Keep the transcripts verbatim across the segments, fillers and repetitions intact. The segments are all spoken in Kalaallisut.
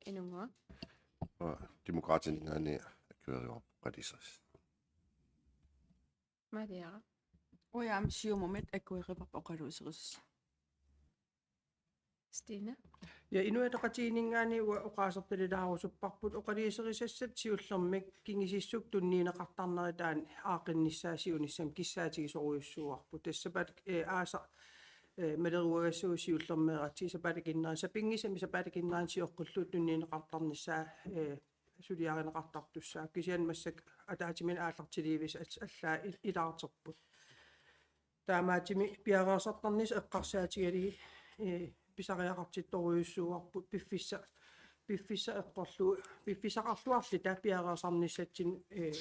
Inunnguaq. Uanga Demokraatininngaanniit akuerivarput oqaluuserisat. Maria. Uanga aamma Siumumit akuerivarput oqaluuserisat. Stine. Ja, Inuit Ataqatigiinninngaanniit uanga oqaasertalilaarusupparput oqaluuserisassat siullermik kingusinnerusukkut tunniunneqartarneri taanna aaqqinnissaa siunissami kissaatigisorujussuuarput. Tassa sapaat, eh, aasaq, eh, maleruagassiuk siullermeeratsigit sapaatip akunnerani, sapinngisamik sapaatip akunnerani sioqqullugu tunniunneqartarnissaa, eh, suliarineqartartussaavoq. Kisianni massakkut ataatsimiinneq aallartiliivissat al-, allaat il-, ilaarterput. Taamaattumik piareersartarnissaq eqqarsaatigalugit, eh, pisariaqartittorujussuuarput piffissa-, piffissaq eqqorlugu, piffissaqarluarluta piareersarnissatsinnut, eh,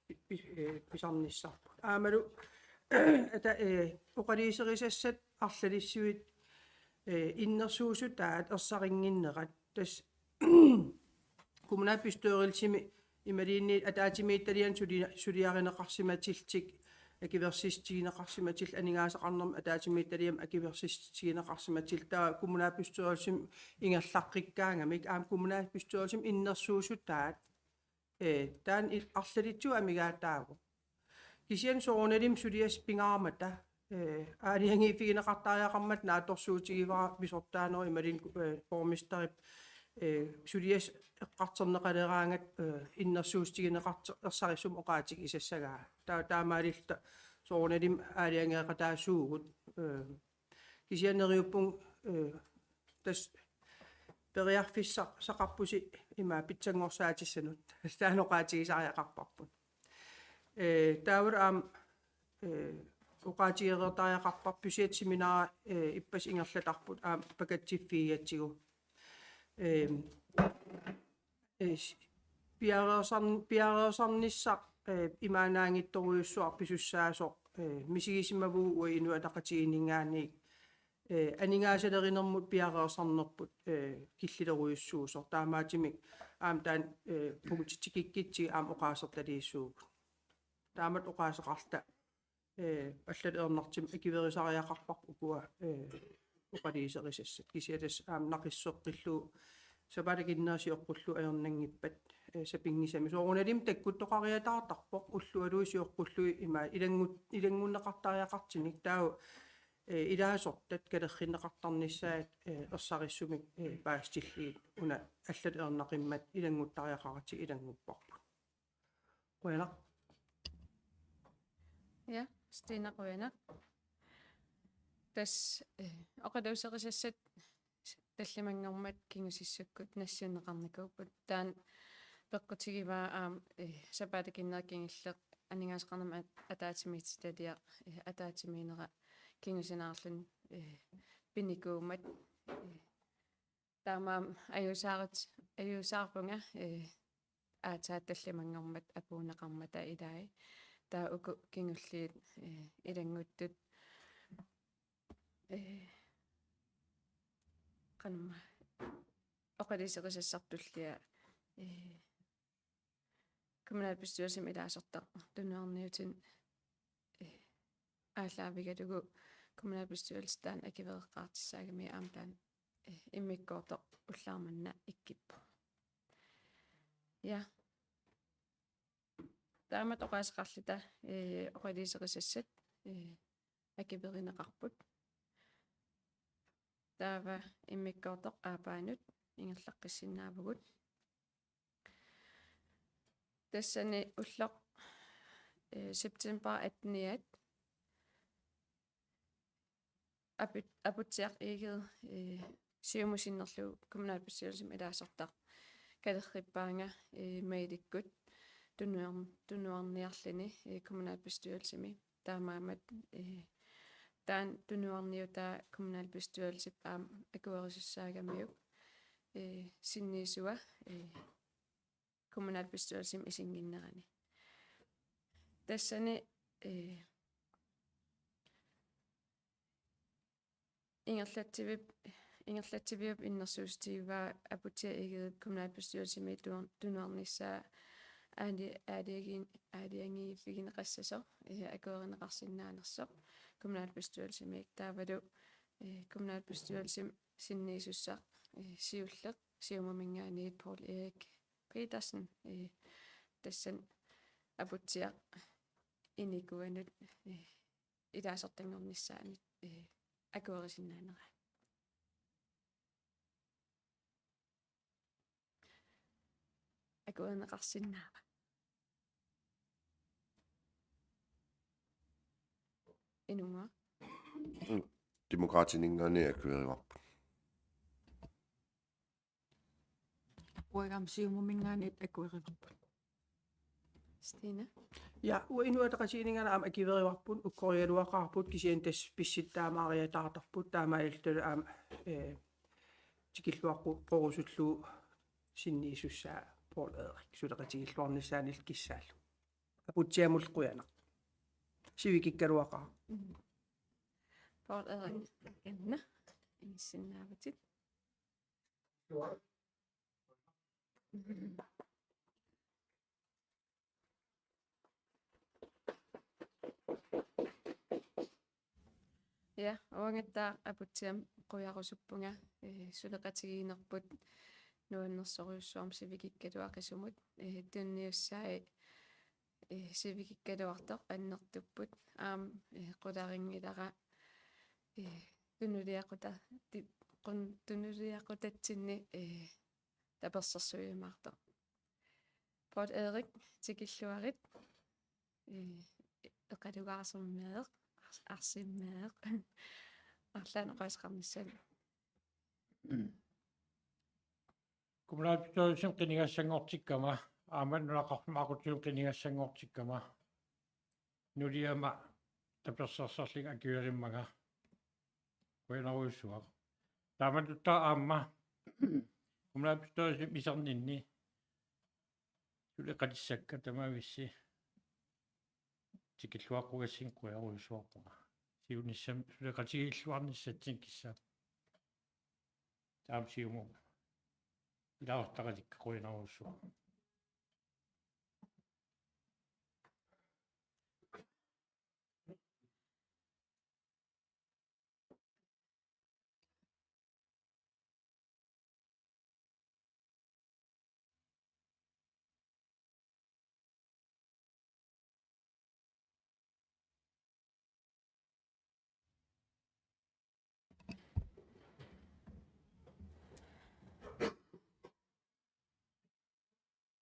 pi-, pi-, eh, pisarnissarput. Aammalu ata-, eh, oqaluuserisassat arlalissuit, eh, innersuussutaat ersarinnginnerat. Tassa kommunalbestyrelsimi imaluunniit ataatsimiititaliami suli-, suliarineqarsimatillutik, akuersissutigineqarsimatillutik, aningaasaqarnermut ataatsimiititaliami akuersissutigineqarsimatillutik, taava kommunalbestyrelsimi ingerlaqqikkaangamik, aamma kommunalbestyrelsimi innersuussutaat, eh, taanna il-, arlalitsigut amigaataavoq. Kisianni soorunalimi suliassat pingaarmata, eh, aalajangiiffigineqartariaqarmata naatsorsuutigivara pisortaanerup imaluunniit, eh, borgmesterip, eh, suliassat eqqartorneqaleraangat, eh, innersuussutigineqartoq ersarissumik oqaatigisassagaa. Taa-, taamaalilluta soorunalimi aalajangeeqataasuugut, eh, kisianni neriuppunga, eh, tassa periarfissaqarpusi ima pitsanngorsaatissannut. Taanna oqaatigisariaqarparput. Eh, taavalu aamma, eh, oqaatigereertariaqarparput budgetseminari, eh, ippassaq ingerlatarput aamma pakatsiffigigatsigu. Eh, eh, s-, piareersarn-, piareersarnissaq, eh, imaannaanngitsorujussuaq pisussaasoq, eh, misigisimavugut uagut Inuit Ataqatigiinninngaanniit, eh, aningaasalerinermut piareersarnerput, eh, killilerujussuusoq. Taamaattumik aamma taanna, eh, punktitikikkutsigit aamma oqaasertaliissuugut. Taamatut oqaaseqarluta, eh, allatut ajornartumik akuerisariaqarparput ukua, eh, oqaluuserisassat. Kisianni tassa aamma naqissuseqqillugu sapaatip akunnera sioqqullugu ajornanngippat, eh, sapinngisamik. Soorunalimi takkuttoqariataartarpoq ullualuit sioqqullugit ima ilanngut-, ilanngunneqartariaqartunik, taava, eh, ilaasortat kalerrinneqartarnissaat, eh, ersarissumik, eh, paasitillugit una allatut ajornaqimmat ilannguttariaqaratsigu ilanngupparput. Qujanaq. Ja, Stine, qujanaq. Tassa, eh, oqaluuserisassat tallimanngormat kingusissukkut nassiunneqarnikuupput. Taanna peqqutigivaa aamma, eh, sapaatip akunnera kingulleq aningaasaqarnermut at-, ataatsimiititaliaq, eh, ataatsimiinnera kingusinaarluni, eh, pinikuummat, eh, taamaammat ajuusaarut-, ajuusaarpunga, eh, aatsaat tallimanngormat apuunneqarmata ilai. Taava uku kingulliit, eh, ilannguttut, eh, qanormaa oqaluuserisassartut tullia, eh, kommunalbestyrelsimi ilaasortaq tunuarniutinik, eh, aallaavigalugu kommunalbestyrelsip taanna akuereqqaartussaagami aamma taanna, eh, immikkoortoq ullaaq manna ikkippoq. Ja. Taamatut oqaaseqarluta, eh, oqaluuserisassat, eh, akuerineqarput. Taava immikkoortoq aappaanut ingerlaqqissinnaavagut. Tassani ulloq, eh, september atteniat Aput-, Aputsiaq Egede, eh, Siumut sinnerlugu kommunalbestyrelsimi ilaasortaq kalerrippaanga, eh, mailikkut tunuar-, tunuarniarluni, eh, kommunalbestyrelsimi. Taamaammat, eh, taanna tunuarniutaa kommunalbestyrelsip aamma akuerisussaagamiuk, eh, sinniisua, eh, kommunalbestyrelsimi isinnginnerani. Tassani, eh, ingerlatsivip-, ingerlatsiviup innersuussutigivaa Aputsiaq Egedep kommunalbestyrelsimi tunuar-, tunuarnissaa aali-, aalajangi-, aalajangiiffigineqassasoq, eh, akuerineqarsinnaanersoq kommunalbestyrelsimiit. Taavalu, eh, kommunalbestyrelsimi sinniisussaq, eh, siulleq Siumuminngaanniit Poul Erik Petersen, eh, tassani Aputsiaq inikuanut, eh, ilaasortanngornissaanut, eh, akuerisinnaanera. Akuerineqarsinnaava? Inunngua? Mm. Demokraatininngaanniit akuerivarput. Uagami Siumuminngaanniit akuerivarput. Stine? Ja, uanga Inuit Ataqatigiinninngaanniit aamma akuerivarput, ukkorigaluaqaarput, kisianni tassa pissutsit taamaariataartarput, taamaalillutalu aamma, eh, tikilluaqqurusullugu sinniisussaa Poul Erik suleqatigilluarnissaanillu kissaallugu. Aputsiamullu qujanaq. Sivikikkaluaqaaq. Mm. Poul Erik, takanna. Inissinnaavatit. Ja, uangattaaq Aputsiamut qujarusuppunga, eh, suleqatigiinnerput nuannersorujussuarmik sivikikkaluaqisumut, eh, tunniussai, eh, sivikikkaluartoq annertupput, aamma, eh, qularinngilara, eh, tunuliaquta-, ti-, qun-, tunuliaqutatsinni, eh, tapersersuiumaartoq. Poul Erik, tikilluarit. Eh, eqalugaarsimmeeq, ars-, arsimmeeq. Arlaannik oqaaseqarnissaanut. Kommunalbestyrelsimi qinigassanngortikkama, aamma nunaqarfimmi aqutsisumik qinigassanngortikkama, nuliama tapersersorlunga akuerimmanga. Qujanarujussuaq. Taamatuttaaq aamma kommunalbestyrelsimi iserninni suleqatissakka tamavissi tikilluaqqugassinga qujanarujussuarpunga. Siunissami suleqatigiilluarnissatsinnik kissaapput. Taama Siumup ilaasortaqatikka qujanarujussuaq.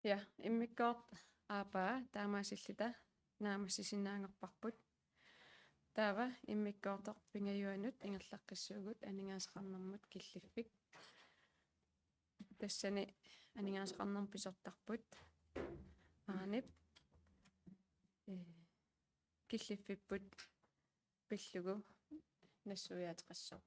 Ja, immikkoortoq aappaa taamaasilluta naammassisinnaanngorparput. Taava immikkoortoq pingajuanut ingerlaqqissuugut aningaasaqarnermut killiffik. Tassani aningaasaqarnermut pisortarput Aanip, eh, killiffipput pillugu nassuiaateqassaaq.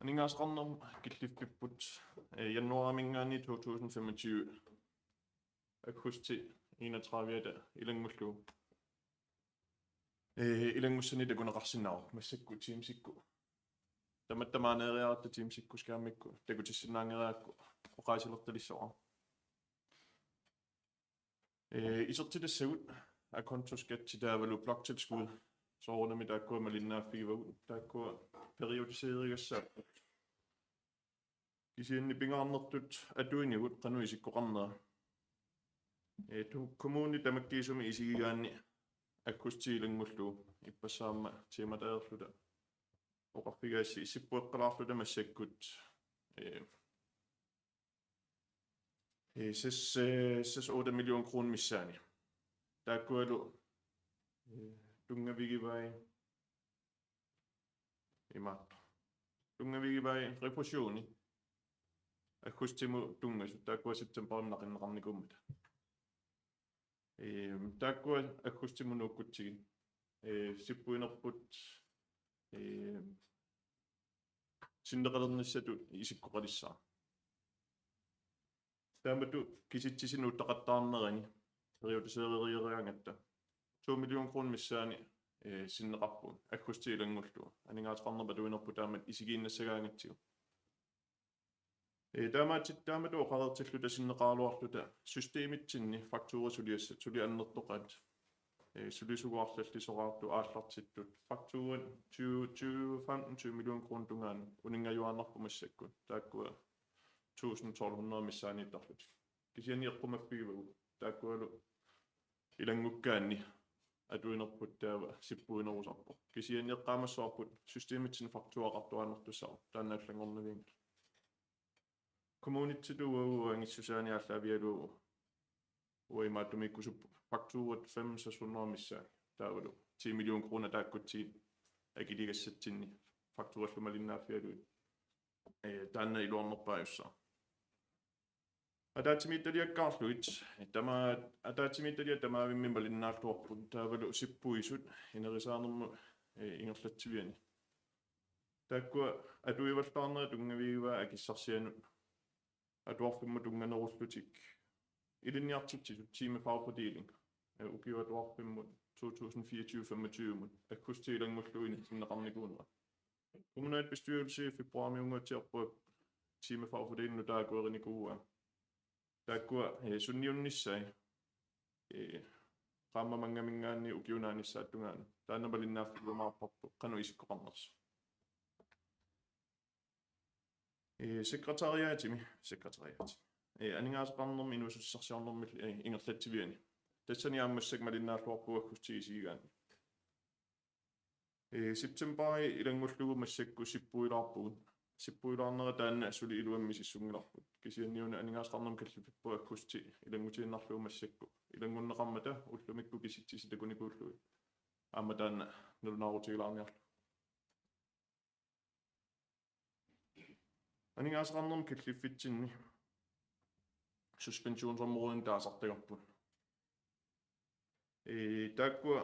Aningaasaqarnermut killiffipput, eh, januariminngaanniit to tusind femogtyve. Aggustip enogtredive-ata ilanngullugu. Eh, ilanngussani takuneqarsinnaavoq massakkut Teamsikkut. Tamatta maaniinnariaratta Teamsikkut skærmikkut takutissinnaanngeriarakku oqaasilertalissavara. Eh, isertitassagut akontoskat taavalu bloktilskud soorunami taakkua malinnaaffigivagut, taakkua periodiseerigassaapput. Kisianni pingaarnertut atuinigut qanoq isikkoqarnera. Eh, tu-, kommuni tamakkiisumik isigigaanni aggustip ilanngullugu ippassaq aamma temadaerluta oqarfigaassi sippueqqalaarluta massakkut, eh, eh, seks, eh, seks otte million kroner missaani. Taakkualu, eh, tunngavigivai imaattoq. Tunngavigivai refusioni aggustimut tunngasut, taakkua septemberimi naqinneqarnikuummata. Ehm, taakkua aggustimut nuukkutsigit. Eh, sippuinerput, eh, sinneqalernissatut isikkoqalissaaq. Taamatut kisitsisinut uttaqattaarnerani periodiseeriaraangatta to million kroner missaani, eh, sinneqarpugut aggustip ilanngullugu. Aningaasaqarnerput atuinerput taamatut isigiinnassagaangatsigu. Ee, taamaattumik taamatut oqareertilluta sinneqaraluarluta systemitsinni faktura suliassat suli annertoqaat. Ee, sulisugut arlallit soraartut aallartittut fakturat tyve, tyve femten, tyve millioner kroner tungaanut uninngajuaannarput massakkut. Taakkua tusind tolv hundrede missaaniittarlutik. Kisianni eqqumaffigivagut. Taakkualu ilanngukkaanni atuinerput taava sippuinerusarpoq. Kisianni eqqaamassavarput systemitsinni fakturaqartuaannartussaq taanna allanngornavianngilaq. Kommunitsinni uagut angissusaani aallaavigalugu uagut imaattumik ikkusuppugut fakturat fem seks hundrede missaani. Taavalu ti million kroner taakkutsigit akiligassatsinni fakturallu malinnaaffigalugit. Ee, taanna iluarnerpaajussaaq. Ataatsimiititaliakkaarlugit, tama-, ataatsimiititaliat tamaavimmik malinnaalluarput taavalu sippuisut inerisaanermut, ee, ingerlatsiviani. Taakkua atuivallaarnerit tunngavigivaat akissarsianut atuarfimmut tunnganerullutik ilinniartitsisut, timefagfordeling, ee, ukiup atuarfimmut to tusind fireogtyve femogtyve-mut aggustip ilanngullugu inissinneqarnikuunera. Kommunalbestyrelse februarimiunnguatsiarpoq timefagfordeling nutaaq akuerinikuuaa. Taakkua, ee, sunniunnissaat, ee, qaammat manngaminngaanniit ukiup naanissaata tungaanut. Taanna malinnaaffigiumaarparput qanoq isikkoqarnersoq. Ee, sekretariatimi, sekretariatimi. Ee, aningaasaqarnermi inuussutissarsiornermillu, ee, ingerlatsiviani. Tassani aamma massakkut malinnaalluarpugut aggustip isigigaanni. Ee, septembarip ilanngullugu massakkut sippuilaarpugut. Sippuilaarnera taanna suli iluamik misissunngilarput. Kisianni una aningaasaqarnermut kalliffipput aggusti ilanngutiinnarlugu massakkut. Ilanngunneqarmata ullumikkut kisitsisit takunikuullugit. Aamma taanna nalunaarutigilaarniarlugu. Aningaasaqarnermut killiffitsinni suspensionsormerinik taasartagarput. Ee, taakkua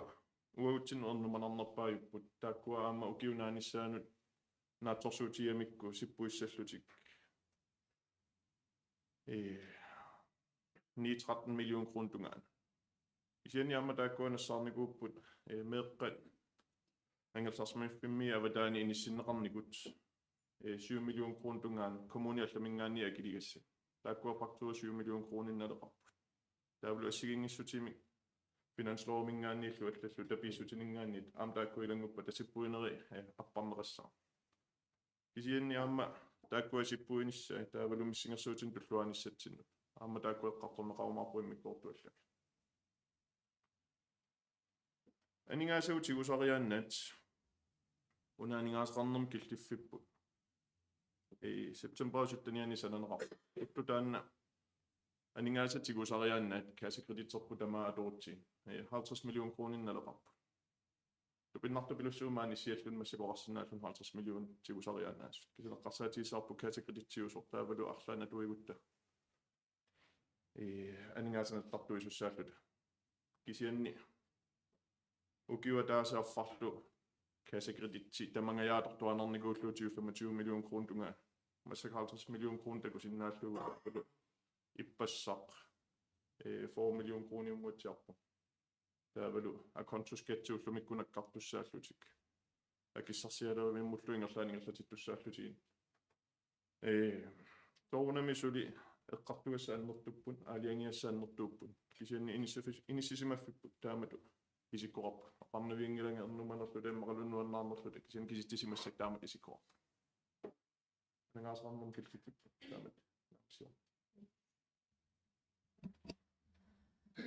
uagutsinnut ernumanarnerpaajupput. Taakkua aamma ukiup naanissaanut naatsorsuutigigamikku sippuissallutik. Ee, ni tretten million kroner tungaanut. Kisianni aamma taakkua nassaarnikuupput, ee, meeqqat angerlarsimaffimmit avataani inissinneqarnikut, ee, syv million kroner tungaanut kommunit allaminngaanniit akiligassat. Taakkua fakturat syv million kroninik naleqarput. Taavalu assigiinngissutinik finanslovimingaanniillu allallu tapiissutininngaanniit aamma taakku ilannguppata sippuineri, ee, apparneqassaaq. Kisianni aamma taakkua sippuinissaat taavalu missingersuutinik tulluanissatsinnut. Aamma taakku eqqartorneqarumaarput immikkoortuallugit. Aningaasagut tigusariaannaat. Una aningaasaqarnermut killiffipput. Ee, september syttenianni sananeqarpoq. Ulloq taanna aningaasat tigusariaannaat kassekreditserput tamaat atorutsigu. Ee, halvtreds million kroninik naleqarput. Tupinnartupilussuuvoq maani issialluni massakkut oqarsinnaalluni halvtreds million tigusariaannaasut. Kisianni eqqarsaatigissavarput kassekreditsiusoq taavalu arlaannik atuigutta, ee, aningaasanut attartuisussaalluta. Kisianni ukioq ataaseq affarlu kassekreditsi tamangajaat atortuaannarnikuullugu tyve femogtyve million kroner tungaanut. Massakkut halvtreds million kroner takusinnaallugu taavalu ippassaq, ee, fyrre million kroniunnguatsiarpoq. Taavalu akontoskat ullumikkut nakkartussaallutik. Akissarsialerivimmullu ingerlaannaq ingerlatittussaallutigit. Ee, soorunami suli eqqartugassat annertupput, aalajangigassat annertuupput. Kisianni inissifis-, inissisimaffipput taamatut isikkoqarput. Oqarnavianngilanga ernumanerluta immaqaluunniit nuannaarnerluta, kisianni kisitsisimassakkut taamatut isikkoqarput. Aningaasaqarnermut killiffipput taamatut. Sio.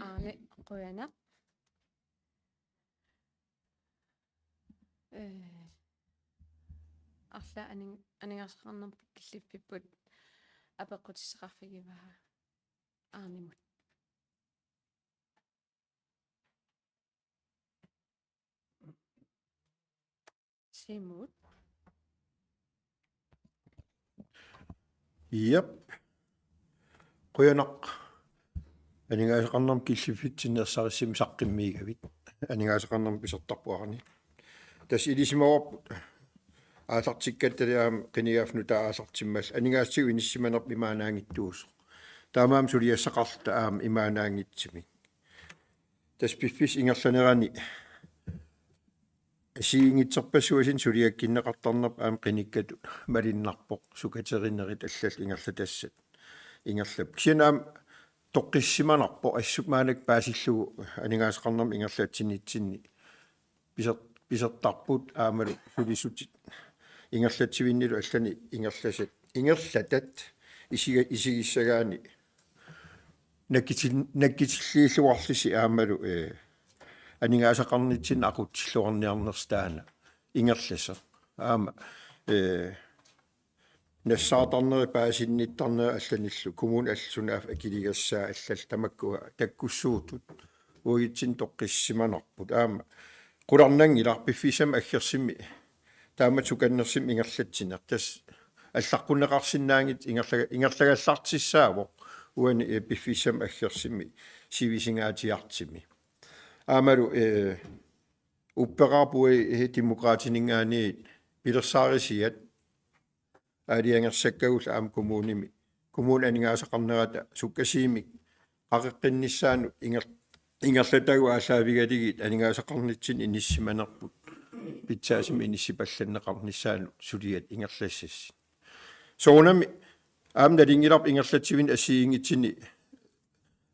Aani, qujanaq. Ee, arlaat aning-, aningaasaqarnermut killiffipput apeqqutissaqarfigivaa Arnemut. Siumut. Jep. Qujanaq. Aningaasaqarnermut killiffitsinni ersarissumik saqqummiigavit. Aningaasaqarnermut pisartarpuarani. Tassa ilisimavarput aallartikkatta aamma qinigaaffik nutaaq aallartimmallugu. Aningaasatigut inissisimanerput imaannaanngitsuusoq. Taamaammat suliassaqarluta aamma imaannaanngitsumik. Tassa piffissap ingerlanerani Assigiinngitsorpassuarnik suliakkiinneqartarnerput aamma qinikkatut malunnarpoq, sukaterinerit allallu ingerlatassat ingerlapput. Kisianni aamma toqqissisimanarpoq assut maannakkut paasillugu aningaasaqarnermut ingerlatsinitsinni piser-, pisortarput aammalu sulisutit ingerlatsivinnilu allanik ingerlasat, ingerlatat isiga-, isigissagaanni nakkutil-, nakkutilliilluarlusi aammalu, eh, aningaasaqarnitsinni aqutsilluarniarnersoq taanna ingerlasoq. Aamma, eh, nassaartarneri paasinnittarneri allanillu kommunit allat sunaaffa akiligassaat allallu tamakkua takkussuutut uagutsinnut toqqissisimanarput. Aamma qularnanngilaq piffissami aggersumi taamatut sukannersumik ingerlatsineq. Tassa allaqqunneqarsinnaanngitsoq ingerlaga-, ingerlagallartussaavoq uani, eh, piffissami aggersumi sivisungaatsiartumi. Aammalu, eh, upperaarput, eh, Demokraatininngaanniit pilersaarusiat aalajangersakkagullu aamma kommunimi, kommunip aningaasaqarnerata sukkasuumik qaqeqqinnissaanut inger-, ingerlatagut aallaavigalugit aningaasaqarnitsinni inissisimanerput pitsaasumik inissipallanneqarnissaanut suliat ingerlassasut. Soorunami aamma nalunngilarput ingerlatsivinni assigiinngitsuni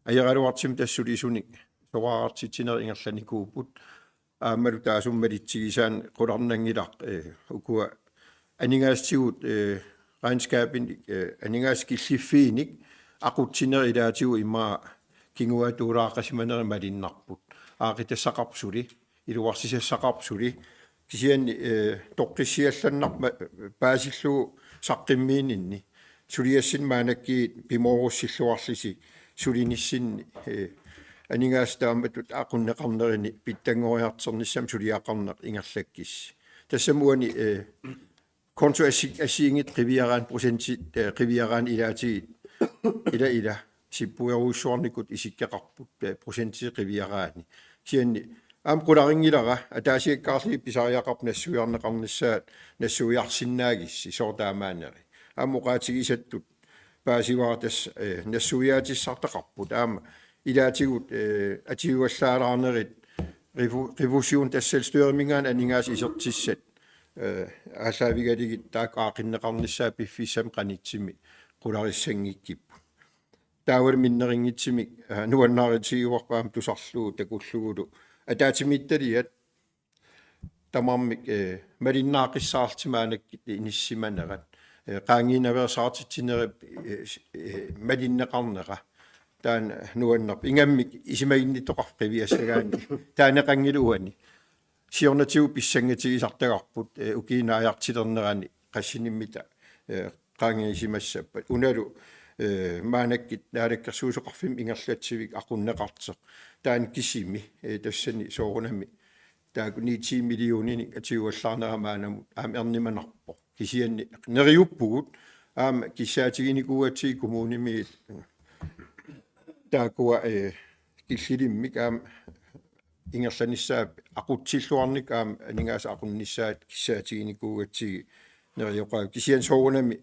ajoraluartumik tassa sulisunik soraartitsinerit ingerlanikuupput. Aammalu taassuma malitsigisaanni qularnanngilaq, eh, ukua aningaasatigut, eh, regnskabinik, eh, aningaasat killiffiinik aqutsinerit ilaatigut immaqa kinguaattut ulaaqasimanerit malunnarput. Aaqqitassaqarput suli, iluarsisassaqarput suli. Kisianni, eh, toqqissiallannarmat paasillugu saqqummiininni suliassinni maannakkut pimoorussilluarlusi sulinissinni, eh, aningaasat taamatut aqunneqarnerini pitsanngoriartornissamut suliaqarneq ingerlakkissi. Tassami uani, eh, konto assi-, assigiinngitsut qiviaraanni procentit, eh, qiviaraanni ilaatigut ila ila sippuerujussuarnikut isikkoqarput, eh, procentit qiviaraanni. Kisianni aamma qularinngilara, ataasiakkaarlugit pisariaqarpoq nassuiarneqarnissaat nassuiarsinnaagissi soorlu taamaanneri. Aamma oqaatigisattut paasivara tassa, eh, nassuiaatissartaqarput. Aamma ilaatigut, eh, atugallaalaarnerit refu-, refusion tassa selvstyreminngaanniit aningaasat isertissat, eh, aallaavigalugit taakku aaqqinneqarnissaat piffissami qanittummi qularissanngikkipput. Taavalu minnerunngitsumik, eh, nuannaarutigiuarput aamma tusarlugu takullugulu ataatsimiititaliat tamarmik, eh, malunnaaqqissaarlutik maannakkut inissisimanerat. Eh, qaangiinnaveersaartitsinerup, eh, s-, eh, malinneqarnera. Taanna nuannerpoq. Ingammik isumaginnittoqarfik qiviassagaanni. Taaneqanngilaq uani. Siornatigut pissangatigisartagarput, eh, ukiup naajartulernerani qassinimmita, eh, qaangiisimassappat. Unalu, eh, maannakkut naalakkersuisoqarfimmut ingerlatsivik aqunneqartoq. Taanna kisimi, eh, tassani soorunami taakku ni-ti millioninik atugallaarnera maannamut aamma ernumanarpoq. Kisianni neriuppugut aamma kissaatiginikuugatsigit kommunimiit taakkua, eh, killilimmik aamma ingerlanissaat aqutsilluarnikkut aamma aningaasat aqunnissaat kissaatiginikuugatsigit neriuqaagut. Kisianni soorunami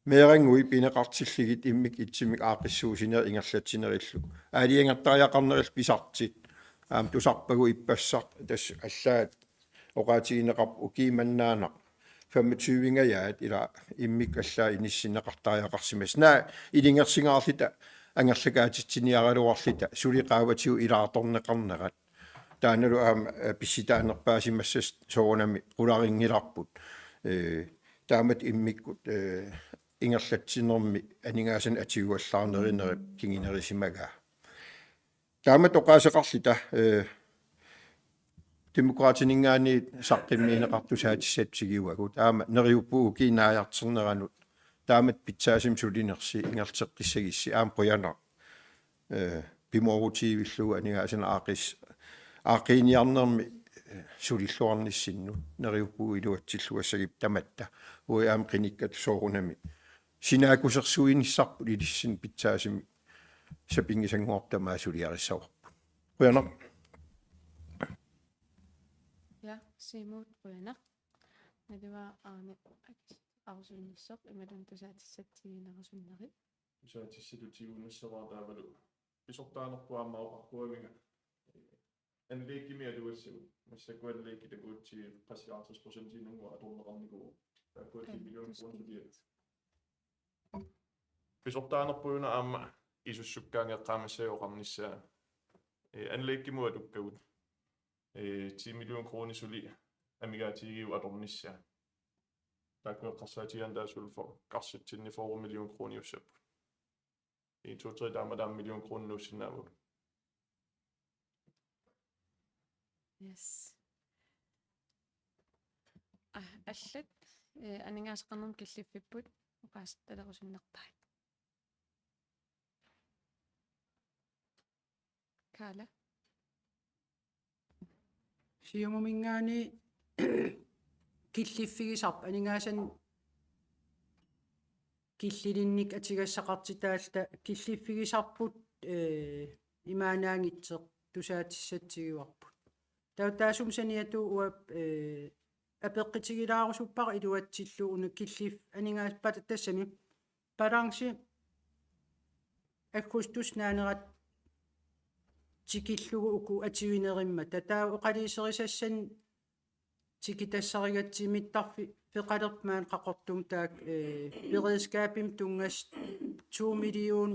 meerannguit pineqartillugit immikkut ittumik aaqqissuussinerit ingerlatsinerillu aalajangertariaqarnerillu pisartut aamma tusarpagut. Ippassaq tassa allaat oqaatigineqarpoq ukiumannaanaq femogtyvingajaat ila immikkut allaat inissinneqartariaqarsimasut. Naak ilungersungaarluta angerlakaatitsiniaraluarluta suli qaavatigut ilaartorneqarnerat. Taannalu aamma, eh, pissutaanerpaasimassasut soorunami qularinngilarput. Eh, taamatut immikkut, eh, ingerlatsinermi aningaasanik atugallaarnerinerup kingunerisimagaa. Taamatut oqaaseqarluta, eh, Demokraatininngaanniit saqqummiunneqartut tusaatissatut tiguagut. Aamma neriuppugut ukiup naajartorneranut taamatut pitsaasumik sulinersi ingerlateqqissagussi aamma qujanaq. Eh, pimoorutigivillugu aningaasanik aaqqis-, aaqqiiniarnermi, eh, sulilluarnissinnut neriuppugut iluatsilluassagipput tamatta. Uagut aamma qinikkat soorunami sinaakkusersuinissarput ilissinnut pitsaasumik sapinngisanngortut tamaasa suliarissavarput. Qujanaq. Ja, Siumut qujanaq. Naluara Arne Arusunnersoq imaluunniit tusaatissatut tigunerusunnerit. Tusaatissatut tigunerusunnera taavalu pisortaanerput aamma oqarpuaminga. Anlæggimik atugassigu. Massakkut anlæggi takuuti qassit halvtreds procentiinnannguaq atorneqarnikuuvoq. Taakkua ti millioner kroner suliat. Pisortaanerput una aamma isussukkaangeqqaamassa oqarnissaa. Ee, anlæggimut atukkagut. Ee, ti million kroner suli amigaatigigigut atornissaa. Taakku eqqarsaatigigaanni taassuullu for-, karsitsinni fyrre million kroniussapput. En, to, tre, taama taama million kroner nuussinnaavagut. Yes. Ah, allat, eh, aningaasaqarnermut killiffipput oqaasertalerusunnerpaat. Kaala. Siumuminngaanniit killiffigisarput aningaasanik killilinnik atugassaqartitaalluta killiffigisarput, eh, imaannaanngitsoq tusaatissatigivarput. Taava taassuma saniatigut uanga, eh, apeqqutigilaarusuppara iluatsillugu una killiffik aningaasarput tassami balance augustip naanerata tikillugu uku atuinerimmata. Taava oqaluuserisassanik tikitassarigatsigu mittarfeqalermat Qaqortumi taakku, eh, beredskabimut tunngasut to million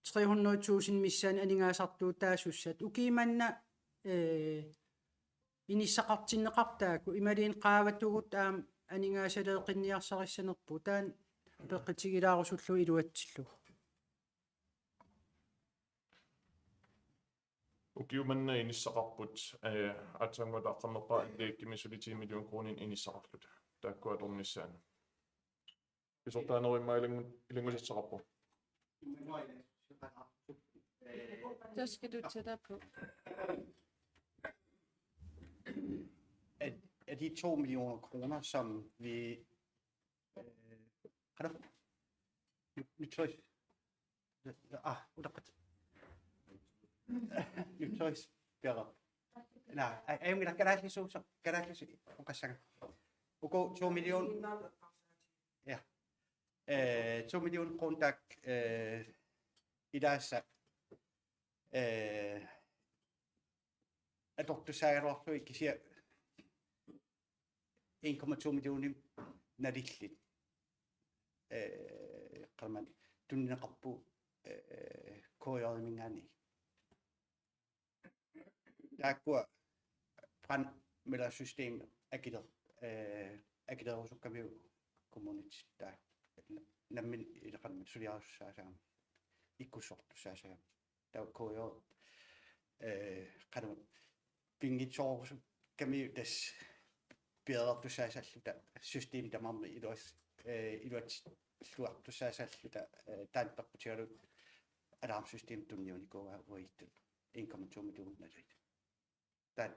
tre hundrede tusind missaanni aningaasartuutaasussat. Ukiut manna, eh, inissaqartinneqartut taakku imaluunniit qaavatigut aamma aningaasaleeqqinniarsarissanerput taanna apeqqutigilaarusullugu iluatsillugu. Ukiut manna inissaqarput, eh, aatsaannguaq aqqaneq-marlunnik anlæggimik suli ti million kroninik inissaqarluta. Taakkua atornissaannut. Pisortaanerup immaqa ilanngu-, ilanngusassaqarpoq. Så skal du tættere på. Af, af de to millioner kroner, som vi, øh, har du? Nu, nu tror jeg, ah, udakkat. Nu tror jeg, Bjarre. Nej, ej, ej, men der kan aldrig så, så kan aldrig så, okay, sang. Okay, to million. Ja. Eh, to million kroner, taakku, eh, ilaasa, eh, atortussaagaluarlugit kisianni en komma to millionit nalillit. Eh, qanimut tunineqarpoq, eh, K J-minngaanniit. Taakkua brandmeldersystem akiler-, eh, akilerusukkamiuk kommunit taakku nammineq ilaqarmat suliarisussaassagami ikkussortussaassagami. Taava K J, eh, qanimut pinngitsoorusukkamiuk tassa piareertussaasalluta system tamarmi iluas-, eh, iluatsilluartussaasalluta, eh, taanna peqqutigalugu alarmsystem tunniunikuuaa uagutsinnut en komma to millioner nalillit. Taava,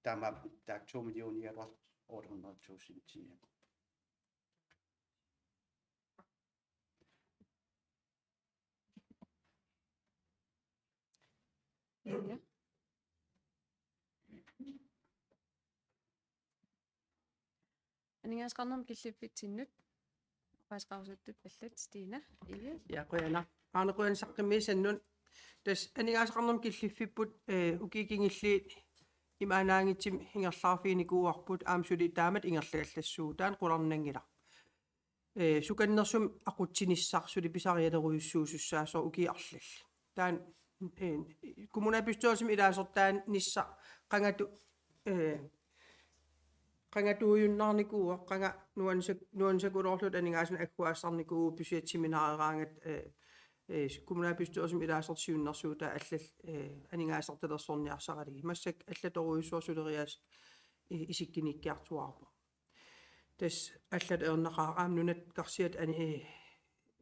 taamaappoq taakku to millioniugaluartut otte hundrede tusind. Ja. Aningaasaqarnermut killiffitsinnut oqaaseqarusuttut allat, Stina. Ivi. Ja, qujanaq. Aana qujanaq saqqummiussannut. Tassa aningaasaqarnermut killiffipput, eh, ukiut kingulliit imaannaanngitsumik ingerlaarfiginikuuarput aamma suli taamatut ingerlagallassuuvoq. Taanna qularnanngilaq. Eh, sukannersumik aqutsinissaq suli pisarialerujussuusussaasoq ukiut arlallit. Taanna, eh, kommunalbestyrelsimi ilaasortaanissaq qangatut, eh, qangatuujunnaarnikuuvoq, qanga nuansa-, nuansakuloorluta aningaasanik agguaassarnikuuvoq, budgetseminaareeraangat, eh, eh, kommunalbestyrelsimi ilaasortat siunnersuutaat allallu, eh, aningaasartalersorniarsaralugit. Massakkut allatorujussuaq suleriaaseq i-, isikkunikkiartuaarpoq. Tassa allatut ajornaqaaq aamma nunat karsiat ani-, eh,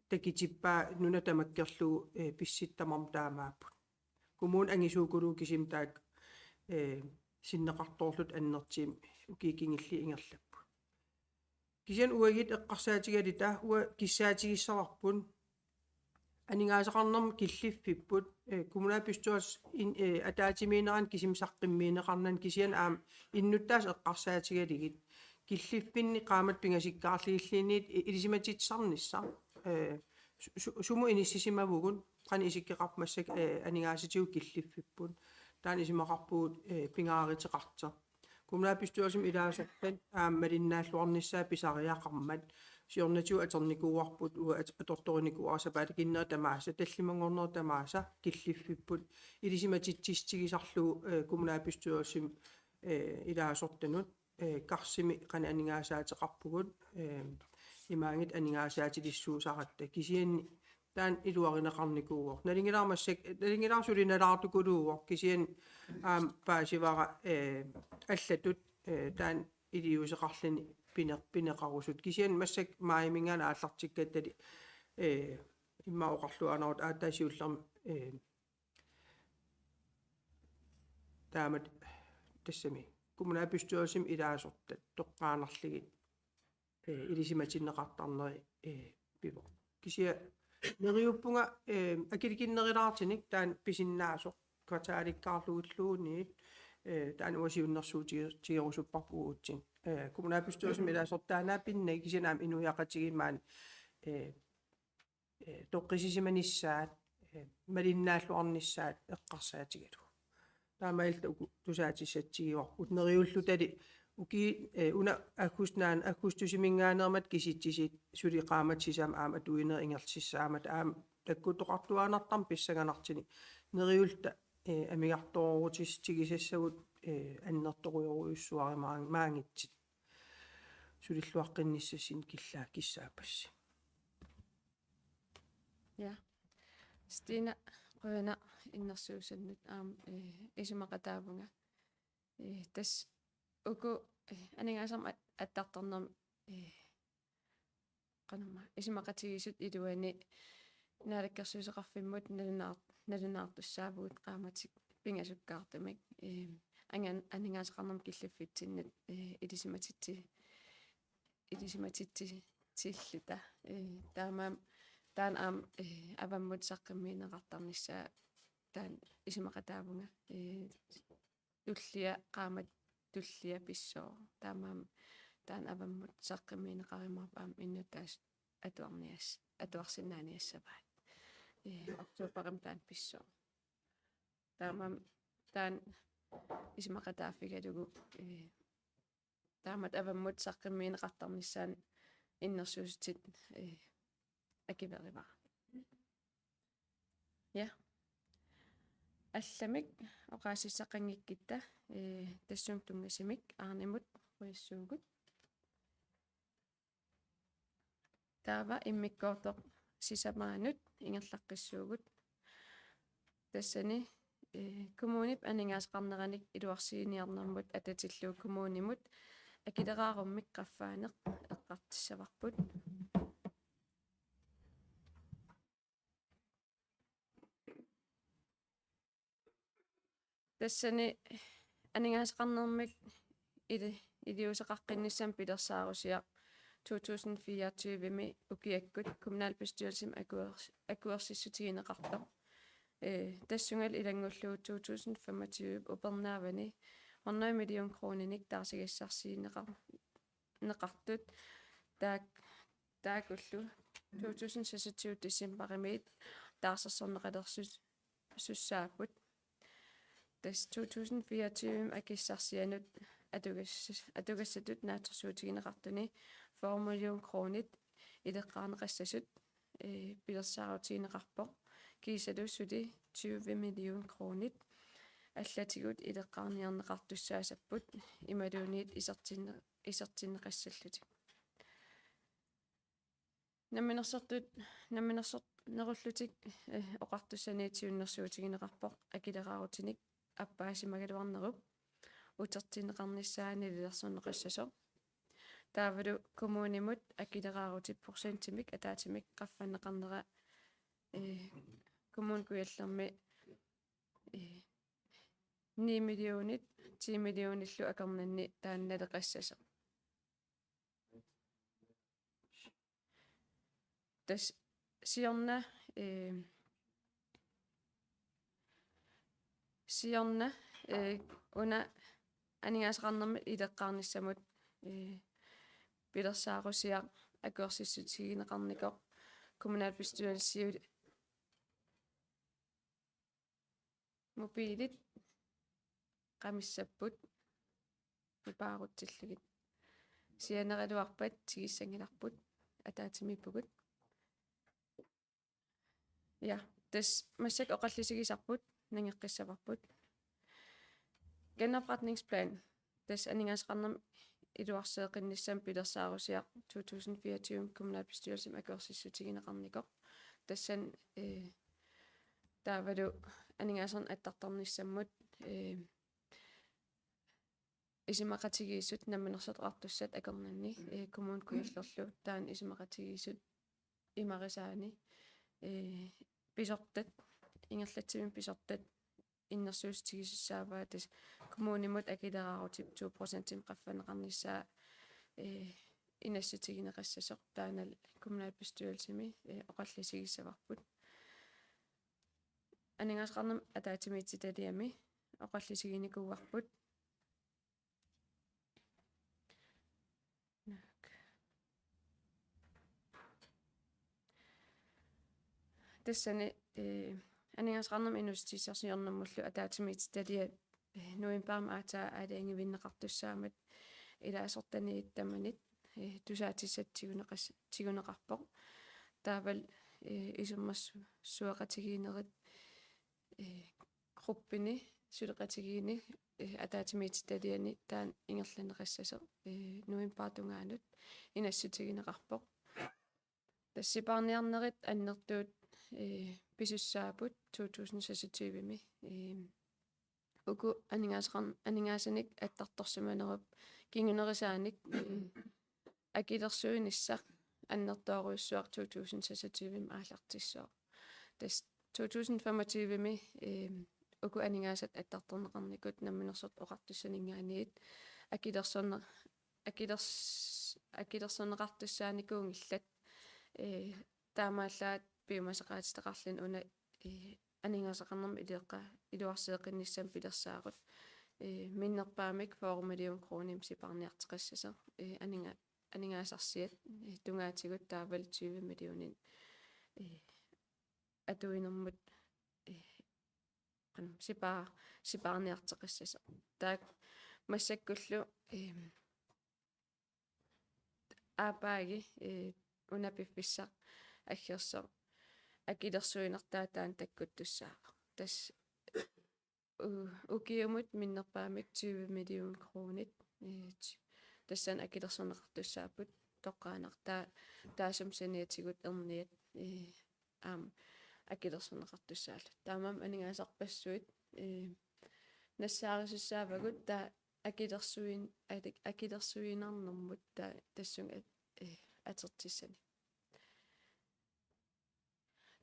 takutippaa nuna tamakkerlugu, eh, pissutsit tamarmik taamaapput. Kommuni angisuukuluuvoq kisimi taakku, eh, sinneqartoorluta annertuumik ukiut kingulliit ingerlapput. Kisianni uagut eqqarsaatigaluta uanga kissaatigissavarput aningaasaqarnermut killiffipput, eh, kommunalbestyrelsip in-, eh, ataatsimiinnerani kisimi saqqummiunneqarnani kisianni aamma innuttaasut eqqarsaatigalugit killiffinni qaammatit pingasukkaarlugilluunniit i-, ilisimatitsisarnissaq, eh, su-, su-, sumut inissisimavugut, qanoq isikkoqarpoq massakkut, eh, aningaasatigut killiffipput. Taanna isumaqarpugut, eh, pingaaruteqartoq. Kommunalbestyrelsimi ilaasortat aamma malinnaalluarnissaat pisariaqarmat siornatigut atornikuuarput, uanga at-, atortorinikuuara sapaatip akunneri tamaasa, tallimanngornerit tamaasa killiffipput, ilisimatitsissutigisarlugu, eh, kommunalbestyrelsimi, eh, ilaasortanut, eh, Karsimi qanoq aningaasaateqarpugut, eh, imaanngitsoq aningaasaatilissuusaratta. Kisianni taanna iluarineqarnikuuvoq. Nalunngilara massakkut, nalunngilara suli nalaartukuluuvoq. Kisianni aamma paasivara, eh, allatut, eh, taanna iliuuseqarluni pine-, pineqarusuttoq. Kisianni massakkut maajiminngaanniit aallartikkattali, eh, immaqa oqarluaannarluta aatsaat siullermi, eh, taamatut tassami kommunalbestyrelsimi ilaasortat toqqaannarlugit, eh, ilisimatinneqartarneri, eh, pivoq. Kisianni neriuppunga, eh, akilikinnerulaartunik taanna pisinnaasoq kvartalikkaarlugilluunniit, eh, taanna uanga siunnersuutigerusupparput uatsinnut. Eh, kommunalbestyrelsimi ilaasortaannaappinngi kisianni aamma inuiaqatigiit maani, eh, eh, toqqissisimanissaat, eh, malinnaalluarnissaat eqqarsaatigalugu. Taamaalilluta uku tusaatissatsigivarput neriullutali ukiut, eh, una aggust-, naana aggustusiminngaanneermat kisitsisit suli qaammatit sisamat aamma atuinerit ingerlassammata aamma takkuttoqartuaannartarmata pissanganartunik neriulluta, eh, amigartoorutigisassavut, eh, annertoorujussuarmik maanngitsoq. Sulilluaqqinnissassinnut killaa kissaappassi. Ja. Stina, qujanaq innersuussannut aamma, eh, isumaqataavunga. Eh, tassa uku, eh, aningaasarmi at-, attartornermi, eh, qanormaa, isumaqatigiissut iluani naalakkersuisoqarfimmut nalunaar-, nalunaartussaavugut qaammatit pingasukkaartumik, eh, angan-, aningaasaqarnermut killiffitsinnut, eh, ilisimatitsi-, ilisimatitsilluta. Eh, taamaammat taanna aamma, eh, avammut saqqummiunneqartarnissaa taanna isumaqataavunga. Eh, tullia, qaammatip tullia pissooq. Taamaammat taanna avammut saqqummiunneqarumaarpoq aamma innuttaasut atuarnias-, atuarsinnaaniassavaat. Eh, oktoberimi taanna pissooq. Taamaammat taanna isumaqataaffigalugu, eh, taamatut avammut saqqummiunneqartarnissaanut innersuussutit, eh, akuerivara. Ja. Allamik oqaasissaqanngikkutta, eh, tassunga tunngasumik Arnemut qujassuugut. Taava immikkoortoq sisamaanut ingerlaqqissuugut. Tassani, eh, kommunip aningaasaqarneranik iluarsiiniarnermut atatillugu kommunimut akileraarummik qaffaaneq eqqartussavarput. Tassani aningaasaqarnermik ili-, iliuuseqaqqinnissamut pilersaarusiaq to tusind fireogtyve-mi ukiakkut kommunalbestyrelsimi akuers-, akuersissutigineqartoq. Eh, tassungalu ilanngullugu to tusind femogtyve upernaavani hundrede million kroninik taarsigassarsiuunneqar-, neqartut taak-, taakkulu to tusind seksogtyve decembarimiit taarsersorneqalersus-, sussaapput. Tassa to tusind fireogtyve akissarsianut atugas-, atugassatut naatsorsuutigineqartuni fyrre million kronit ileqqaarneqassasut, eh, pilersaarutigineqarpoq. Kiisalu suli tyve million kronit allatigut ileqqaarniarneqartussaassapput imaluunniit isertinne-, isertinneqassallutik. Namminersortut, namminersornerullutik, eh, oqartussaniit siunnersuutigineqarpoq akileraarutinik appaasimagaluarnerup utertinneqarnissaa nalilersorneqassasoq. Taavalu kommunimut akileraarutip procentimik ataatsimik qaffanneqarnera, eh, Kommune Kujallermi, eh, ni millionit, ti millionillu akornanni taanna naleqassasoq. Tassa siorna, eh, siorna, eh, una aningaasaqarnermut ileqqaarnissamut, eh, pilersaarusiaq akuersissutigineqarnikoq kommunalbestyrelsiu-, mobilit qamissapput, nipaarutsillugit. Sianeraluarpat tigussaginngilarput, ataatsimiippugut. Ja, tassa massakkut oqallisigisarput, nangeqqissavarput. Genopretningsplan, tassa aningaasaqarnermut iluarseeqqinnissamut pilersaarusiaq to tusind fireogtyve kommunalbestyrelsimi akuersissutigineqarnikoq. Tassani, eh, taavalu aningaasat attartarnissammut, eh, isumaqatigiissut Namminersorlutik Oqartussat akornanni, eh, Kommune Kujallerlu taanna isumaqatigiissut imarisaani, eh, pisortat, ingerlatsivimmi pisortat innersuussutigisussaavaat, tassa kommunimut akileraarutip to procentimik qaffanneqarnissaa, eh, inassutigineqassasoq, taannalu kommunalbestyrelsimi, eh, oqallisigissavarput. Aningaasaqarnermut ataatsimiititaliami oqallisiginikuuarput. Naak. Tassani, eh, aningaasaqarnermut inuussutissarsiornermullu ataatsimiititaliat, eh, novembarimi aatsaat aalajangiivinneqartussaammat ilaasortaniit tamanit, eh, tusaatissatut tiguneqas-, tiguneqarpoq. Taavalu, eh, isummersu-, sueqatigiinnerit, eh, gruppini suleqatigiinni, eh, ataatsimiititaliani taanna ingerlanneqassasoq, eh, novembarip tungaanut inassutigineqarpoq. Tassa sipaarniarnerit annertuut, eh, pisussaapput to tusind seksogtyvemi. Eh, uku aningaasaqar-, aningaasanik attartorsimanerup kingunerisaanik, eh, akilersuinissaq annertoorujussuaq to tusind seksogtyvemi aallartissooq. Tassa to tusind femogtyvemi, eh, uku aningaasat attartorneqarnikut Namminersorlutik Oqartussaninngaanniit akilersorne-, akilers-, akilersorneqartussaanikuunngillat, eh, taamaallaat piumasaqaatitaqarluni una, eh, aningaasaqarnermut ileqqa-, iluarseeqqinnissamut pilersaarut, eh, minnerpaamik fyrre million kronimik sipaarniarteqassasoq, eh, aninga-, aningaasarsiat, eh, tungaatigut taavalu tyve millionit, eh, atuinermut, eh, qanoq sipaa-, sipaarniarteqassasoq. Taakku massakkullu, eh, aappaagi, eh, una piffissaq aggersoq akilersuinertaa taanna takkuttussaavoq. Tassa u-, ukiumut minnerpaamik tyve million kronit, eh, ti-, tassani akilersorneqartussaapput toqqaannaq taa-, taassuma saniatigut erniat, eh, aamma akilersorneqartussaallutik. Taamaammat aningaasarpassuit, eh, nassaarisussaavagut taava akilersuin-, ati-, akilersuinermut ta-, tassunga at-, eh, atortussanik.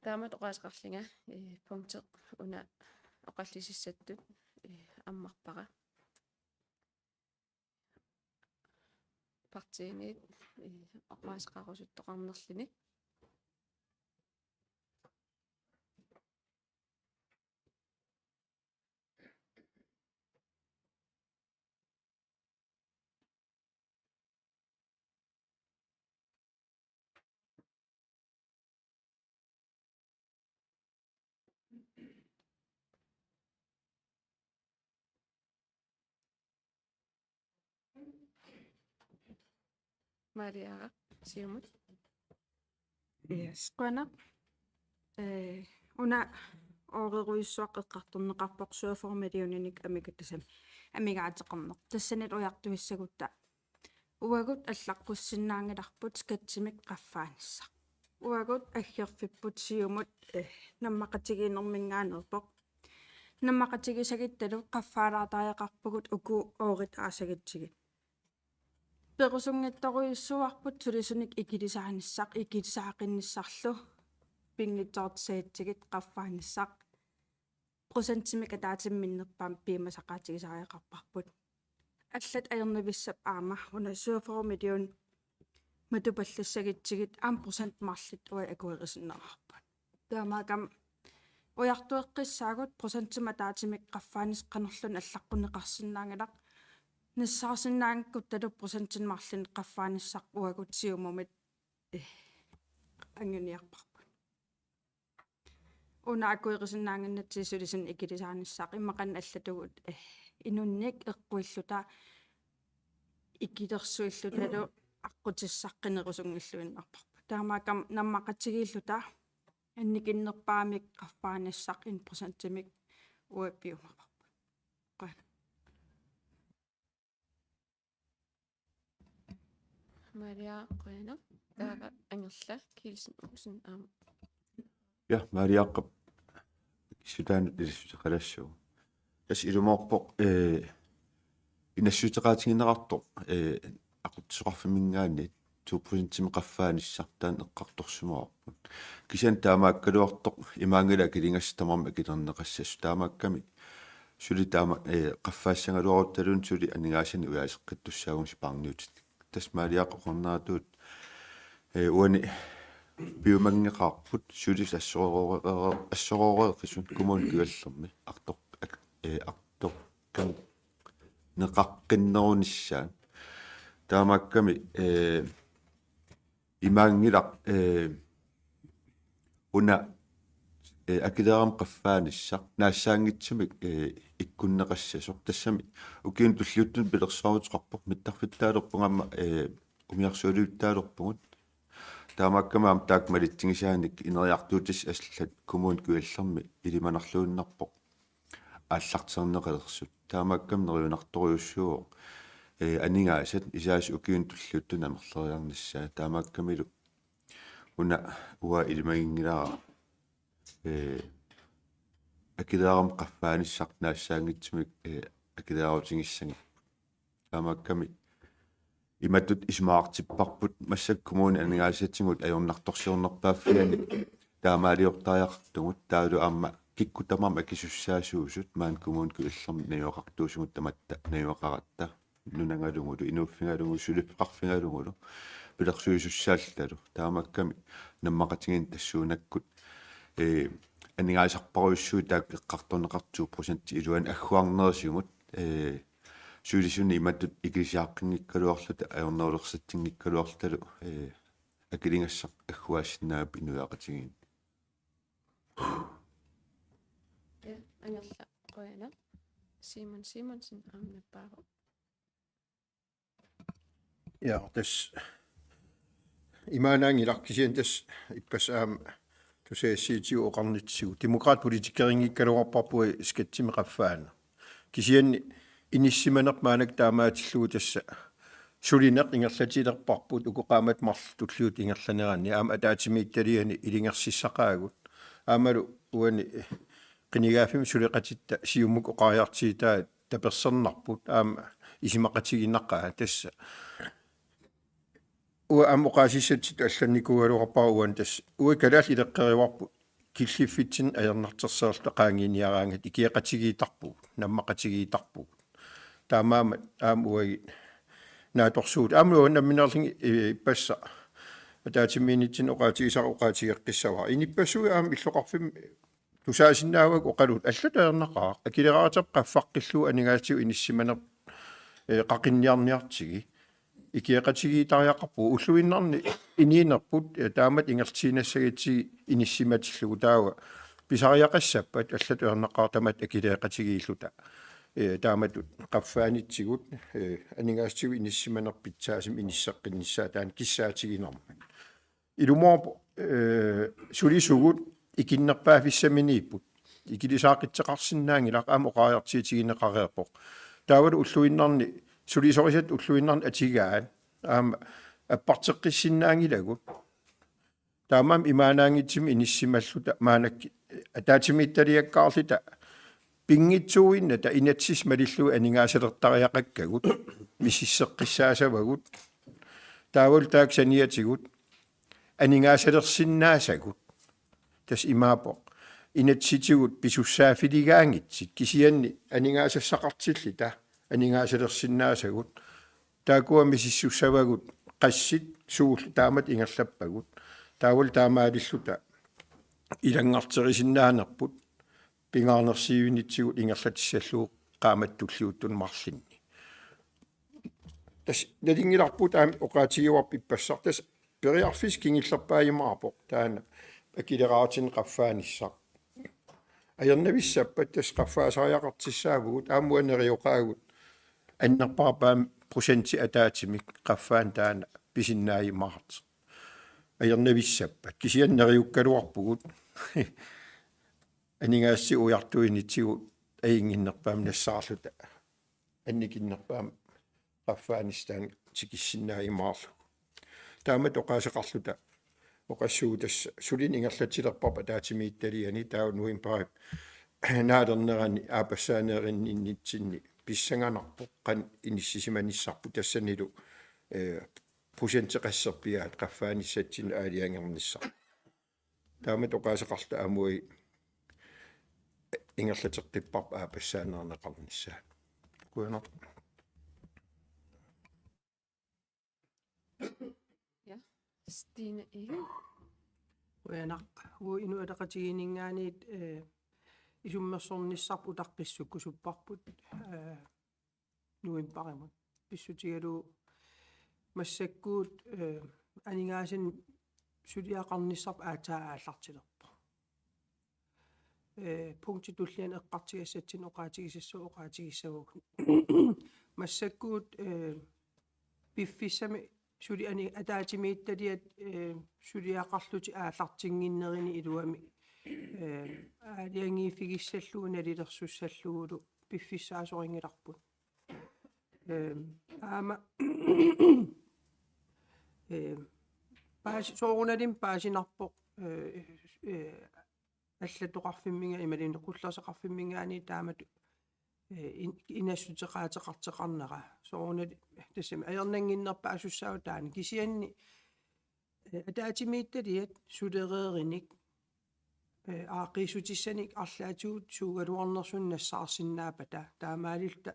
Taamatut oqaaseqarlunga, eh, punkti una oqallisissattut, eh, ammarpara. Partiinit, eh, oqaaseqarusuttoqarnerluni. Maria, Siumut. Yes, qujanaq. Eh, una oorerujussuaq eqqartorneqarpoq syvogfyrre millioninik amigit-, tassami amigaateqarneq. Tassanilu ujartuissagutta uagut allaqqussinnaanngilarput skattimik qaffaanissaq. Uagut aggerfipput Siumut, eh, nammaqatigiinnerminngaanneerpoq. Nammaqatigisaguttalu qaffaalaartariaqarpugut uku oorit aasagutsigit. Perusunngitsorujussuuarput sulisunik ikilisaanissaq, ikilisaaqqinnissarlu pinngitsoortisagatsigit qaffaanissaq. Procentimik ataatsimik minnerpaamik piumasaqaatigisariaqarparput. Allat ajornavissap aamma una syvogfyrre million matupallassagutsigit aamma procent marluk uagut akuerisinnaasarput. Taamaakkami ujartueqqissaagut procentimik ataatsimik qaffaanissaq qanorluunniit allaqqunneqarsinnaanngilaq. Nassaarsinnaanngikkutta procentimik marlunnik qaffaanissaq uagut Siumumit, eh, anguniarparput. Una akuerisinnaannginnatsigu sulisunik ikilisaanissaq, immaqa qanoq allatugut, eh, inunnik eqquilluta ikilersuillutalu aqqutissaqqinerusunngilluinnarparput. Taamaakkami nammaqatigiilluta annikinnerpaamik qaffaanissaq en procentimik uagut piumavarput. Qujan. Maria, qujanaq. Taava Angerla Kielsen Olsen aamma. Ja, Maria Jakob. Sutaanut ilissuteqalassuugut. Tassa ilumoorpoq, eh, inassuteqaatigineqartoq, eh, aqutsisoqarfimminngaanniit to procentimik qaffaanissaq taanna eqqartorsimavarput. Kisianni taamaakkaluartoq imaanngilaq akiligassat tamarmik akilerneqassasoq, taamaakkami suli taama, eh, qaffaassagaluaruttaluunniit suli aningaasanik ujaaseqqittussaavugut sipaarniutit. Tassa Maria Jakob oqarneratut, eh, uani piumanngeqaarput suli assoroore-, assorooreeqisut Kommune Kujallermi artoq-, ak-, eh, artoqqinneqaqqinnerunissaat. Taamaakkami, eh, imaanngilaq, eh, una, eh, akileeramik qaffaanissaq naassaanngitsumik, eh, ikkunneqassasoq. Tassami ukiuni tulliuttuni pilersaaruteqarpoq, mittarfittaalerpunga aamma, eh, umiarsualiuttaalerpugut. Taamaakkami aamma taakku malitsigisaanik ineriartuutissat allat Kommune Kujallermi ilimanarluinnarpoq aallartereqalersoq. Taamaakkami neriunartorujussuuvoq, eh, aningaasat isaas ukiuni tulliuttuni amerleriarnissaat. Taamaakkamilu una uanga ilimaginngilara, eh, akileeramik qaffaanissaq naassaanngitsumik, eh, akileerutigissagipput. Taamaakkami imatut isumaqartipparput, massakkut kommunip aningaasatigut ajornartorsiornerpaaffiani taamaaliortariaqartugut, taavalu aamma kikkut tamarmik akisussaasuusut maani Kommune Kujallermi najugaqartuusugut tamatta najugaqaratta, nunagalugulu, inuuffigalugulu, suliffeqarfigalugulu pilersuisussaallalu. Taamaakkami nammaqatigiinni tassuunakkut, eh, aningaasarparujussuit taakku eqqartorneqartut to procent iluani agguarnerisigut, eh, sulisuni imatut ikilisiaqqinngikkaluarluta, ajornerulersatsinngikkaluarlutalu, eh, akiligassaq agguaassinnaavarput inuiaqatigiinni. Ja, Angerla, qujanaq. Simon Simonsen aamma nappaavoq. Ja, tassa imaannaanngilaq, kisianni tassa ippassaq aamma tusagassiuutigut oqarnitsigut. Demokraatit politikerinngikkaluarparput skatsimik qaffaanneq. Kisianni inissisimanerput maannakkut taamaatillugu tassa sulineq ingerlatilerparput uku qaammatit marluk tulliuttut ingerlaneranni, aamma ataatsimiititaliani ilungersissaqaagut. Aammalu uani qinigaaffimmi suleqatitta Siumukkut oqariartuutaat tapersersornarput aamma isumaqatiginaqaat tassa. Uanga aamma oqaasissatitut allannikuugaluarpara uani tassa. Uagut kalaallit ileqqorivarput killiffitsinni ajornartorsiorluta qaangiiniaraangatta ikioqatigiittarpugut, nammaqatigiittarpugut. Taamaammat aamma uagut naatsorsuuvugut. Aamma uanga nammineerlunga, eh, ippassaq ataatsimiinnitsinni oqaatigisara oqaatigeqqissavara. Inuppassuit aamma illoqarfimmi tusaasinnaavagut oqaluuttut: allatut ajornaqaaq, akileraarutit qaffaqqillugu aningaasatigut inissisimanerput, eh, qaqinniarniartigit. Ikioqatigiittariaqarpugut, ulluinnarni inuunerput, eh, taamatut ingerlatiinnassagatsigu inissisimatillugu, taava pisariaqassappat allatut ajornaqaaq tamatta akileeqatigiilluta, eh, taamatut qaffaanitsigut, eh, aningaasatigut inissisimanerput pitsaasumik inisseqqinnissaa taanna kissaatiginarmat. Ilumoorpoq, eh, sulisugut ikinnerpaaffissaminiipput. Ikilisaaqqitseqarsinnaanngilaq, aamma oqariartuutigineqareerpoq. Taavalu ulluinnarni, sulisorisatta ulluinnarni atugaat aamma apparteqqissinnaanngilagut. Taamaammat imaannaanngitsumik inissisimalluta maannakkut ataatsimiititaliakkaarluta pinngitsuuinnata inatsisit malillugit aningaasalertariaqakkagut, misissoqqissaasavagut. Taavalu taakku saniatigut aningaasalersinnaasagut. Tassa imaappoq: inatsisitigut pisussaaffiligaanngitsut, kisianni aningaasassaqartilluta aningaasalersinnaasagut. Taakkua misissussavagut qassit suullu taamatut ingerlappagut. Taavalu taamaalilluta ilanngarterisinnaanerput pingaarnersiuinitsigut ingerlatissallugu qaammatit tulliuttuni marlunni. Tassa nalunngilarput aamma oqaatigivarput ippassaq, tassa periarfissaq kingullerpaajumaarpoq taanna akileraarutinik qaffaanissaq. Ajornavissappat tassa qaffaasariaqartussaavugut, aamma uanga neriuqaagut annerpaamik procentit ataatsimik qaffaaneq taanna pisinnaajumaartoq. Ajornavissappat kisianni neriukkaluarpugut aningaasat ujartuinitsigut ajunnginnerpaamik nassaarluta annikinnerpaamik qaffaanissaq taanna tikissinnaajumaarlugu. Taamatut oqaaseqarluta oqassuugut tassa sulineq ingerlatsilerparput ataatsimiititaliani, taava novembarip naalernerani aappassaaneerinninnitsinni pissanganarpoq qanoq inissisimanissarput, tassanilu, eh, procentit qasseq pigaat qaffaanissatsinnik aalajangernissaa. Taamatut oqaaseqarluta aamma uagut ingerlateqqipparput aappassaaneerneqarnissaa. Qujanaq. Ja, Stine Egede. Qujanaq. Uagut Inuit Ataqatigiinninngaanniit, eh, isummersornissarput utaqqissukkusupparput, eh, novembarimut. Pissutigalugu massakkut, eh, aningaasanik suliaqarnissarput aatsaat aallartilerpoq. Eh, punktit tulliani eqqartugassatsinnik oqaatigisassat oqaatigissavagut. Massakkut, eh, piffissami suli-, ani-, ataatsimiititaliat, eh, suliaqarlutik aallartinnginnerini iluamik, eh, aalajangiiffigissallugu nalilersussallugulu piffissaasorinngilarput. Eh, aamma, eh, paasi-, soorunalimi paasinarpoq, eh, eh, allattoqarfimminnga-, imaluunniit qullersaqarfimminngaanniit taamatut, eh, in-, inassuteqaateqartoqarnera. Soorunami tassami ajornannginnerpaasussaavugut taanna. Kisianni, eh, ataatsimiititaliat sulereerinik, eh, aaqqiissutissanik arlaatigut suugaluarnersunik nassaarsinnaappata, taamaalilluta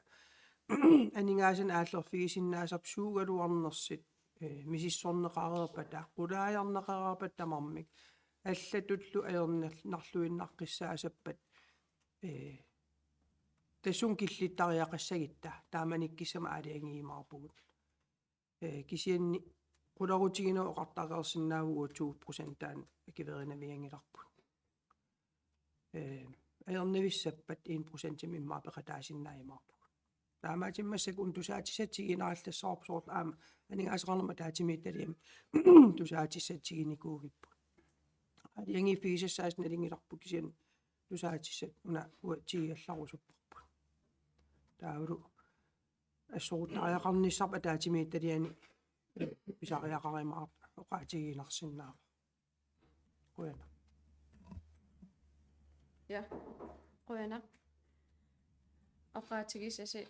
aningaasanik aallerfigisinnaasarput suugaluarnersut, eh, misissorneqareerpata, qulaajarneqareerpata tamarmik, allatullu ajornarluinnaqqissaassappat, eh, tassunga killittariaqassagutta taamanikkissamik aalajangiumaarpugut. Eh, kisianni qularutiginera oqartareersinnaavugut to procent taanna akuerinavianngilarput. Eh, ajornavissappat en procentimik immaqa peqataasinnaajumaarpugut. Taamaattumik massakkut una tusaatissatut tikiinnarallassavarput, soorlu aamma aningaasaqarnermut ataatsimiititaliami tusaatissatut tiginikuugipput. Aalajangiiffigisassaasut nalunngilarput kisianni tusaatissat una uagut tigiallarusupparput. Taavalu assoruttariaqarnissarput ataatsimiititaliani pisariaqarumaartoq oqaatigiinnarsinnaavoq. Qujanaq. Ja, qujanaq. Oqaatigisasi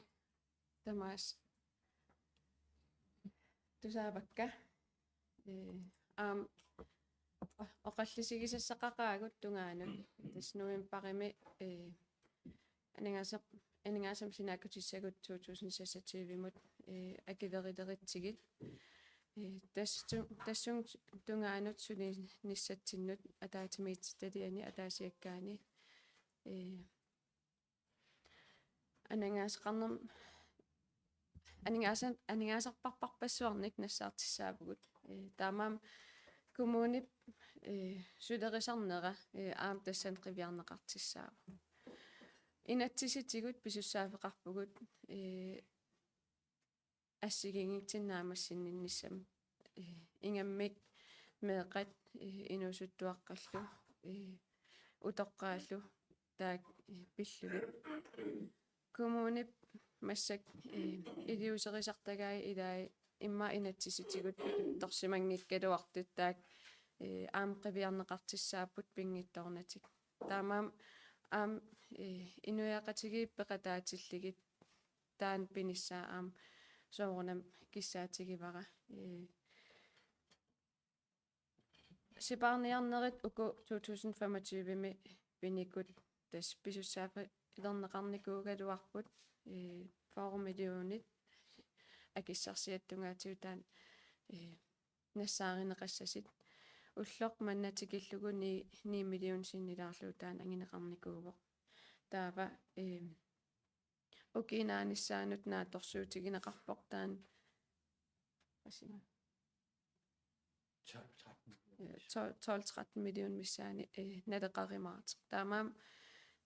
tamaasa tusaavakka. Eh, aamma o-, oqallisigisassaqaqaagut tungaanut. Tassa novembarimi, eh, aningaasaq-, aningaasanik sinaakkutissagut to tusind seksogtyvemut, eh, akuerileritsigit. Eh, tassa tu-, tassunga tungaanut sulinissatsinnut ataatsimiititaliani ataasiakkaani, eh, aningaasaqarnerm-, aningaasa-, aningaasarparparpassuarnik nassaartussaavugut. Eh, taamaammat kommunip, eh, sulerisarnera, eh, aamma tassani qiviarneqartussaavoq. Inatsisitigut pisussaaffeqarpugut, eh, assigiinngitsunik naammassininnissamut. Eh, ingammik meeqqat, eh, inuusuttuaqqallu, eh, utoqqaallu taakku, eh, pillugit. Kommunip massakkut, eh, iliuuserisartagai ilai immaqa inatsisitigut torsimanngikkaluartut taakku, eh, aamma qiviarneqartussaapput pinngitsoornatik. Taamaammat aamma, eh, inuiaqatigiit peqataatillugit taanna pinissaa aamma soorunami kissaatigivara. Eh, sipaarniarnerit uku to tusind femogtyvemi pinikut tassa pisussaaffilerneqarnikuugaluarput, eh, fyrre millionit akissarsiat tungaatigut taanna, eh, nassaarineqassasut. Ulloq manna tikillugu ni, ni million sinnilaarlugu taanna anguneqarnikuuvoq. Taava, eh, ukiup naanissaanut naatsorsuutigineqarpoq taanna. Qasima. Tolv, tretten. Eh, tolv, tolv, tretten million missaani, eh, naleqarumaartoq. Taamaammat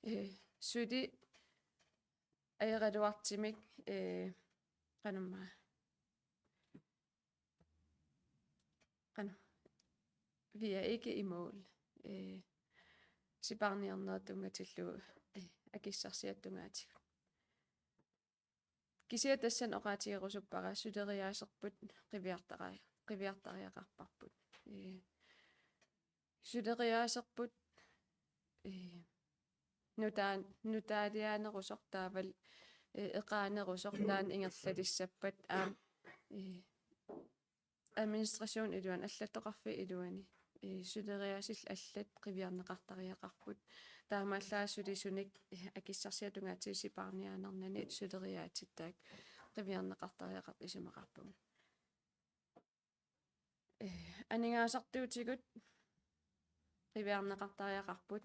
Eh, suli ajoraluartumik, eh, qanormaa. Qanoq. Vi er ikke i mål. Eh, sipaarniarnerit tunngatillugu, eh, akissarsiat tungaatigut. Kisianni tassani oqaatigerusuppara suleriaaserput qiviartara-, qiviartariaqarparput. Eh, suleriaaserput, eh, nutaan-, nutaaliaanerusoq taavalu, eh, eqaanerusoq taanna ingerlalissappat aamma, eh, administration iluani allattoqarfiup iluani, eh, suleriaasillu allat qiviarneqartariaqarput. Taamaallaat sulisunik, eh, akissarsiat tungaatigut sipaarniaanernani suleriaatsittaaq qiviarneqartariaqartut isumaqarpunga. Eh, aningaasartuutigut qiviarneqartariaqarput.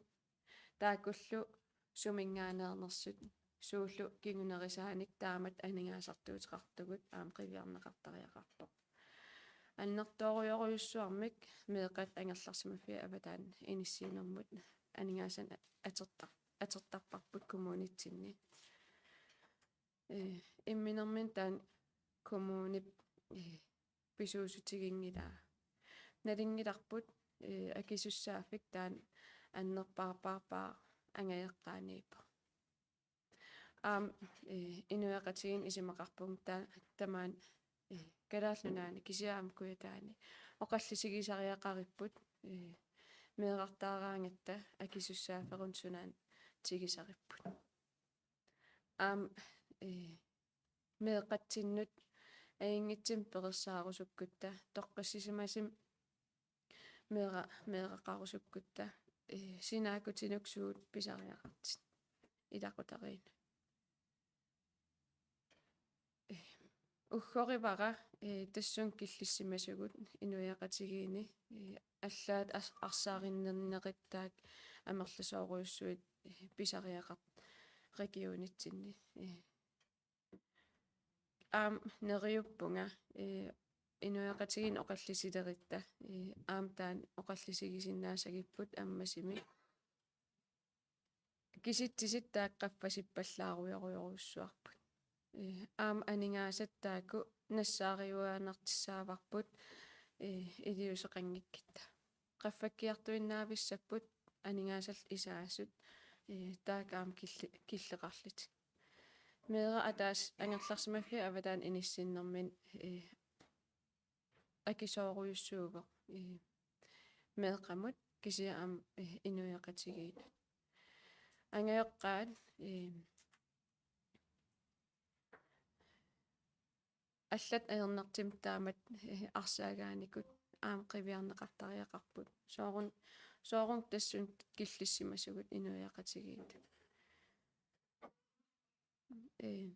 Taakkullu suminngaanneernersut, suullu kingunerisaanik taamatut aningaasartuuteqartugut aamma qiviarneqartariaqarpoq. Annertoorujorujussuarmik meeqqat angerlarsimaffiat avataani inissiinermut aningaasanik atortar-, atortarparput kommunitsinni. Eh, imminermini taanna kommunip, eh, pisuussutiginngilaa. Nalunngilarput, eh, akisussaaffik taanna annerpaarpaarpaaq angajoqqaaniippoq. Aamma, eh, inuiaqatigiinni isumaqarpunga ta-, tamaani, eh, Kalaallit Nunaanni kisianni aamma Kujataani oqallisigisariaqaripput, eh, meerartaaraangatta akisussaafferunik sunaana tigusaripput. Aamma, eh, meeqqatsinnut ajunngitsumik perorsaarusukkutta, toqqissisimasumik meera-, meeraqarusukkutta, eh, sinaakkutinut suut pisariaqartut ilaqutariinnut. Eh, uggorivara, eh, tassunga killissimasugut inuiaqatigiinni, eh, allaat as-, arsaarinnernerit taakku amerlasoorujussuit, eh, pisariaqartut regionitsinni. Eh, aamma neriuppunga, eh, inuiaqatigiinni oqallisilerutta, eh, aamma taanna oqallisigisinnaasagipput ammasumik. Kisitsisit taakku qaffasippallaarujoorujorujussuarput. Eh, aamma aningaasat taakku nassaariuaannartussaavarput, eh, iliuuseqanngikkutta. Qaffakkiartuinnavissapput aningaasallu isaasut, eh, taakku aamma killi-, killeqarlutik. Meeraq ataaseq angerlarsimaffiup avataani inissinnermini, eh, akisoorujussuuvoq, eh, meeqqamut kisianni aamma, eh, inuiaqatigiinnut. Angajoqqaat, eh, allat ajornartumik taamatut, eh, arsaagaanikut aamma qiviarneqartariaqarput. Soorun-, soorunami tassunga killissimasugut inuiaqatigiittut. Eh,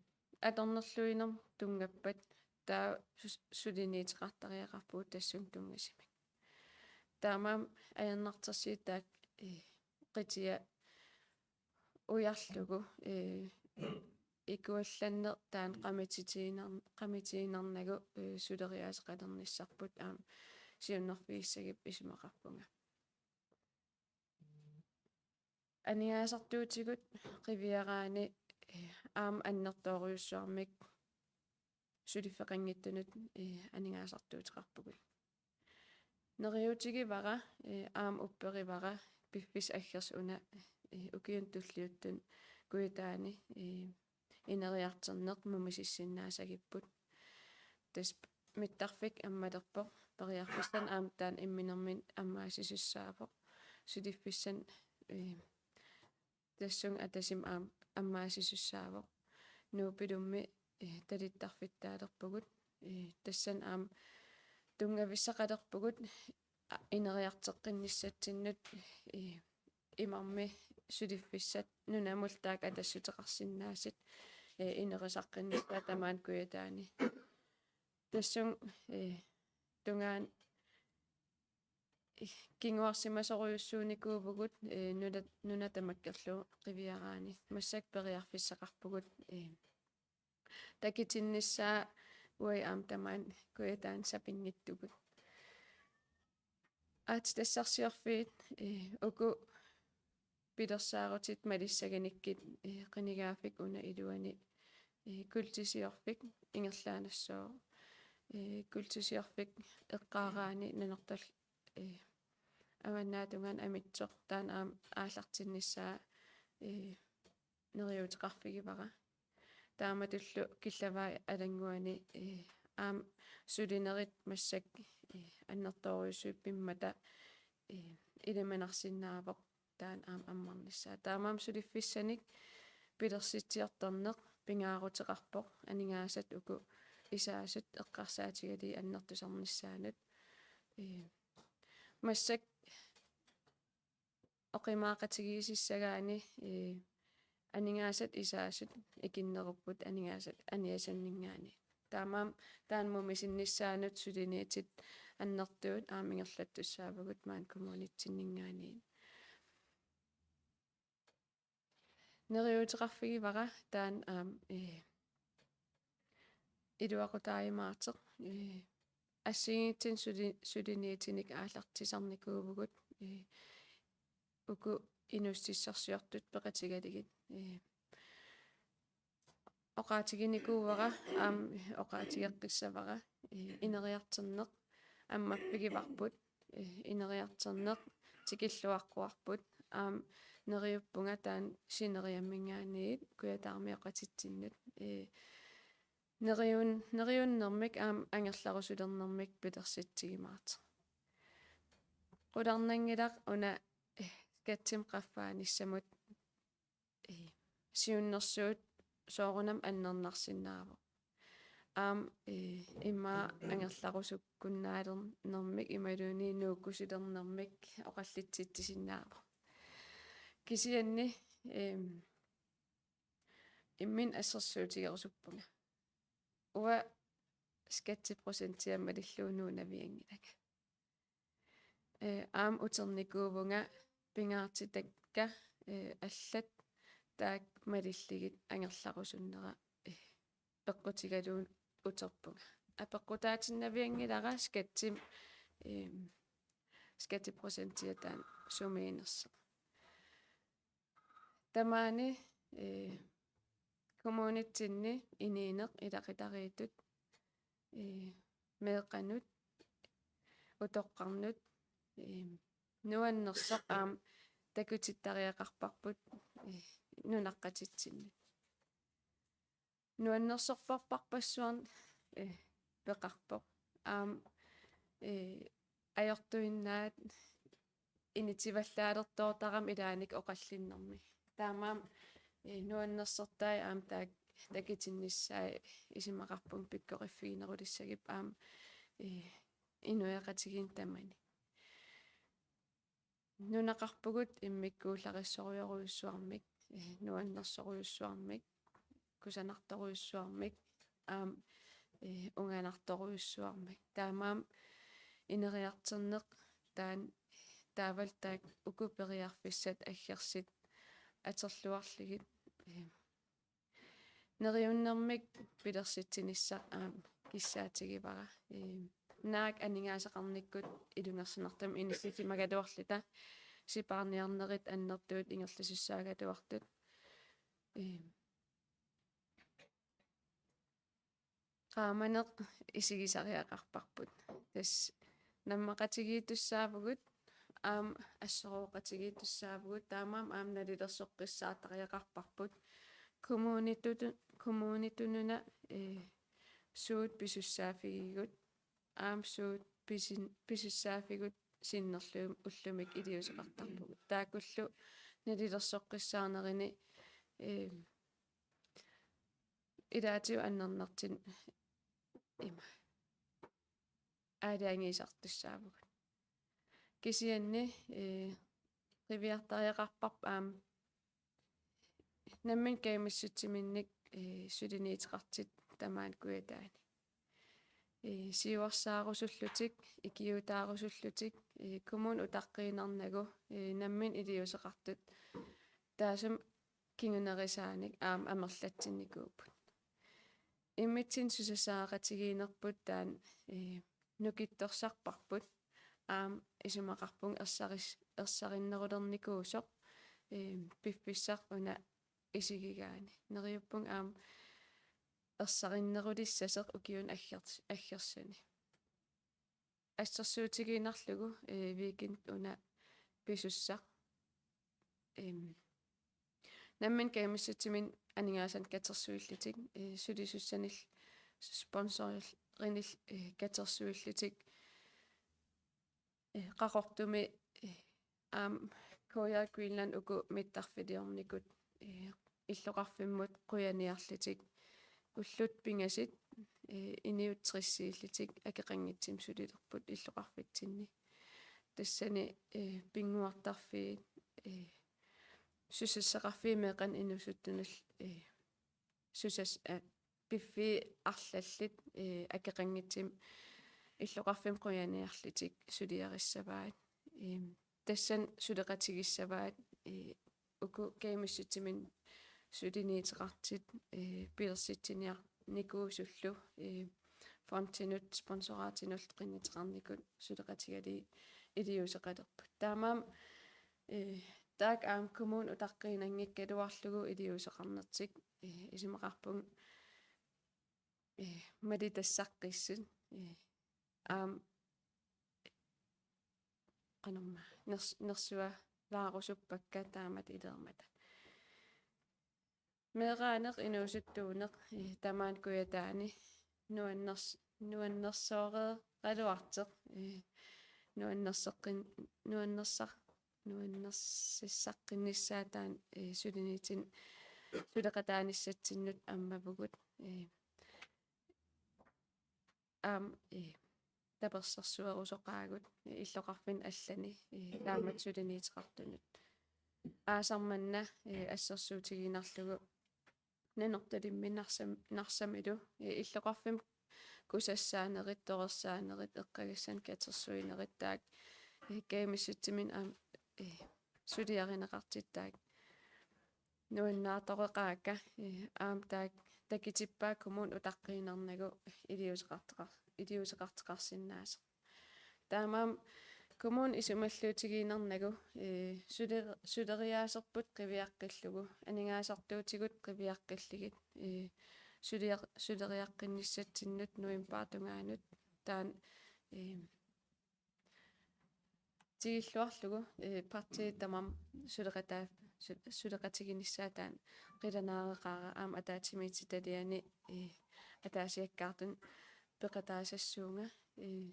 atornerluinermut tunngappat taava sus-, suliniuteqartariaqarpugut tassunga tunngasumik. Taamaammat ajornartorsiut taakku, eh, qitiat ujarlugu, eh, ikuallanneq taanna qamititiinar-, qamititiinnarnagu, eh, suleriaaseqalernissarput aamma siunnerfigissagipput isumaqarpunga. Aningaasartuutigut qiviaraanni, eh, aamma annertoorujussuarmik suliffeqanngitsunut, eh, aningaasartuuteqarpugut. Neriuutigivara, eh, aamma upperivara piffissap aggersap una, eh, ukiunut tulliuttunut Kujataani, eh, ineriartorneq mumisissinnaassagipput. Tassa mittarfik ammalerpoq, periarfissanik aamma taanna imminermini ammaasisussaavoq. Suliffissanik, eh, tassunga atasimut aamma ammaasisussaavoq. Nuup Ilummi, eh, talittarfittaalerpugut. Eh, tassani aamma tunngavissaqalerpugut, a-, ineriartoqqinnissatsinnut, eh, imarmi suliffissat nunamullu taakku atassuteqarsinnaasut, eh, ineriartoqqinnissaat tamaani Kujataani. Tassunga, eh, tungaanut, eh, kinguarsimasorujussuunikuuvugut, eh, nuna-, nuna tamakkerlugu qiviaraanni. Massakkut periarfissaqarpugut, eh, takutinnissaa uagut aamma tamaani Kujataani sapinngitsugut. Aatsitassarsiorfiit, eh, uku pilersaarutit malissaginikkit, eh, qinigaaffik una iluani, eh, kuultisiorfik ingerlaannassooq. Eh, kuultisiorfik eqqaaraanni Nanortal-, eh, avannaatungaani Amitsoq taanna aamma aallartinnissaa, eh, neriuuteqarfigivara. Taamatullu Killavaat Alannguani, eh, aamma sulinerit massakkut, eh, annertoorujussuit pimmata, eh, ilimanarsinnaavoq taanna aamma ammarnissaa. Taamaammat suliffissanik pilersitsiortarneq pingaaruteqarpoq aningaasat uku isaasut eqqarsaatigalugit annertusarnissaannut. Eh, massakkut oqimaaqatigiissagaanni, eh, aningaasat isaasut ikinnerupput aningaasat aniasanninngaanniit. Taamaammat taanna mumisinnissaanut suliniutit annertuut aamma ingerlattussaavugut maani kommunitsinninngaanniit. Neriuuteqarfigivara taanna aamma, eh, iluaqutaajumaartoq, eh, assigiinngitsunik suli-, suliniutinik aallartisarnikuuvugut, eh, uku inuussutissarsiortut peqatigalugit, eh, oqaatiginikuuara aamma oqaatigeqqissavara, eh, ineriartorneq ammappigivarput, eh, ineriartorneq tikilluaqquarput aamma neriuppunga taanna sineriamminngaanniit Kujataarmioqatitsinnut, eh, neriun-, neriunnermik aamma angerlarusulernermik pilersitsigimaartoq. Qularnanngilaq una, eh, skatsimik qaffaanissamut, eh, siunnersuut soorunami annernarsinnaavoq. Aamma, eh, immaqa angerlarusukkunnaalernermik imaluunniit nuukkusulernermik oqallitsitsisinnaavoq. Kisianni, ehm, imminut assersuutigerusuppunga. Uanga skatteprocentia malillugu nuunnavianngilanga. Eh, aamma uternikuuvunga pingaartitakka, eh, allat taakku malillugit angerlarusunnera, eh, peqqutigalugu uterpunga. Apeqqutaatinnavianngilara skattim-, eh, skatteprocentia taanna sumiinnersoq. Tamaani, eh, kommunitsinni inuuneq ilaqutariittut, eh, meeqqanut, utoqqarnut, eh, nuannersoq aamma takutittariaqarparput, eh, nunaqqatitsinnut. Nuannersorparpassuarnik, eh, peqarpoq. Aamma, eh, ajortuinnaat initsivallaalertoortarami ilaannik oqallinnermi. Taamaammat, eh, nuannersortai aamma taak-, takutinnissaat isumaqarpunga pikkoriffiginerulissagit aamma, eh, inuiaqatigiinni tamani. Nunaqarpugut immikkuullarissorujorujussuarmik, eh, nuannersorujussuarmik, kusanartorujussuarmik, aamma, eh, unganartorujussuarmik. Taamaammat ineriartorneq taanna taavalu taakku uku periarfissat aggersut atorluarlugit, eh, neriunnermik pilersitsinissaq aamma kissaatigivara. Ee, naak aningaasaqarnikkut ilungersunartumik inissisimagaluarluta sipaarniarnerit annertuut ingerlasussaagaluartut. Ee, qaamaneq isigisariaqarparput. Tassa nammaqatigiittussaavugut, aamma assorooqatigiittussaavugut, taamaammat aamma nalilersoqqissaartariaqarparput. Kommunitut-, kommunitut una, ee, suut pisussaaffigigut, aamma suut pisin-, pisussaaffigut sinnerlugit ullumi iliuuseqartarpugut. Taakkullu nalilersoqqissaarnerini, ee, ilaatigut annernartunik ima aalajangiisartussaavugut. Kisianni, ee, qiviartariaqarparput aamma nammineq kajumissutsiminnik, ee, suliniuteqartut tamaani Kujataani. Ee, siuarsaarusullutik, ikiuutaarusullutik, ee, kommuni utaqqiinnarnagu, ee, nammineq iliuuseqartut taassuma kingunerisaanik aamma amerlatsinnikuupput. Immitsinnut susassaqatigiinnerput taanna, ee, nukittorsarparput, aamma isumaqarpunga ersaris-, ersarinnerulernikuusoq, Ehm, piffissaq una isigigaanni. Neriuppunga aamma ersarinnerulissasoq ukiuni aggers-, aggersuni. Assersuutigiinnarlugu, eh, weekend una pisussaq. Ehm, nammineq kajumissutsiminni aningaasanik katersuillutik, eh, sulisussanillu sponsorinillu, eh, katersuillutik. Eh, Qaqortumi, eh, aamma K J Greenland uku mittarfiliornikut, eh, illoqarfimmut qujaniarlutik ullut pingasut, eh, inuit tressiillutik akeqanngitsumik sulilerput illoqarfitsinni. Tassani, eh, pinnguartarfiit, eh, susassaqarfiit meeqqanut inuusuttunullu, eh, susas-, eh, piffissaq arlallit, eh, akeqanngitsumik illoqarfimmut qujaniarlutik suliarissavaat. Ehm, tassani suleqatigissavaat, eh, uku kajumissutsiminni suliniuteqartut, eh, pilersitsiniarnikuusullu, eh, fondinut sponsoraatinnullu qinnuteqarnikut suleqatigalugit iliuuseqalerput. Taamaammat, eh, taakku aamma kommunit utaqqiinnanngikkaluarlugu iliuuseqarnertik, eh, isumaqarpunga, eh, malitassaqqissut, eh, aamma qanormaa ners-, nersualaarusuppakka taamatut ileermata. Meeraaneq inuusuttuuneq, eh, tamaani Kujataani nuanners-, nuannersooreeraluartoq, eh, nuannerseqqin-, nuannersar-, nuannersussaqqinnissaa taanna, eh, suliniutin-, suleqataanissatsinnut ammavugut, eh, aamma, eh, tapersersuerusoqaagut, eh, illoqarfinni allani, eh, taamatut suliniuteqartunut. Aasaq manna, eh, assersuutigiinnarlugu Nanortalimmi Narsam-, Narsamilu, eh, illoqarfimmut kusassaanerit, torersaanerit, eqqagassanik katersuinerit taakku, eh, kajumissutsiminni aamma, eh, suliarineqartut taakku nuannaartoreqaakka, eh, aamma taakku takutippaat kommunit utaqqiinnarnagu iliuuseqartoqar-, iliuuseqartoqarsinnaasoq. Taamaammat kommuni isumalluutigiinnarnagu, eh, suler-, suleriaaserput qiviaqqillugu, aningaasartuutigut qiviaqqillugit, eh, suliar-, suleriaqqinnissatsinnut novembarip tungaanut taanna, eh, tigulluarlugu, eh, partiit tamarmik suleqataa-, su-, suleqatiginissaat taanna qilanaareqaara aamma ataatsimiititaliani, eh, ataasiakkaartunik peqataasassuunga, eh,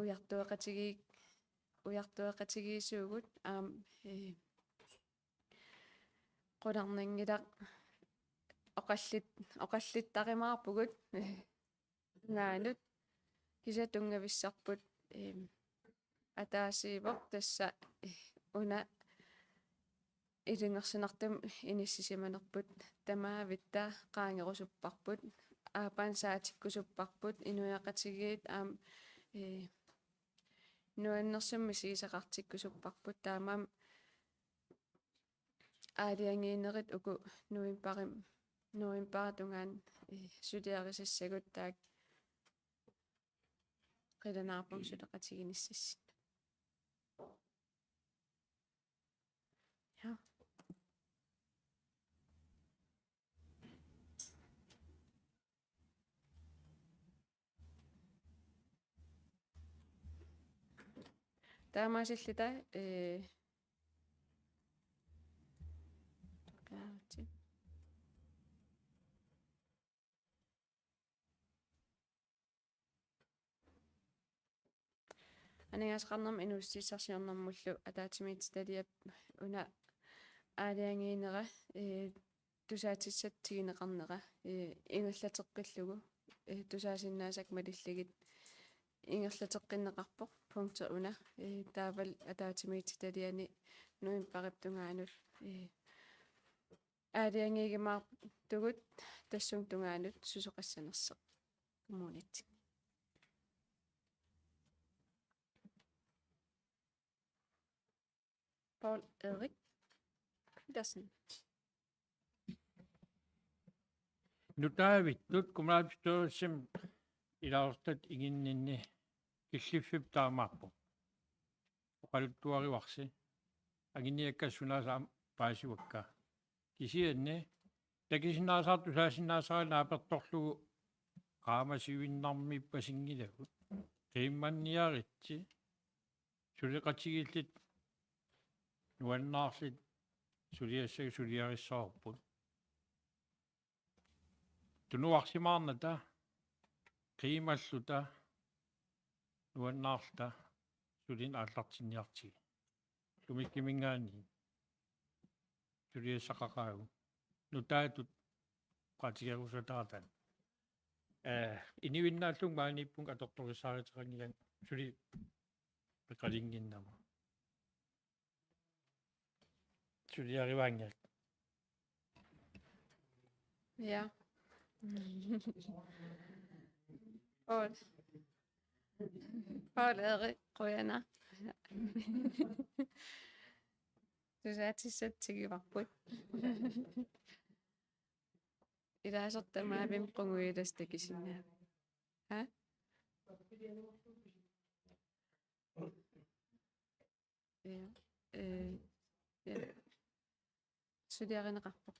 ujartueqatigi-, ujartueqatigiissuugut aamma, eh, qularnanngilaq oqallit-, oqallittarumaarpugut, eh, tungaanut kisianni tunngavissarput, ehm, ataasiivoq tassa, eh, una ilungersunartumik inissisimanerput tamavitta qaangerusupparput, aappaanut saatikkusupparput, inuiaqatigiit aamma, eh, nuannersumik misigisaqartikkusupparput, taamaammat aalajangiinerit uku novembarip, novembarip tungaanut, eh, suliarisassagut taakku qilanaarpunga suleqatiginissatsinnut. Ja. Taamaasilluta, eh, aningaasaqarnermut inuussutissarsiornermullu ataatsimiititaliap una aalajangiinera, eh, tusaatissatut tiguneqarnera, eh, ingerlateqqillugu, eh, tusaasinnaasakka malillugit ingerlateqqinneqarpoq, punkti una, eh, taavalu ataatsimiititaliani novembarip tungaanut, eh, aalajangiigimaartugut tassunga tungaanut susoqassanersoq kommunitsinni. Poul Erik Petersen. Nutaavittut kommunalbestyrelsimi ilaasortatut inginninni killiffipput taamaappoq. Oqaluttuarivarsi. anguniakkat sunaasa aamma paasivakka. Kisianni takusinnaasara tusaasinnaasara naapertorlugu qaamasuinnarmippasinngilakku. Qiimmanniaritsi suleqatigiilluta nuannaarluta suliassat suliarissavarput. Tunuarsimaarnata qiimalluta nuannaarluta sulineq aallartinniartigu. Sumikkaminngaanniit suliassaqaqaagut nutaatut oqaatigerusutaartarput. Ee, inuinnaallugu maaniippunga atortorissaaruteqanngilanga suli peqalinnginnama. Suliarivaanngilat. Ja. Poul. Poul Erik, qujanaq. Tusaatissatut tiguarput. Ilaasortat maavim qunguilas takusinnaavat. Ha? Ja. Ee, ja. Suliarineqarpoq.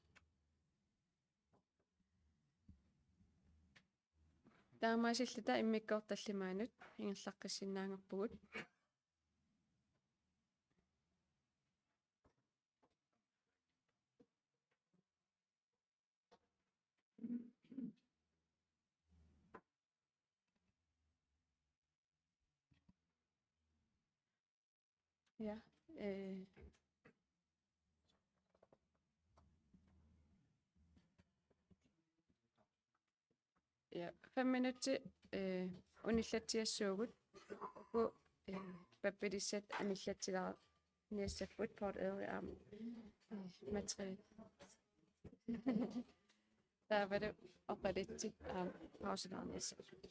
Taamaasilluta immikkoortoq tallimaanut ingerlaqqissinnaanngorpugut. Ja, øh, ja, fem minutter, øh, unillatsiassuugut. Uku, øh, pappilissat anillatsilaarniassapput Poul Erik aamma, øh, materiale. Taavalu oqalutsit aamma pausilaarniassapput.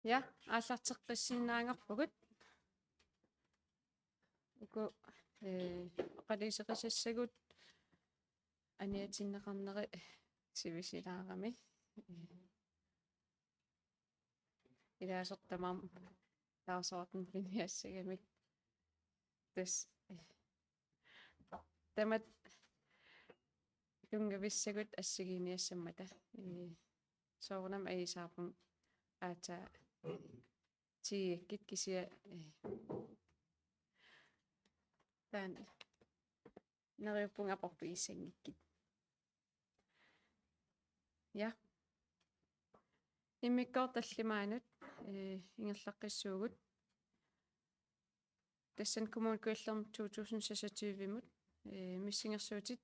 Ja, aallarteqqissinnaanngorpugut. Uku, eh, oqaluuserisassagut aniatinneqarneri sivisunermi. Eh, ilaasortamarmi dagsorden piniassagamik. Tassa, eh, tamatta tunngavissagut assigiinniassammata. Eh, soorunami ajuusaarpunga aatsaat tiiakkit kisianni, eh, taanna neriuppunga aporfigissanngikkukkit. Ja. Immikkoortoq tallimaanut, eh, ingerlaqqissuugut. Tassani Kommune Kujallermi to tusind seksogtyvemut, eh, missingersuutit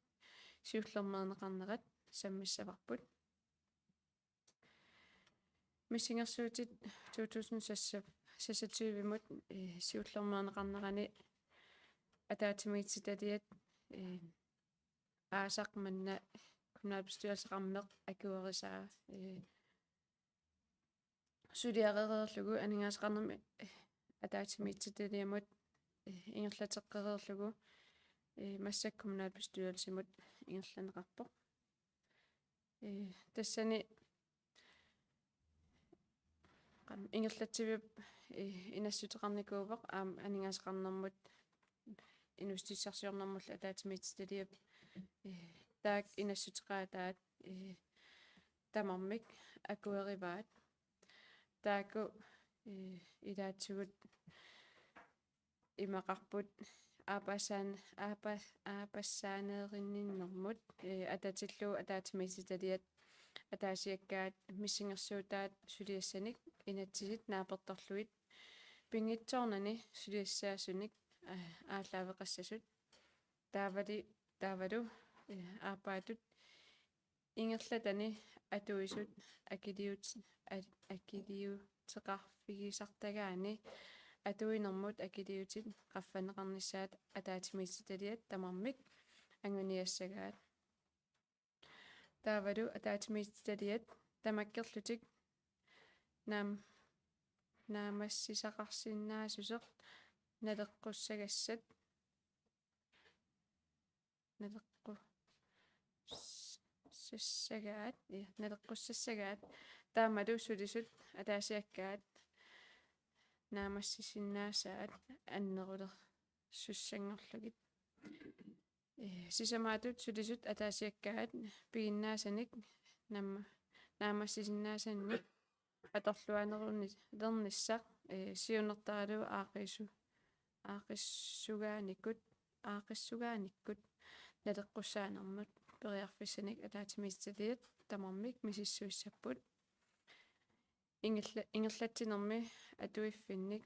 siullermeerneqarnerat sammissavarput. Missingersuutit to tusind seksogtyvemut, eh, siullermeerneqarnerani ataatsimiititaliat, eh, aasaq manna kommunalbestyrelseqarneq akuerisaa, eh, suliarereerlugu aningaasaqarnermut, eh, ataatsimiititaliamut, eh, ingerlateqqereerlugu, eh, massakkut kommunalbestyrelsimut ingerlanneqarpoq. Eh, tassani qam-, ingerlatsiviup, eh, inassuteqarnikuuvoq aamma aningaasaqarnermut inuussutissarsiornermullu ataatsimiititaliap, eh, taakku inassuteqaataat, eh, tamarmik akuerivaat. Taakku, eh, ilaatigut imaqarput aappassaan-, aappa-, aappassaaneerinninnermut, eh, atatillugu ataatsimiititaliat ataasiakkaat missingersuutaat suliassanik inatsisit naapertorlugit pinngitsoornani suliassaasunik, eh, aallaaveqassasut. Taavali-, taavalu, eh, aappaatut ingerlatani atuisut akiliut-, a-, akiliuteqarfigisartagaanni atuinermut akiliutit qaffanneqarnissaat ataatsimiititaliat tamarmik anguniassagaat. Taavalu ataatsimiititaliat tamakkerlutik naam-, naammassisaqarsinnaassuseq naleqqussagassat, naleqqu-, s-, sassagaat, ja, naleqqussassagaat, taamalu sulisut ataasiakkaat naammassisinnaasaat annerulersussanngorlugit. Eh, sisamaatut sulisut ataasiakkaat piginnaasanik naamma-, naammassisinnaasanik atorluaannerunni-, -lernissaq, eh, siunertaralugu aaqqissu-, aaqqissugaanikkut, aaqqissugaanikkut naleqqussaanermut periarfissanik ataatsimiititaliat tamarmik misissuissapput. Ingerla-, ingerlatsinermi atuiffinnik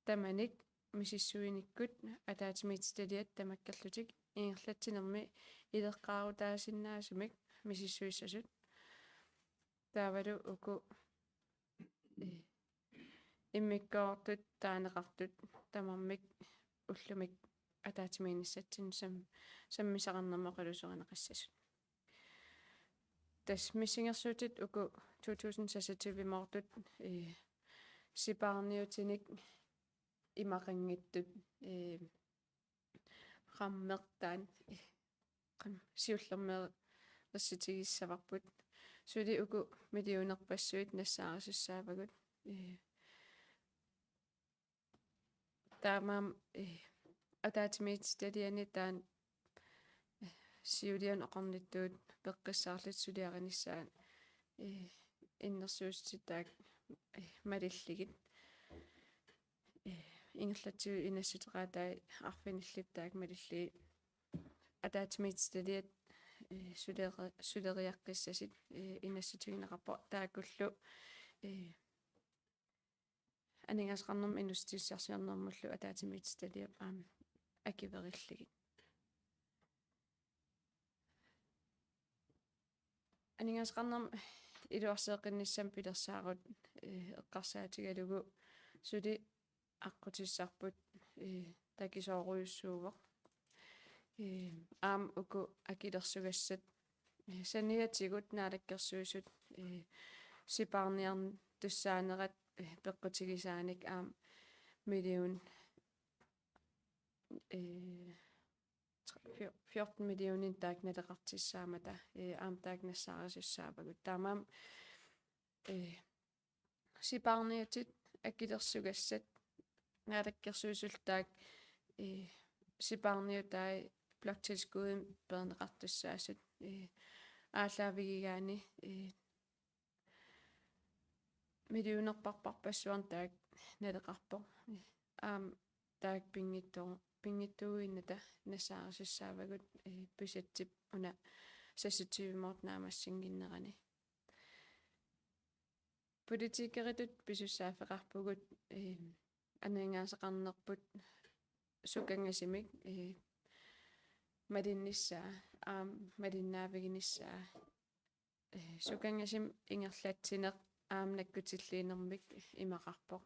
tamanik misissuinikkut ataatsimiititaliat tamakkerlutik ingerlatsinermi ileqqaarutaasinnaasumik misissuissasut. Taavalu uku, eh, immikkoortut taaneqartut tamarmik ullumi ataatsimiinnissatsinnut sam-, sammisaqarnermut oqaluuserineqassasut. Tassa missingersuutit uku to tusind seksogtyvemoortut, eh, sipaarniutinik imaqanngitsut, eh, qammertaan, eh, qam-, siullermeerissutigissavarput. Suli uku millionerpassuit nassaarisussaavagut. Eh, taamaammat, eh, ataatsimiititaliani taanna, eh, siuliani oqarnittut peqqissaarlutik suliarinissaat, eh, innersuussutit taakku, eh, malillugit. Eh, ingerlatsiviup inassuteqaatai arfinillit taakku malillugit ataatsimiititaliat, eh, sulera-, suleriaqqissasut, eh, inassutigineqarpoq taakkullu, eh, aningaasaqarnermut inuussutissarsiornermullu ataatsimiititaliap aamma akuerillugit. Aningaasaqarnermut iluarseeqqinnissamut pilersaarut, eh, eqqarsaatigalugu suli aqqutissarput, eh, takisoorujussuuvoq. Eh, aamma uku akilersugassat, eh, saniatigut Naalakkersuisut, eh, sipaarniarn-, tussaanerat, eh, peqqutigisaanik aamma million, eh, fjorten millioninit taakku naleqartussaammata, eh, aamma taakku nassaarisussaavagut. Taamaammat, eh, sipaarniutit akilersugassat Naalakkersuisullu taakku, eh, sipaarniutai bloktilskuddimik peerneqartussaasut, eh, aallaavigigaanni, eh, millionerparparpassuarnik taakku naleqarpoq. Aamma taakku pinngitsoo-, pinngitsuuinnata nassaarisussaavagut, eh, budgetip una seksogtyvemut naammassinnginnerani. Politikeritut pisussaaffeqarpugut, eh, aningaasaqarnerput sukangasumik, eh, malinnissaa, aamma malinnaaviginissaa, eh, sukangasumik ingerlatsineq aamma nakkutilliinermik imaqarpoq.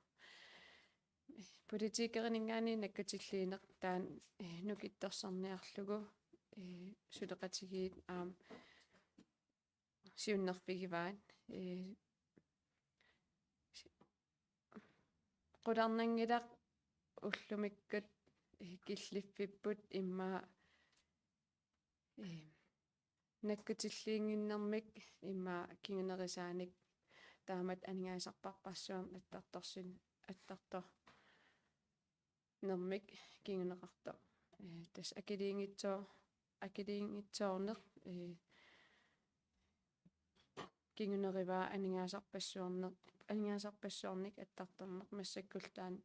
Politikerininngaanniit nakkutilliineq taanna, eh, nukittorsarniarlugu, eh, suleqatigiit aamma siunnerfigivaat, eh, si-, qularnanngilaq ullumikkut, eh, killiffipput immaqa, eh, nakkutilliinnginnermik immaqa kingunerisaanik taamatut aningaasarparpassuarnik attartorsin-, attartor-, nermik kinguneqartoq. Eh, tassa akiliinngitsoo-, akiliinngitsoorneq, eh, kingunerivaa aningaasarpassuarneq, aningaasarpassuarnik attartorneq massakkullu taanna,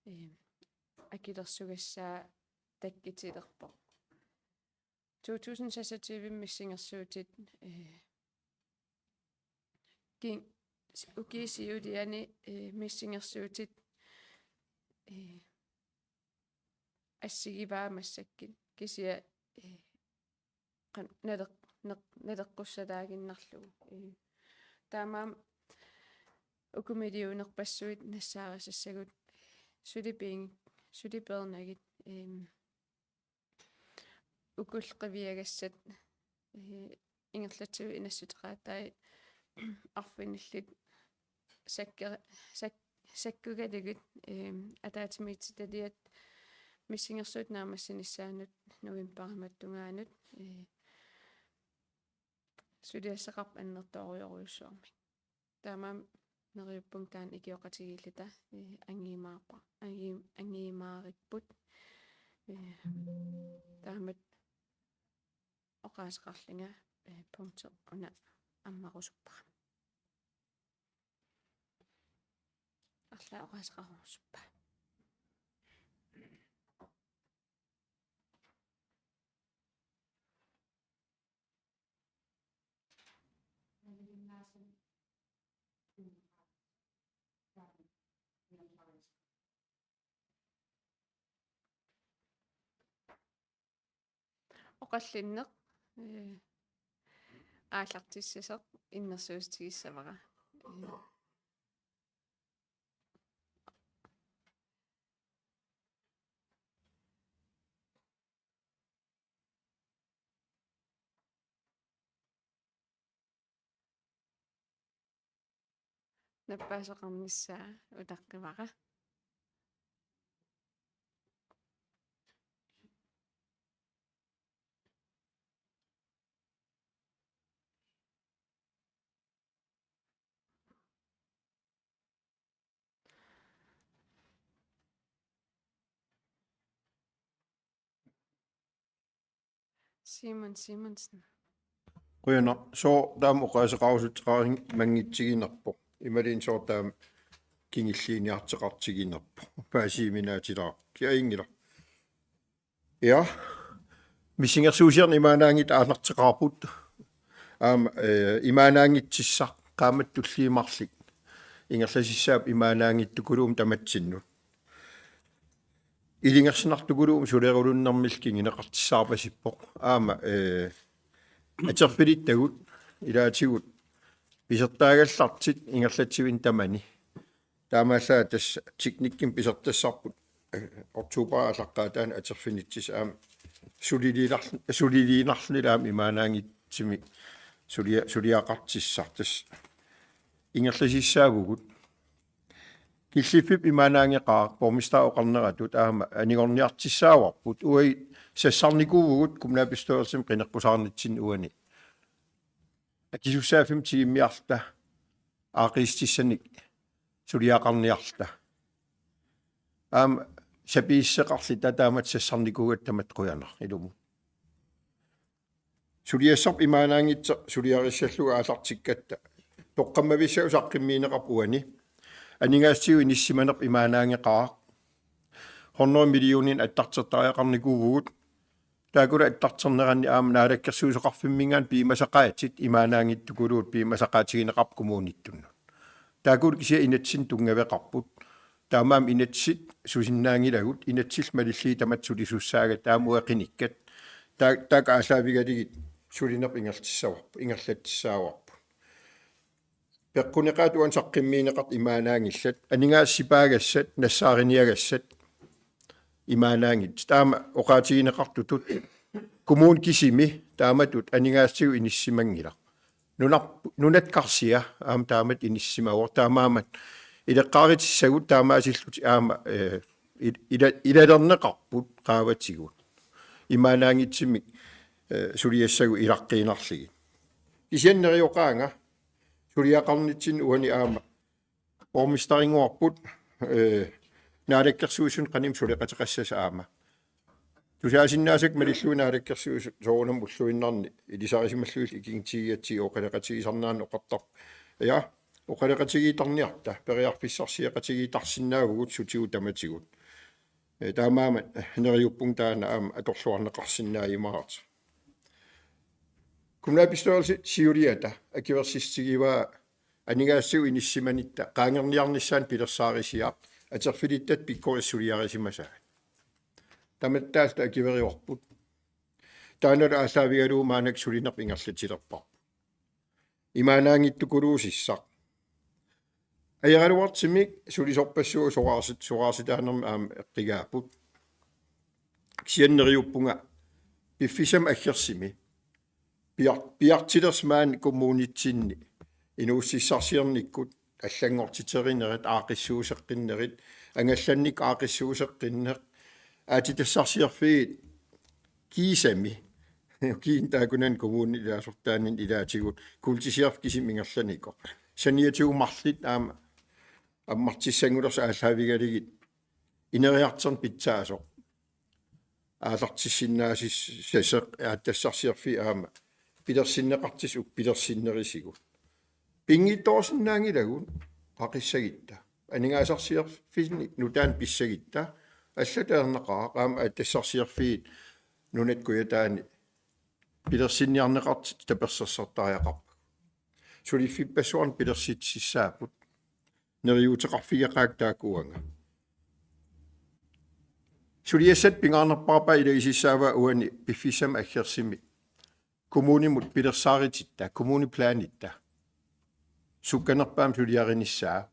eh, akilersugassaa takkutilerpoq. To tusind seksogtyve missingersuutit, eh, kin-, ukiup siuliani, eh, missingersuutit, eh, assigivaa massakkut. Kisianni, eh, qan-, naleq-, neq-, naleqqussalaaginnarlugu. Eh, taamaammat uku millionerpassuit nassaarisassagut suli piin-, suli peernagit, eh, ukullu qiviagassat, eh, ingerlatsivik inassuteqaatai arfinillit sakke-, sak-, sakkugalugit, eh, ataatsimiititaliat missingersuutit naammassinissaannut novembarip tungaanut, eh, suliassaqarpoq annertoorujorujussuarmik. Taamaammat neriuppunga taanna ikioqatigiilluta, eh, angiumaarpa-, angi-, angiumaaripput. Eh, taamatut oqaaseqarlunga, eh, punkti una ammarusuppara. Arlaat oqaaseqarusuppara. Oqallinneq, eh, aallartissasoq innersuussutigissavara. Eh, Nappaasoqarnissaa utaqqivara. Simon Simonsen. Qujanaq, sooq taama oqaaseqarusuttoqarmat manngitsiginerpoq. Imaluunniit sooq taama kingulliuniartoqartiginerpoq. Paasiuminaatilaarpoq. Kia inngila. Ja. Missingersuusiorneq imaannaanngitsoq aallarteqqaarput. Aamma, eh, imaannaanngitsissaq qaammat tulliit marluk. Ingerlasissaapput imaannaanngitsukuluummik tamatsinnut. Ilungersunartukuluummik sulerulunnermillu kinguneqartussaapasippoq. Aamma, eh, atorfilittagut ilaatigut pisortaagallartut ingerlatsivinni tamani. Taamaallaat tassa teknikkimik pisortassarput, eh, oktober aallaqqaataani atorfinitsisut aamma suliliinar-, suliliinnarluni aamma imaannaanngitsumik sulia-, suliaqartussaq tassa. ingerlasissaavugut. Killiffik imaannaangeqaaq, borgmesteri oqarneratut aamma anigorniartussaavarput. Uagut sassarnikuuvugut kommunalbestyrelsimi qineqqusaarnitsinni uani. Akisussaaffimmik tigummiarluta, aaqqiissutissanik suliaqarniarluta. Aamma sapiissuseqarluta taamatut sassarnikuugatta tamatta qujanaq ilumut. Suliassarput imaannaanngitsoq suliarissallugu aallartikkatta toqqammavissasoq saqqummiunneqarpoq uani. Aningaasatigut inissisimanerput imaannaangeqaaq. Hundrede millioner attartortariaqarnikuuvugut. Taakkulu attartorneranni aamma naalakkersuisoqarfimminngaanniit piumasaqaatit imaannaanngitsukuluupput, piumasaqaatigineqarput kommunittunnut. Taakkulu kisianni inatsisinnik tunngaveqarput. Taamaammat inatsit susinnaanngilagut, inatsillu malillugit tamatta sulisussaagatta aamma uagut qinikkat. Taa-, taakku aallaavigalugit sulinerput ingerlatissavarput, ingerlatissavarput. Peqquneqaat uani saqqummiunneqartut imaannaanngillat, aningaasat sipaagassat, nassaariniagassat imaannaanngitsut. Taama oqaatigineqartutut kommunit kisimik taamatut aningaasatigut inissisimanngilaq. Nunar-, nunat karsia aamma taamatut inissisimavoq, taamaammat ileqqaarutissagut taamaasillutik aamma, eh, il-, ila-, ilalerneqarput qaavatigut. Imaannaanngitsumik, eh, suliassagut ilaqqiinnarlugit. Kisianni neriuqaanga suliaqarnitsinni uani aamma borgmesterinnguarput, eh, naalakkersuisuni qanimut suleqateqassasoq aamma. Tusaasinnaasakka malillugit naalakkersuisut soorunami ulluinnarni ilisarisimallugit ikinngutigigakku oqaloqatigisarnerannik oqartarput. Ja, oqaloqatigiittarniarta, periarfissarsioqatigiittarsinnaavugut sutigut tamatigut. Eh, taamaammat neriuppunga taanna aamma atorluarneqarsinnaajumaartoq. Kommunalbestyrelsip siuliata akuersissutigivaa aningaasatigut inissisimanitta qaangerniarnissaanut pilersaarusiaq atorfilittatta pikkorissuliarisimasaat. Tamattaalluta akuerivarput. Taannalu aallaavigalugu maannakkut sulinerput ingerlatilerparput. Imaannaanngitsukuluusissaq. Ajoraluartumik sulisorpassuit soraarsit-, soraarsitaanermik aamma eqqugaapput. Kisianni neriuppunga piffissami aggersumi piar-, piartilersi maani kommunitsinni inuussutissarsiornikkut allanngortiterinerit, aaqqissuusseqqinnerit, angallannikkut aaqqissuusseqqinneq, aatsitassarsiorfiit kiisami. Kiinaq taakkunani kommunini ilaasortaanini ilaatigut kuultisiorfik kisimi ingerlanikuuvoq. Saniatigut marluk aamma ammartissanngulersut aallaavigalugit ineriartorneq pitsaasoq aallartissinnaasassasoq aatsitassarsiorfiit aamma pilersinneqartussat uku pilersinnerisigut. Pinngitsoorsinnaanngilagut qaqissagutta. Aningaasarsiorfinni nutaanik pissagutta. Allatut ajornaqaaq aamma aatsitassarsiorfiit Nunatta Kujataani pilersinniarneqartut tapersersortariaqarpagut. Suliffippassuarnik pilersitsissaapput. Neriuuteqarfigeqaakka taakku uanga. Suliassat pingaarnerpaarpaat ilagisussaavaa uani piffissami aggersumi kommunimut pilersaarutitta, kommuneplanitta sukkanerpaamik suliarinissaa.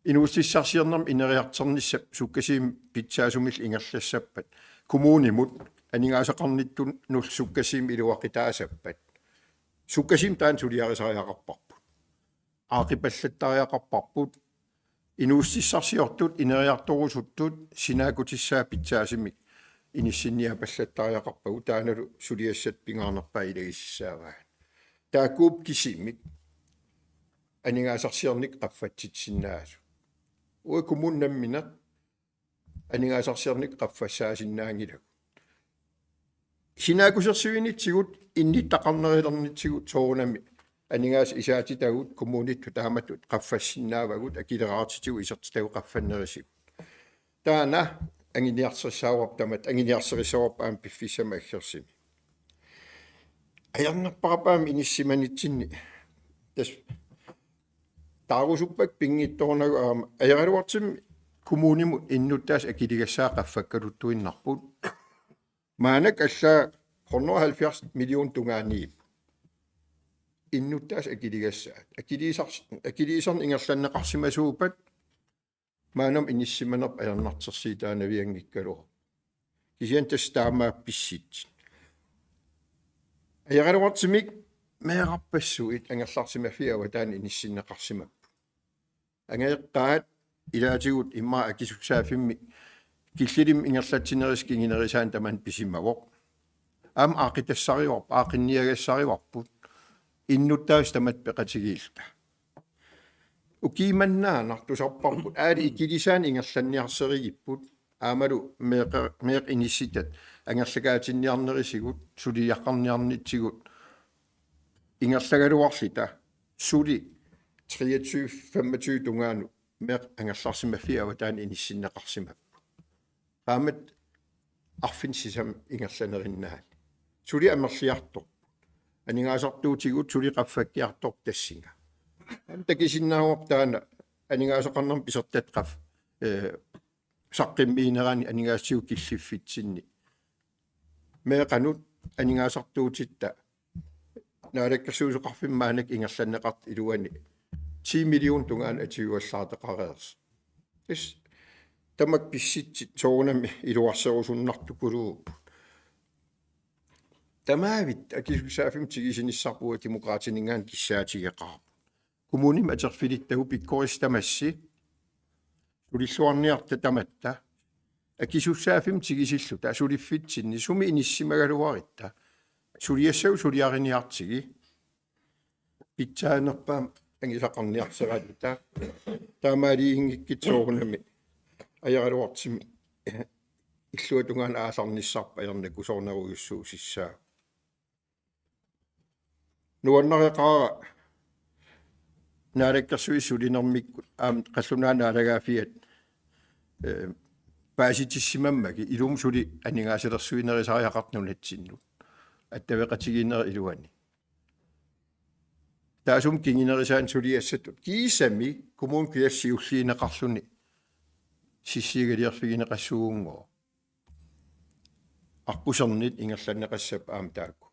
Inuussutissarsiornermi ineriartornissap sukkasuumik pitsaasumillu ingerlassappat, kommunimut aningaasaqarnittunullu sukkasuumik iluaqutaassappat, sukkasuumik taanna suliarisariaqarparput. Aaqqipallattariaqarparput. Inuussutissarsiortut, ineriartorusuttut, sinaakkutissaat pitsaasumik inissinniapallattariaqarpagut, taannalu suliassat pingaarnerpaat ilagisussaavaat. Taakkuupput kisimik aningaasarsiornikkut qaffatsitsisinnaasut. Uagut kommunit namminneq aningaasarsiornikkut qaffassaasinnaanngilagut. Sinaakkusersuinitsigut, innuttaqarnerulernitsigut soorunami aningaasat isaatitagut kommunittut taamatut qaffassinnaavagut, akileraartitigut isertitagut qaffannerisigut. Taanna anguniarsarissavarput, tamatta anguniarsarissavarput aamma piffissami aggersumi. Ajornerpaarpaamik inissisimanitsinni tassa taarusuppakka pinngitsoornagu aamma ajoraluartumik kommunimut innuttaasut akiligassaat qaffakkaluttuinnarput. Maannakkut allaat hundrede og halvfjerds millioner tungaaniippoq. Innuttaasut akiligassaat. Akiliisars-, akiliisarneq ingerlanneqarsimasuuppat maannamut inissisimanerput ajornartorsiutaanavianngikkaluarpoq. Kisianni tassa taamaappoq pissutsit. Ajoraluartumik meerarpassuit angerlarsimaffiit avataani inissinneqarsimapput. Angajoqqaat ilaatigut immaqa akisussaaffimmi killilermi ingerlatsinerisa kingunerisaanik tamanna pisimavoq. Aamma aaqqitassarivarput, aaqqinniagassarivarput. Innuttaasut tamatta peqatigiilluta. Ukiumannaanaq tusarparput aali ikilisaanik ingerlanniarsarigipput. Aammalu meeqqe-, meeqqat inissitat angerlakaatinniarnerisigut, suliaqarniarnitsigut ingerlagaluarluta suli treogtyve femogtyve tungaanut meeqqat angerlarsimaffiit avataani inissinneqarsimapput. Qaammat arfineq-sisamat ingerlanerinnaanni. Suli amerliartorput. Aningaasartuutigut suli qaffakkiartorput tassunga. Aamma takusinnaavarput taanna aningaasaqarnermut pisortat qaf-, eh, saqqummiinerani aningaasatigut killiffitsinni. Meeqqanut aningaasartuutitta naalakkersuisoqarfimmi maannakkut ingerlanneqartut iluanni ti million tungaanut atuivallaartoqareersoq. Tassa tamakku pissutsit soorunami iluarserusunnartukuluupput. Tamavitta akisussaaffimmik tigusinissarput Demokraatininngaanniit kissaatigeqaarput. Kommunimi atorfilittagut pikkorissut tamassi sulilluarniarta tamatta akisussaaffimmik tigusilluta suliffitsinni sumi inissimagaluarutta suliassagut suliariniartigit pitsaanerpaamik angisaqarniarsaraluta. Taamaaliinngikkutta soorunami ajoraluartumik illuata tungaanut aallarnissarput ajornakusoornerujussuussaaq. Nuannareqaara Naalakkersuisut sulinermikkut aamma qallunaat naalagaaffiat, eh, paasitissimammagit ilumut suli aningaasalersuinerisariaqartoq nunatsinnut attaveqatigiinnerup iluani. Taassuma kingunerisaanik suliassatut kiisami Kommune Kujalleq siulliunneqarluni sissiugaliorfigineqassagunngooq. Aqqusernit ingerlanneqassapput aamma taakku.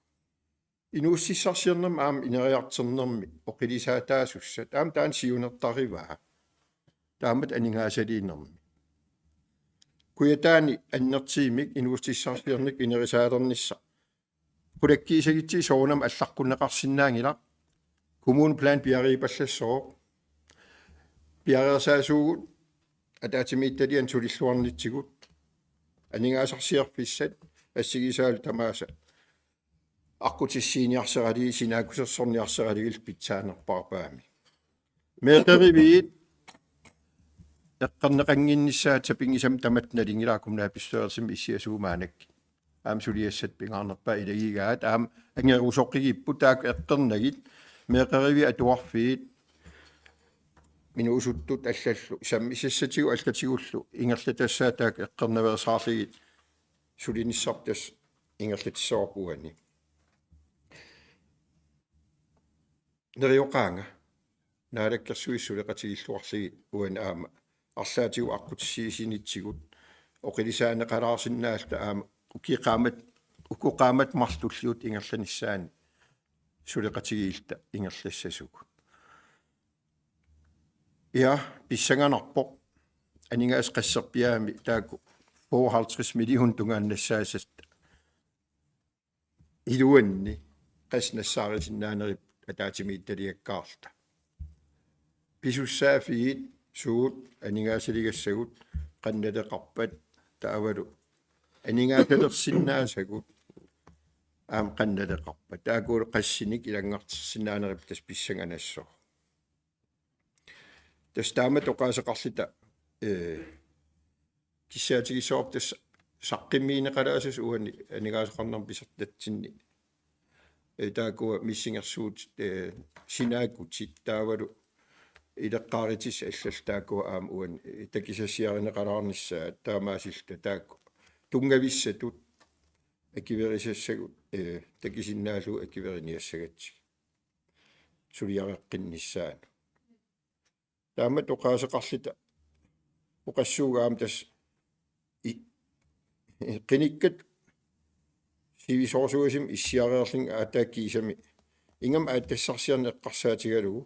Inuussutissarsiornermi aamma ineriartornermi oqilisaataasussat aamma taanna siunertarivaa. Taamatut aningaasaliinermi. Kujataani annertuumik inuussutissarsiornikkut inerisaalernissaq qulakkiisagutsigit soorunami allaqqunneqarsinnaanngilaq. Kommuneplan piareerpallassooq. Piareersaasugut ataatsimiititaliani sulilluarnitsigut. Aningaasarsiorfissat assigisaalu tamaasa aqqutissiiniarsarilugit sinaakkusersorniarsarilugit pitsaanerpaarpaami. Meeqqeriviit eqqorneqannginnissaat sapinngisamik tamatta nalunngilara kommunalbestyrelsimi issiasugut maannakkut. Aamma suliassat pingaarnerpaat ilagigaat aamma angerusoqqigipput taakku eqqornagit meeqqeriviit atuarfiit inuusuttut allallu sammisassatigut allatigullu ingerlatassaat taakku eqqornaveersaarlugit sulinissarput tassa ingerlatissavarput uani. Neriuqaanga Naalakkersuisut suleqatigilluarlugit uani aamma arlaatigut aqqutissiuusinitsigut oqilisaaneqalaarsinnaalluta aamma ukiut qaammat, uku qaammat marluk tulliuttut ingerlanissaanni suleqatigiilluta ingerlassasugut. Ja, pissanganarpoq aningaasat qasserpiaamik taakku fyrre halvtreds million tungaanut nassaassasut iluanni qassit nassaarisinnaanerput ataatsimiititaliakkaarluta. Pisussaaffiit suut aningaasaligassagut qanoq naleqarpat taavalu aningaasalersinnaasagut aamma qanoq naleqarpat. Taakku qassinik ilanngartersinnaanerput tassa pissanganassaaq. Tassa taamatut oqaaseqarluta, eh, kissaatigissavarput tassa saqqummiunneqalaassasoq uani aningaasaqarnermut pisortatsinni. Eh, taakkua missingersuutit, eh, sinaakkutit taavalu ileqqaarutissat allallu taakkua aamma uani, eh, takusassiarineqalaarnissaat taamaasilluta taakku tunngavissatut akuerisassagut, eh, takusinnaallugu akueriniassagatsigit suliareqqinnissaanut. Taamatut oqaaseqarluta oqassuugut aamma tassa i-, qinikkat sivisoorsuarmik issiareerlunga aatsaat kiisami ingammik aatsitassarsiorneq eqqarsaatigalugu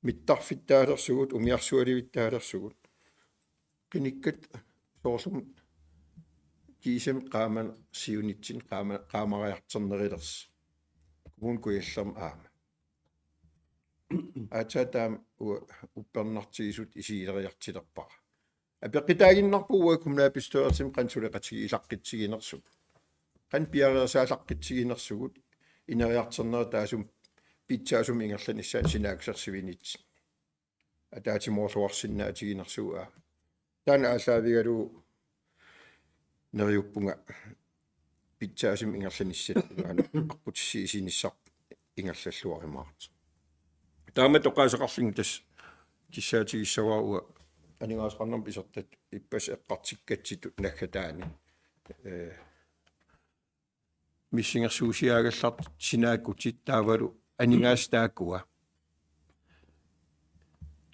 mittarfittaalersugut umiarsualivittaalersugut qinikkat soorlumi kiisami qaamani siunitsinni qaama-, qaamariartornerulersoq. Kommune Kujallermi aamma. Aatsaat taama uanga uppernartigisutut isigileriartulerpara. Apeqqutaaginnarpoq uanga kommunalbestyrelsimi qanoq suleqatigiilaqqissaginersugut. Qanoq piareersaallaqqissaginersugut ineriartornera taassuma pitsaasumik ingerlanissaanut sinaakkusersuinitsinni. Ataatsimoorluarsinnaatiginersugut aamma. Taanna aallaavigalugu neriuppunga pitsaasumik ingerlanissatsinnut aqqutissiisinissarput ingerlalluarumaartoq. Taamatut oqaaseqarlunga tassa kissaatigissavara uanga aningaasaqarnermut isertatut ippassaq eqqartukkatsitut naggataani. Ee, missingersuusiaagallartut sinaakkutit taavalu aningaasat taakkua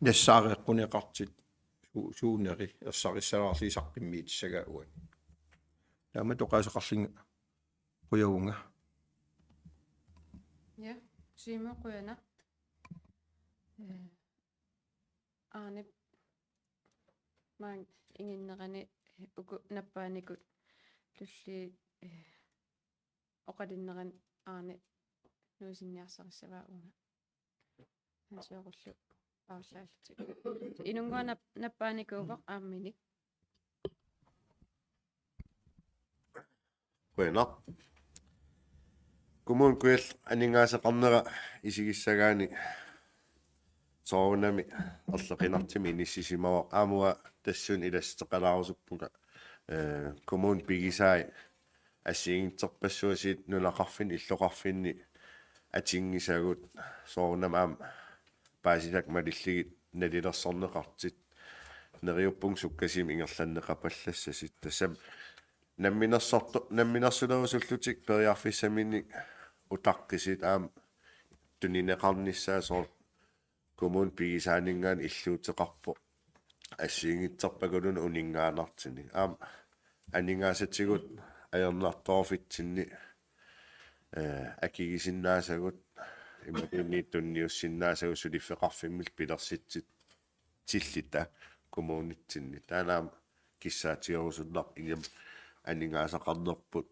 nassaareqquneqartut su-, suuneri ersarissalaarlugit saqqummiutissagaat uani. Taamatut oqaaseqarlunga qujavunga. Ja, Siumut qujanaq. Ee, Arnep maanga inginnerani uku nappaanikut tulliit, ee, oqalunnerani Arne nuisinniarsarissavaa uunga. Hansiorullu paarlaallutik. Inunnguaq nap-, nappaanikuuvoq aamma Minik. Qujanaq. Kommune Kujalleq aningaasaqarnera isigissagaanni soorunami erloqinartumik inissisimavoq, aamma uanga tassuuna ilassuteqalaarusuppunga, ee, kommunip pigisai assigiinngitsorpassuit nunaqarfinni illoqarfinni atunngisagut soorunami aamma paasisakka malillugit nalilersorneqartut, neriuppunga sukkasuumik ingerlanneqapallassasut. Tassami namminersortu-, namminersulerusullutik periarfissaminnik utaqqisut aamma tunineqarnissaat soorlu kommunip pigisaaninngaanniit illuuteqarpoq assigiinngitsorpakuluunniit uninngaannartunik. Aamma aningaasatigut ajornartorfitsinni, ee, akigisinnaasagut imaluunniit tunniussinnaasagut suliffeqarfimmillu pilersitsit-, tilluta kommunitsinni. Taanna aamma kissaatigerusunnarpoq ingammik aningaasaqarnerput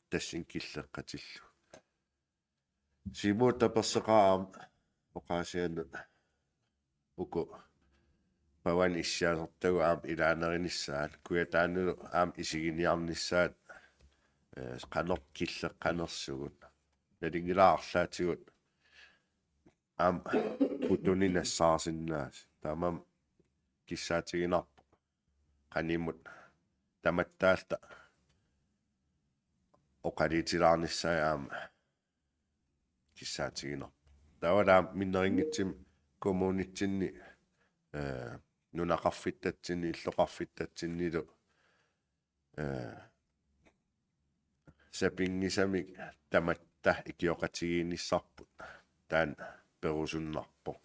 tassani killeqqatillugu. Siumut tapersersoqaaq aamma oqaasianut uku pavani issiasortagut aamma ilaanerinissaat, Kujataanilu aamma isiginiarnissaat, ee, qanoq killeqqanersugut. Nalunngilara arlaatigut aamma putunik nassaarsinnaasut. Taamaammat kissaatiginarpoq qanimut tamattaalluta oqalutilaarnissaat aamma kissaatiginarpoq. Taava aamma minnerunngitsumik kommunitsinni, ee, nunaqarfittatsinni, illoqarfittatsinnilu, ee, sapinngisamik tamatta ikioqatigiinnissarput taanna perusunnarpoq.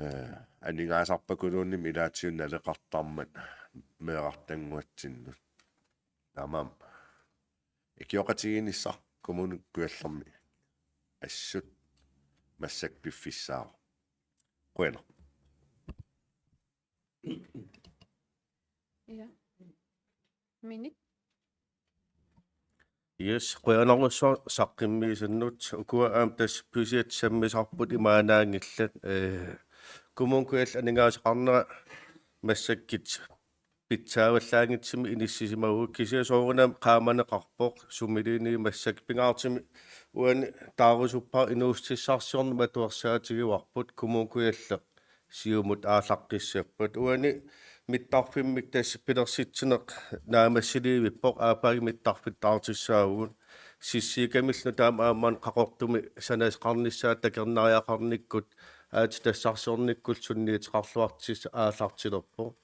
Ee, aningaasarpakuluunniit ilaatigut naleqartarmat meerartannguatsinnut. Taamaammat ikioqatigiinnissaq Kommune Kujallermi assut massakkut piffissaavoq. Qujanaq. Ja. Minik? Yes, qujanarsuaq saqqummiisannut. Ukua aamma tassa budgetit sammisarput imaannaanngillat. Ee, Kommune Kujalleq aningaasaqarnera massakkut pitsaavallaanngitsumik inissisimavugut, kisianni soorunami qaamaneqarpoq sumiluunniit massakkut. Pingaartumik uani taarusuppara inuussutissarsiorneq matuersaatigivarput, Kommune Kujalleq siumut aallaqqissappat. Uani mittarfimmik tassa pilersitsineq naammassiliivippoq, aappaagu mittarfittaartussaavugut. Sissiukkamillu taama aamma Qaqortumi sanasaqarnissaat takornariaqarnikkut aatsitassarsiornikkut sunniuteqarluartut aallartilerpoq.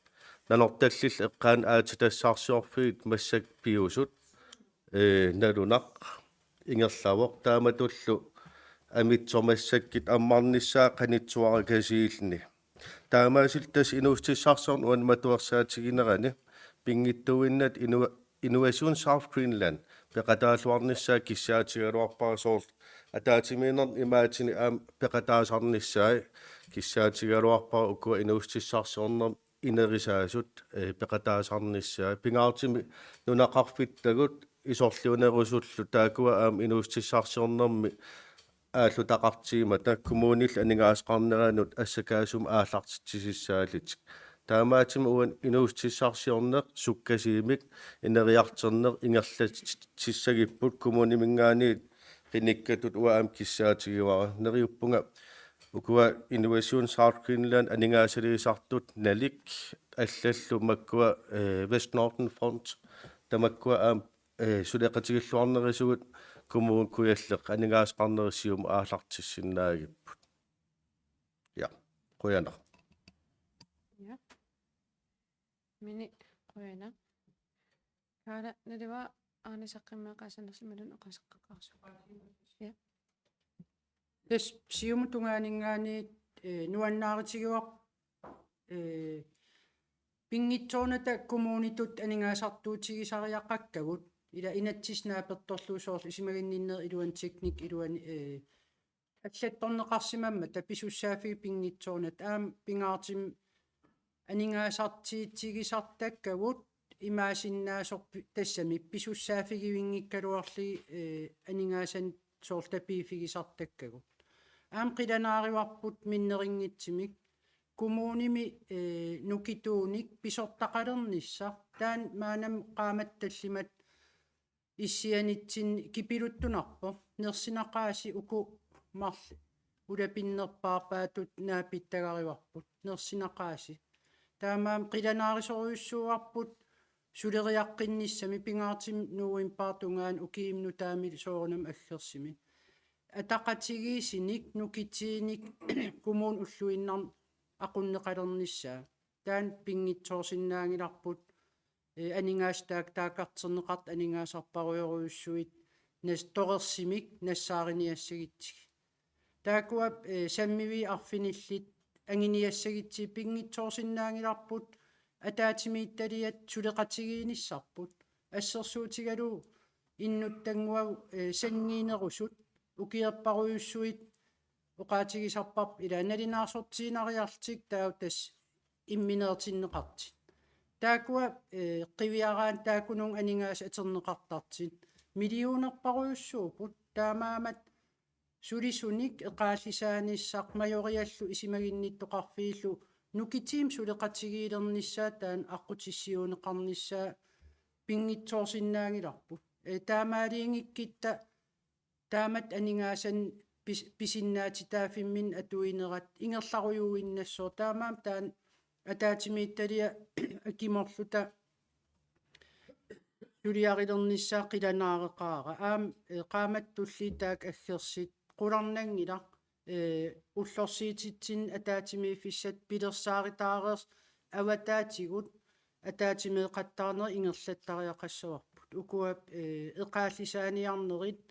Nanortallillu eqqaanni aatsitassarsiorfiit massakkut piusut, ee, nalunaq ingerlavoq, taamatullu amitsoq massakkut ammarnissaa qanittuarakasiilluni. Taamaasilluta tassa inuussutissarsiorneq uani matuersaatiginerani pinngitsuuinnaq Inno-, Innovation South Greenland peqataalluarnissaa kissaatigigaluarpara, soorlu ataatsimiinnermi imaatini aamma peqataasarnissaa kissaatigigaluarpara, ukua inuussutissarsiornermi inerisaasut, ee, peqataasarnissaat. Pingaartumik nunaqarfittagut isorliunerusullu taakkua aamma inuussutissarsiornermi aallutaqartigimmata kommunillu aningaasaqarneranut assakaasumik aallartitsisissaalitik. Taamaattumik uani inuussutissarsiorneq sukkasuumik ineriartorneq ingerlatissagipput kommuniminngaanniit qinikkatut uanga aamma kissaatigivara. Neriuppunga ukua Innovation South Greenland aningaasaliisartut Nalik allallu makkua, eh, Vestnordenfond tamakkua aamma, eh, suleqatigilluarnerisigut Kommune Kujalleq aningaasaqarnerit siumut aallartissinnaagipput. Ja, qujanaq. Ja. Mini qujanaq. Kaala naluara Arne saqqummiiqaassanersoq imaluunniit oqaaseqqaarsuuvoq. Ja. Tassa Siumup tungaaninngaanniit, eh, nuannaarutigivarput, eh, pinngitsoornata kommunitut aningaasartuutigisariaqakkagut. Ila inatsisit naapertorlugu soorlu isumaginninnerit iluani teknik iluani, eh, allattorneqarsimammata pisussaaffiit pinngitsoornata aamma pingaartumik aningaasartuutigisartakkagut imaassinnaasorput tassami pisussaaffigivinngikkaluarlugit, eh, aningaasanik soorlu tapiiffigisartakkagut. Aamma qilanaarivarput minnerunngitsumik kommunimi, eh, nukittuunik pisortaqalernissaq taanna maannamut qaammatit tallimat issianitsinni kipiluttunarpoq. Nersinaqaasi uku marluk ulapinnerpaarpaatut naapittagarivarput. Nersinaqaasi. Taamaammat qilanaarisorujussuuarput suleriaqqinnissamik pingaartumik novembarip tungaanut ukiumik nutaamik soorunami aggersumik. Ataqatigiissunik nukittuunik kommunip ulluinnarni aqunneqalernissaa. Taanna pinngitsoorsinnaanngilarput, eh, aningaasat taak-, taakkartorneqartut aningaasarparujorujussuit nas-, torersumik nassaariniassagutsigit. Taakkua, eh, sammiviit arfinillit anguniassagutsigit pinngitsoorsinnaanngilarput ataatsimiititaliat suleqatigiinnissarput. Assersuutigalugu innuttannguagut, eh, sanngiinnerusut ukiorparujussuit oqaatigisarparput ila nalunaarsortiinnariarlutik taava tassa imminertinneqartut. Taakkua, eh, qiviaraanni taakkununnga aningaasat atorneqartartut. Millionerparujussuupput taamaammat sulisunik eqaallisaanissaq majoriallu isumaginnittoqarfiillu nukittuumik suleqatigiilernissaa taanna aqqutissiuunneqarnissaa pinngitsoorsinnaanngilarput. Eh, taamaaliunngikkutta taamatut aningaasanik pis-, pisinnaatitaaffimminnik atuinerat ingerlarujuinnassaaq. Taamaammat taanna ataatsimiititaliat akimorluta suliarilernissaa qilanaareqaara. Aamma, eh, qaammatit tulliit taakku aggersut qularnanngilaq, eh, ullorsiutitsinni ataatsimiiffissat pilersaaritaareersut avataatigut ataatsimeeqattaarnerit ingerlattariaqassavarput. Ukua, eh, eqaallisaaniarnerit,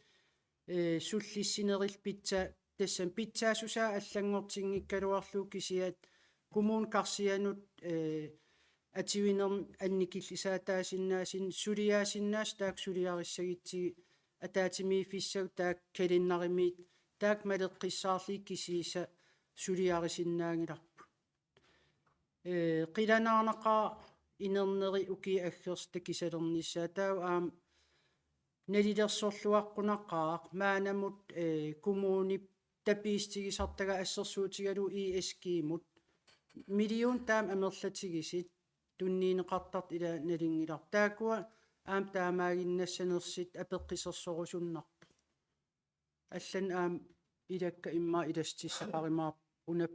eh, sullissinerillu pitsa-, tassami pitsaassusaa allanngortinngikkaluarlugu kisiat kommune karsianut, eh, atuinermik annikillisaataasinnaasunik suliaasinnaasut taakku suliarissagutsigit ataatsimiiffissagut taakku kalenderimiit taakku maleqqissaarlugit kisiisa suliarisinnaanngilarput. Eh, qilanaarnaqaaq inerneri ukiut aggersut takusalernissaat taava aamma nalilersorluaqqunaqaaq maannamut, eh, kommunip tapiissutigisartagaa assersuutigalugu I S G-mut. Million taama amerlatigisut tunniunneqartartut ila nalunngilarput. Taakkua aamma taamaaginnassanersut apeqqusersorusunnarpoq. Allanik aamma ilakka immaqa ilassutissaqarumaarput una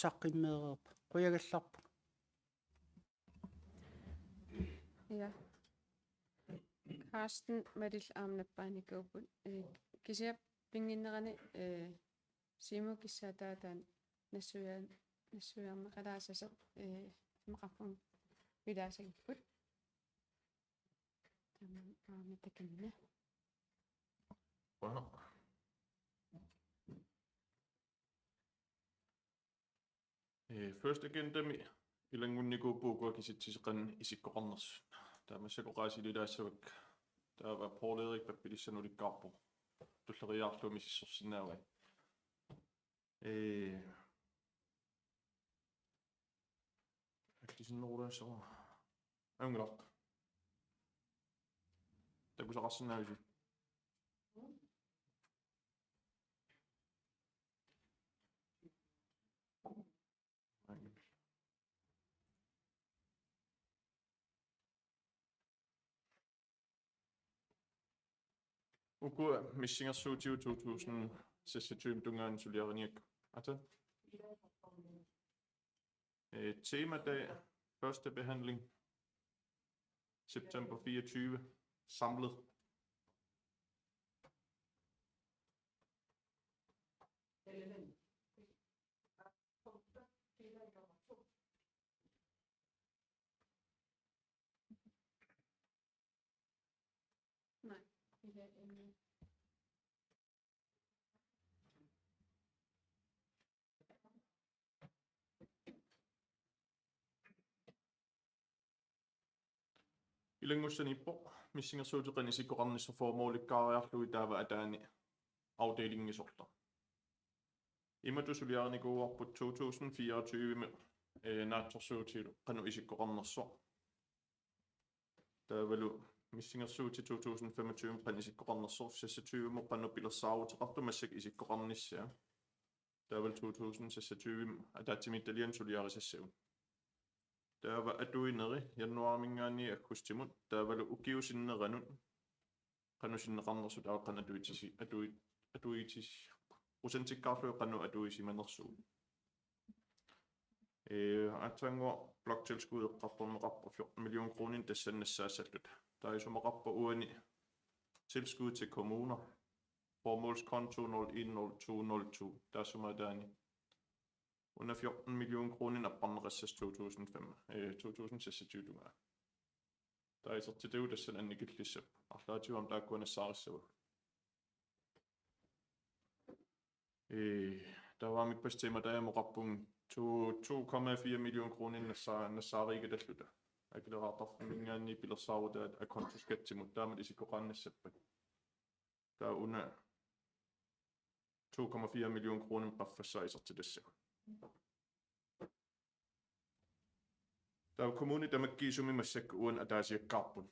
saqqummeereerpat. Qujagallarpunga. Ja. Carsten Malillu aamma nappaanikuupput. Eh, kisianni pinnginnerani, eh, Siumup kissaataa taanna nassuiaa-, nassuiarneqalaassasoq, eh, imaqarpunga ilaasagipput. Tamanna aamma takunna. Qujanaq. Eh, First Agendami ilanngunnikuupput ukua kisitsisit qanoq isikkoqarnersut. Taava massakkut oqaasililaassavakka. Taava Poul Erik pappialassanik ulikkaarpoq. Tulleriiaarlugu misissorsinnaavai. Eh, allisinnerulaassaanga. Ajunngilaq. Tusaqarsinnaavisi? Uku missingersuutigut to tusind seksogtyve tungaanut suliarinigakku. Ata. Øh, temadag, første behandling, september fireogtyve, samlet. Nej, det er en... Ilanngussaniippoq missingersuutit qanoq isikkoqarnissaq formålikkaariarlugit taava ataani afdelingisorlu. Imatut suliarinikuuarput to tusind fireogtyve-mi, øh, naatsorsuutigalugu qanoq isikkoqarnersoq. Taavalu missingersuutit to tusind femogtyve qanoq isikkoqarnersoq, seksogtyve-mut qanoq pilersaaruteqartoq massakkut isikkoqarnissaa. Taavalu to tusind seksogtyve ataatsimiititaliani suliarisassagut. Taava atuineri januaarimiingaanniit aggustimut, taavalu ukiup sinneranut qanoq sinneqarnersoq, taava qanoq atuitisi-, atui-, atuitis-, procentikkaarlugit qanoq atuisimanersugut. Øh, aatsaannguaq bloktilskud eqqartorneqarpoq fjorten million kroner tassani nassaassalluta. Taava isumaqarpoq uani tilskud til kommuner. Formålskonto nul en nul to nul to. Taassuma ataani. Una fjorten million kroner apparneqassasoq to tusind fem, øh, to tusind seksogtyve tungaanut. Taava isertitagut tassani annikillissapput. Arlaatigut aamma taakkua nassaarissavagut. Øh, taava aamma ippassaq temadagemoqarpunga to, to komma fire million kroner nassaa-, nassaariikkatalluta. Akileraartarfimmiingaanniit pilersaarutaat akontoskattimut, taamatut isikkoqaannissappat. Taava una to komma fire million kroner qaffassaaq isertitassagut. Taava kommunit tamakkiisumik massakkut uani ataasiakkaarput.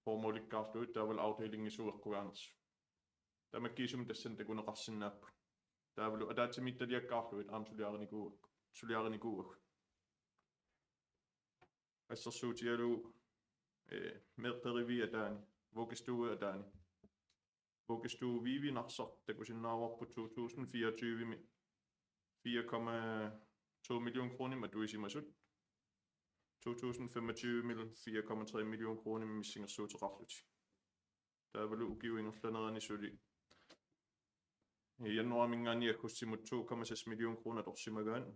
Formålikkaarlugit taavalu afdelingisuugaluarnersut. Tamakkiisumik tassani takuneqarsinnaapput. Taavalu ataatsimiititaliakkaarlugit aamma suliarinikuuak-, suliarinikuuagut. Assersuutigalugu, øh, meeqqeriviit ataani, vuggestue ataani. Vuggestue Vivi Narsaq takusinnaavarput to tusind fireogtyve-mi fire komma to million kroner atuisimasut. To tusind femogtyve-mi fire komma tre million kroner missingersuuteqarlutik. Taavalu ukiup ingerlanerani suli januaarimiingaanniit aggustimut to komma seks million kroner atorsimagaat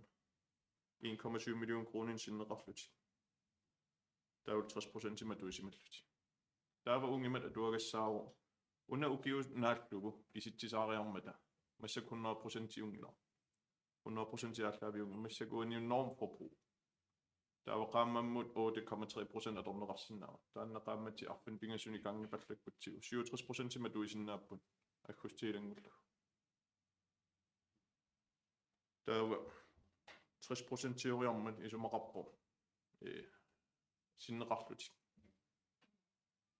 en komma syv million kroner sinneqarlutik. Taava tres procentimik atuisimallutik. Taava ungimat atuagassaavoq una ukioq naallugu isitsisaariarmata massakkut hundrede procentiunngilaq. Hundrede procent aallaaviunngilaq, massakkut uani normforbrug. Taava qaammammut otte komma tre procent atorneqarsinnaavoq. Taanna qaammatit arfineq-pingasunik gangipallakkutsigu. Syvogtres procentimik atuisinnaapput aggustip ilanngullugit. Taava tres procentioriarmat isumaqarpoq, øh, sinneqarlutik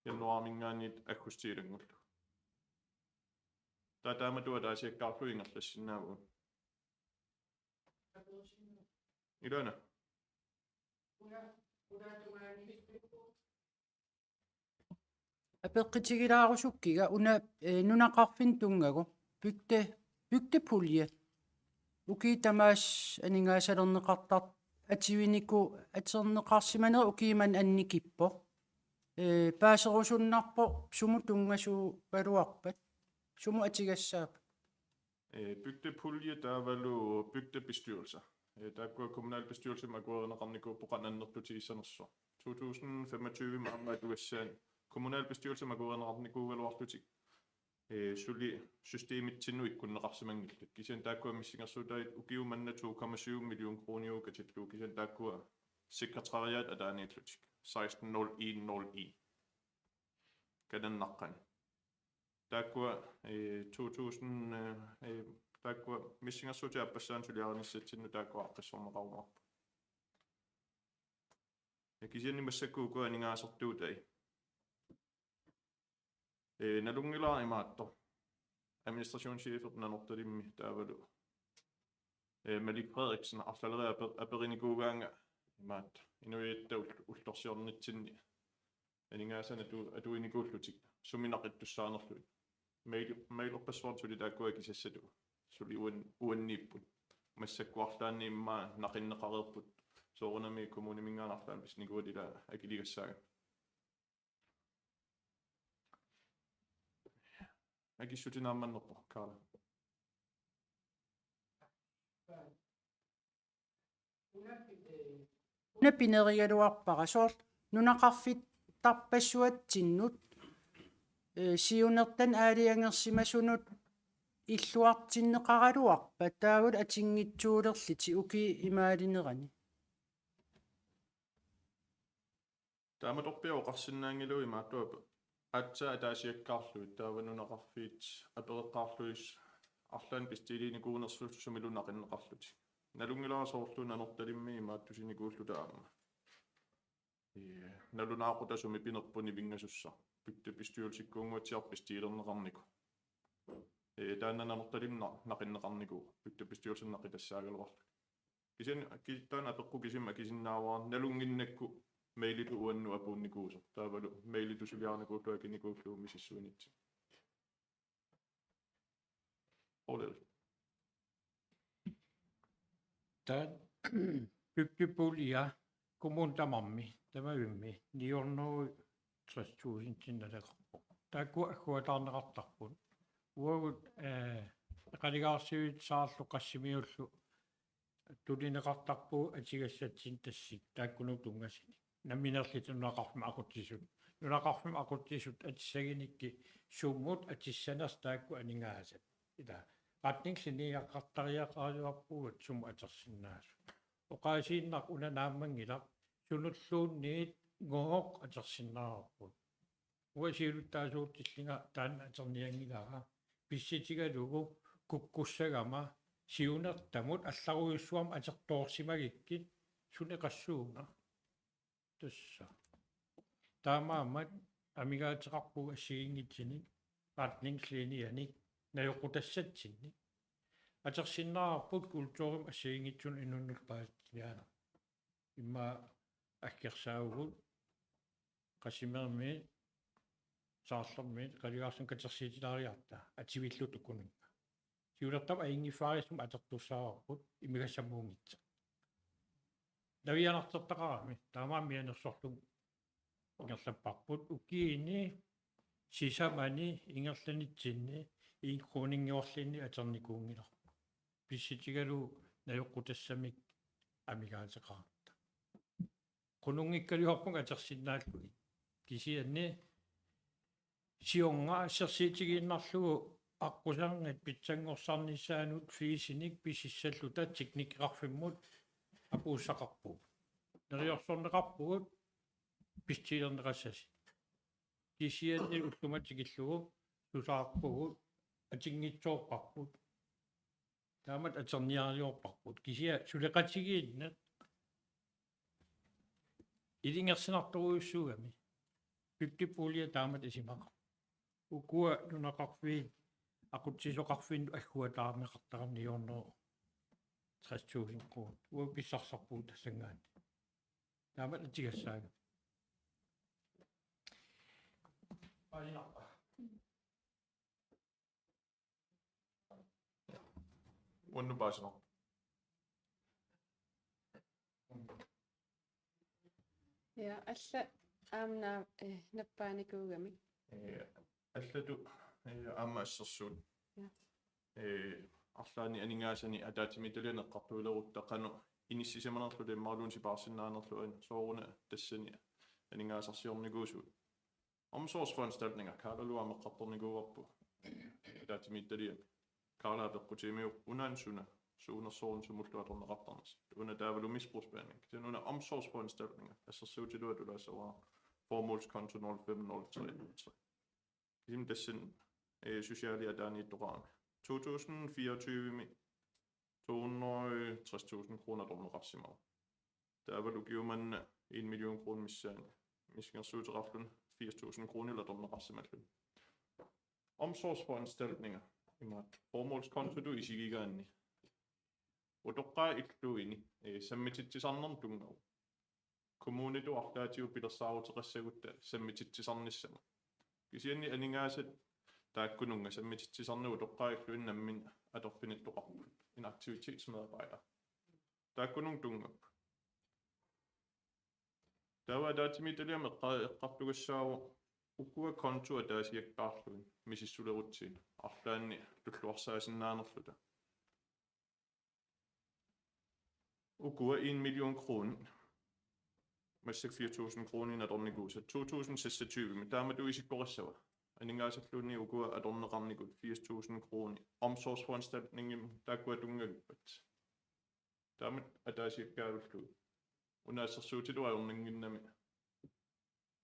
januaarimiingaanniit aggustip ilanngullugit. Taava taamatut ataasiakkaarlugit ingerlassinnaavagut. Ilaana. Apeqqutigilaarusukkiga una, eh, nunaqarfinni tunngagu bygde-, bygdepulje. Ukiut tamaasa aningaasalerneqartartut atuiniku-, atorneqarsimanerat ukiut manna annikippoq. Eh, paaserusunnarpoq sumut tunngasuugaluarpat, sumut atugassaapput. Øh, bygdepulje taavalu bygdebestyrelse. Øh, taakkua kommunalbestyrelsimi akuerineqarnikuupput qanoq annertutigissanersoq. To tusind femogtyve-mi aamma atugassaani kommunalbestyrelsimi akuerineqarnikuugaluarlutik, øh, suli systemitsinnut ikkunneqarsimanngillat. Kisianni taakkua missingersuutaat ukiut manna to komma syv million kroniuvoq katillugu, kisianni taakkua sekretariat ataaniillutik. Seksten nul en nul en. Kanannaqqani. Taakkua, øh, to tusind, øh, øh, taakkua missingersuutit aappassaani suliarinissatsinnut taakkua aaqqissorneqarumaarput. Ja kisianni massakkut uku aningaasartuutai. Ee, nalunngilara imaattoq. Administrationschefip Nanortalimmi taavalu. Ee, Malik Frederiksen arlaleriarluni aper-, aperinikuugaanga imaattoq. Inuiatta ull-, ullorsiornitsinni aningaasanik atu-, atuinikuullutik sumi naqittussaanerlugit. Mail-, mailerpassuarnik suli taakkua akisassatut. Suli uan-, uanniipput. Massakkuarlaanni immaqa naqinneqareerput. Soorunami kommuniminngaanniit arlaannik pissinikuugatta ila akiligassaagami. Akissutit naammannerpoq, Karla. Una pinerigaluarpara soorlu nunaqarfittarpassuatsinnut, ee, siunertanut aalajangersimasunut illuartinneqaraluarpat taavalu atinngitsuulerlutik ukiup imaalinerani. Taamatorpiaq oqarsinnaanngilagut imaattuap aatsaat ataasiakkaarlugit taava nunaqarfiit apereqqaarlugit arlaannik bestiliinikuunersut sumilu naqinneqarlutik. Nalunngilara soorlu Nanortalimmi imaattusinikuulluta aamma. Ee, nalunaaqutaq sumi pinerpoq nivinngasussaq. Bygdebestyrelsikkuunnguatsiarpoq bestilerneqarnikoq. Ee, taanna Nanortalimmi na-, naqinneqarnikoq. Bygdebestyrelsi naqitassaagaluarluni. Kisianni ki-, taanna apeqqut kisimi akisinnaavara nalunnginnakku mailitut uannut apuunnikuusoq. Taavalu mailitut suliarinikuullugu akinikuullugu misissuinitsinni. Ole. Taanna bygdepulje kommunit tamarmik, tamavimmi, ni hundrede tres tusind naleqarpoq. Taakku agguataarneqartarput. Uagut, eh, eqalugaarsivissaarlu Qassimiullu tunineqartarpugut atugassatsinnik tassani taakkununnga tunngasunik. Nammineerluta nunaqarfimmi aqutsisut. Nunaqarfimmi aqutsisut atussagunikkit sumut atussanersut taakku aningaasat. Ila retningslinjejaqartariaqaraluarpugut sumut atorsinnaasut. Oqaasiinnaq una naammanngilaq sunulluunniit ngooq atorsinnaavarput. Uanga siulittaasuutillunga taanna atornianngilara. Pissutigalugu kukkussagama siunertamut allarujussuarmik atortoorsimagukkit suneqassuunga. Tassa. Taamaammat amigaateqarpugut assigiinngitsunik, retningslinjenik, najoqqutassatsinnik. Atorsinnaavarput kulturimik assigiinngitsunut inunnullu paasiniaana. Immaqa aggersaavugut Qassimeermiit, Saarlermiit, eqalugaarsimasut katersuutilaariarta, atuilluta ukununnga. Siunertamut ajunngiffaarissumik atortussaavarput, imigassammuunngitsoq. Navianartortaqarami, taamaammat mianersorlugu ingerlapparput, ukiuni sisamani ingerlanitsinni en kroninnguarluunniit atornikuunngilarput. Pissutigalugu najoqqutassamik amigaateqarutta. Qununngikkaluarpunga atorsinnaallugit. Kisianni siorna assersuutigiinnarlugu aqquserngit pitsanngorsarnissaanut fliisinik pisissalluta teknikkeqarfimmut apuussaqarpugut. Neriorsorneqarpugut pissutigilerneqassasut. Kisianni ullumimut tikillugu susaarpugut, atunngitsoorparput. Taamatut atorniaraluarparput. Kisianni suleqatigiinneq ilungersunartorujussuugami. Bygdepulje taamatut isumaqarpoq. Ukua nunaqarfiit aqutsisoqarfinnut agguataarneqartarami ni hundrede tres tusind kroner. Uagut pissarsisarpugut tassanngaanniit. Taamatut atugassaagami. Paasinarpa? Uannut paasinarpoq. Ja, alla aamma, eh, nappaanikuugamik. Ja, allatut, eh, aamma assersuut. Ja. Eh, arlaanni aningaasanik ataatsimiititaliani eqqartuilerutta qanoq inissisimanerluta imaluunniit sipaarsinnaanerluta sooruna tassani aningaasarsiornikuusugut. Omsorgsforanstaltninger, Karlalu aamma eqqartornikuuarput. Ataatsimiititaliami. Karla apeqqutigumiuk una suna, suunersooruna sumullu atorneqartarnersoq. Una taavalu misbrugsbehandling. Kisianni una omsorgsforanstaltninger. Assersuutigalugu tulaassavara formålskonto nul fem nul tre nul tre. Kisianni tassani, eh, sociali ataaniittoqarami. To tusind fireogtyve-mi to hundrede tres tusind kroner atorneqarsimavoq. Taavalu ukiumanna en million kroner missaani. Missingersuuteqarluni firs tusind kroner atorneqarsimalluni. Omsorgsforanstaltninger, imaattoq formålskontotut isigigaanni, utoqqaat illuini, eh, sammititsisarnermut tunngavoq. Kommunitut arlaatigut pilersaaruteqassagutta sammititsisarnissamut. Kisianni aningaasat taakkununnga sammititsisarneq utoqqaat illuini nammineq atorfinittoqarput, en aktivitetsmedarbejder. Taakkununnga tunngapput. Taava ataatsimiititaliami eqqa-, eqqartugassaavoq ukua kontot ataasiakkaarlugit misissulerutsigit arlaanni tulluarsaasinnaanerluta. Ukua en million kroner. Massakkut fire tusind kroner atornikuusat to tusind seksogtyve, men taamatut isikkoqassava. Aningaasalluunniit ukua atorneqarnikut firs tusind kroner omsorgsforanstaltningimut taakkua tunngavippat. Taamatut ataasiakkaarlugit. Una assersuutitut ajornannginnami.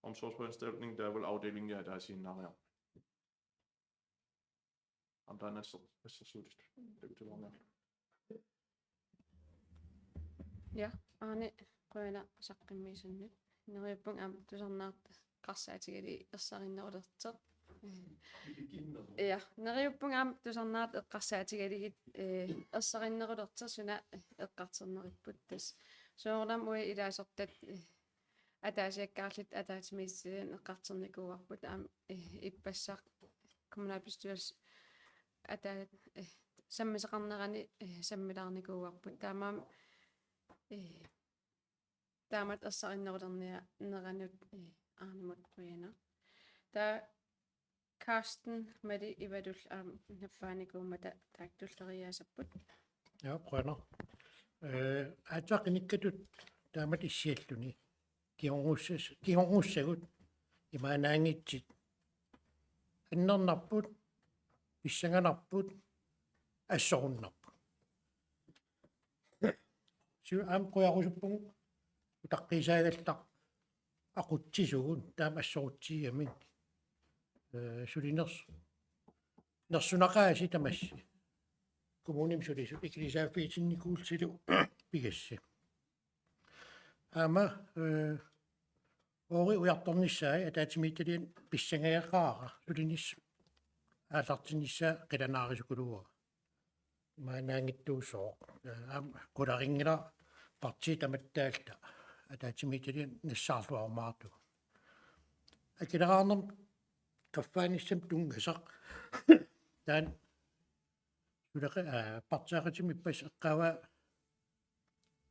Omsorgsforanstaltning taavalu afdelingi ataasiinnaariarmat. Aamma taanna asser-, assersuutitut. Takutilaarniarlu. Ja, Arne, qujanaq saqqummiisannut. Neriuppunga aamma tusarnaartut eqqarsaatigalugit ersarinnerulersoq. Ja, neriuppunga aamma tusarnaartut eqqarsaatigalugit, eh, ersarinnerulersoq suna eqqartorneripput tassa. Soorunami uagut ilaasortat, eh, ataasiakkaarluta ataatsimiititaliani eqqartornikuuarput aamma, eh, ippassaq kommunalbestyrelse ataa-, eh, sammisaqarnerani, eh, sammilaarnikuuarput. Taamaammat, eh, taamatut ersarinnerulernianeranut, eh, Arnemut qujanaq. Taava Carsten, Mali Ivalullu aamma nappaanikuummata taakku tulleriiaasapput. Ja, qujanaq. Eh, aatsaat qinikkatut taamatut issialluni. Kingornussas-, kingornussagut imaannaanngitsut annernarput, pissanganarput, assorunnarput. Siu aamma qujarusuppunga utaqqiisaagallartoq aqutsisugut taama assorutsigigamik. Eh, suliners-, nersunaqaasi tamassi. Kommunimi sulisut ikilisaaffiginnikuullutilu pigassi. Aamma, eh, oori ujartornissaa ataatsimiititaliani pissangagaqaara sulinissaq aallartinnissaa qilanaarusukuluuara. Imaannaanngitsuussooq. Eh, aamma qularinngilara partiit tamattaalluta ataatsimiititaliani nassaarluarumaartugut. Akileraarnermut qaffaanissamut tunngasaq. Taanna suleqa-, aa, partiiaqatiminut ippassaq eqqaavaa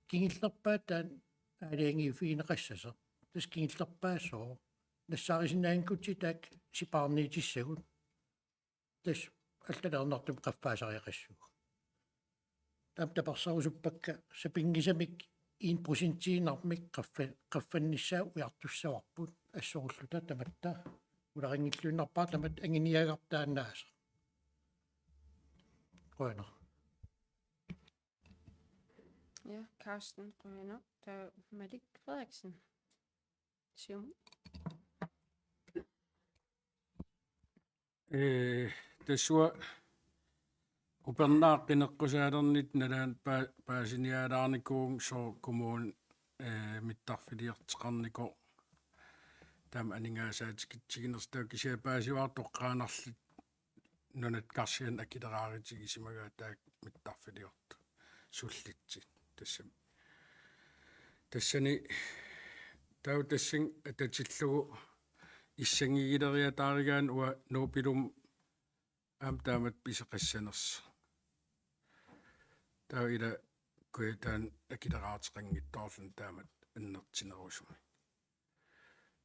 kingullerpaaq taanna aalajangiiffigineqassasoq. Tassa kingullerpaaq sooq. Nassaarisinnaanngikkutsigu taakku sipaarniitissagut. Tassa allaliarnartumik qaffaasariaqassaaq. Taama taperserusuppakka sapinngisamik en procentiinnarmik qaffa-, qaffannissaa ujartussavarput assorulluta tamatta. Ularinngilluinnarpara tamatta anguniagartaannaasoq. Qujanaq. Ja, Carsten, qujanaq. Taava Malik Frederiksen. Siumut. Ee, tassa uanga upernaaq qineqqusaalernittut nalaani paa-, paasiniaalaarnikuuvunga sooq kommuni, ee, mittarfiliortoqarnikoq taama aningaasaatikitsuunersoq, taava kisianni paasivara toqqaannarluta nunatta karsianit akileraarutigisimagaat taakku mittarfiliortut sullitsit tassami. Tassani taava tassani atatillugu issanngigileriataarigaanni uanga Nuup Ilumut aamma taamatut pisoqassanersoq. Taava ila Kujataani akileraartoqanngitsoorluni taamatut annertunerusumik.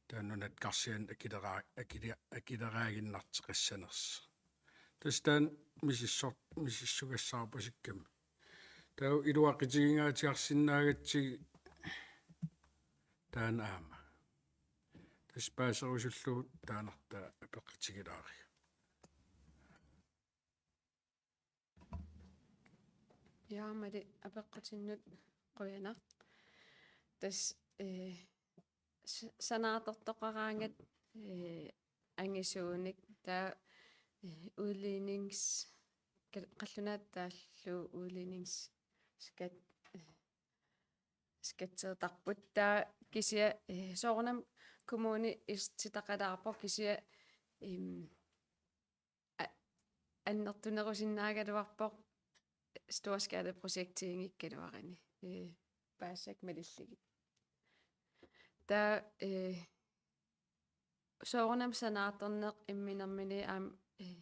Taava nunatta karsianit akilera-, akile-, akileraaginnartoqassanersoq. Tassa taanna misissor-, misissugassaarpasikkami. Taava iluaqutigingaatiarsinnaagatsigit taanna aamma. Tassa paaserusullugu taannartaa apeqqutigilaariga. Ja, Mali, apeqqutinnut qujanaq. Tassa, eh, s-, sanaartortoqaraangat, eh, angisuunik taava, eh, udligningsskat-, qallunaatut taallugu udligningsskat-, eh, skatteertarput. Taava kisianni, eh, soorunami kommuni isertitaqalaarpoq kisianni, em, annertunerusinnaagaluarpoq storskalaprojektiinngikkaluaruni, ee, paassakka malillugit. Taava, ee, soorunami sanaartorneq imminermini aamma, ee,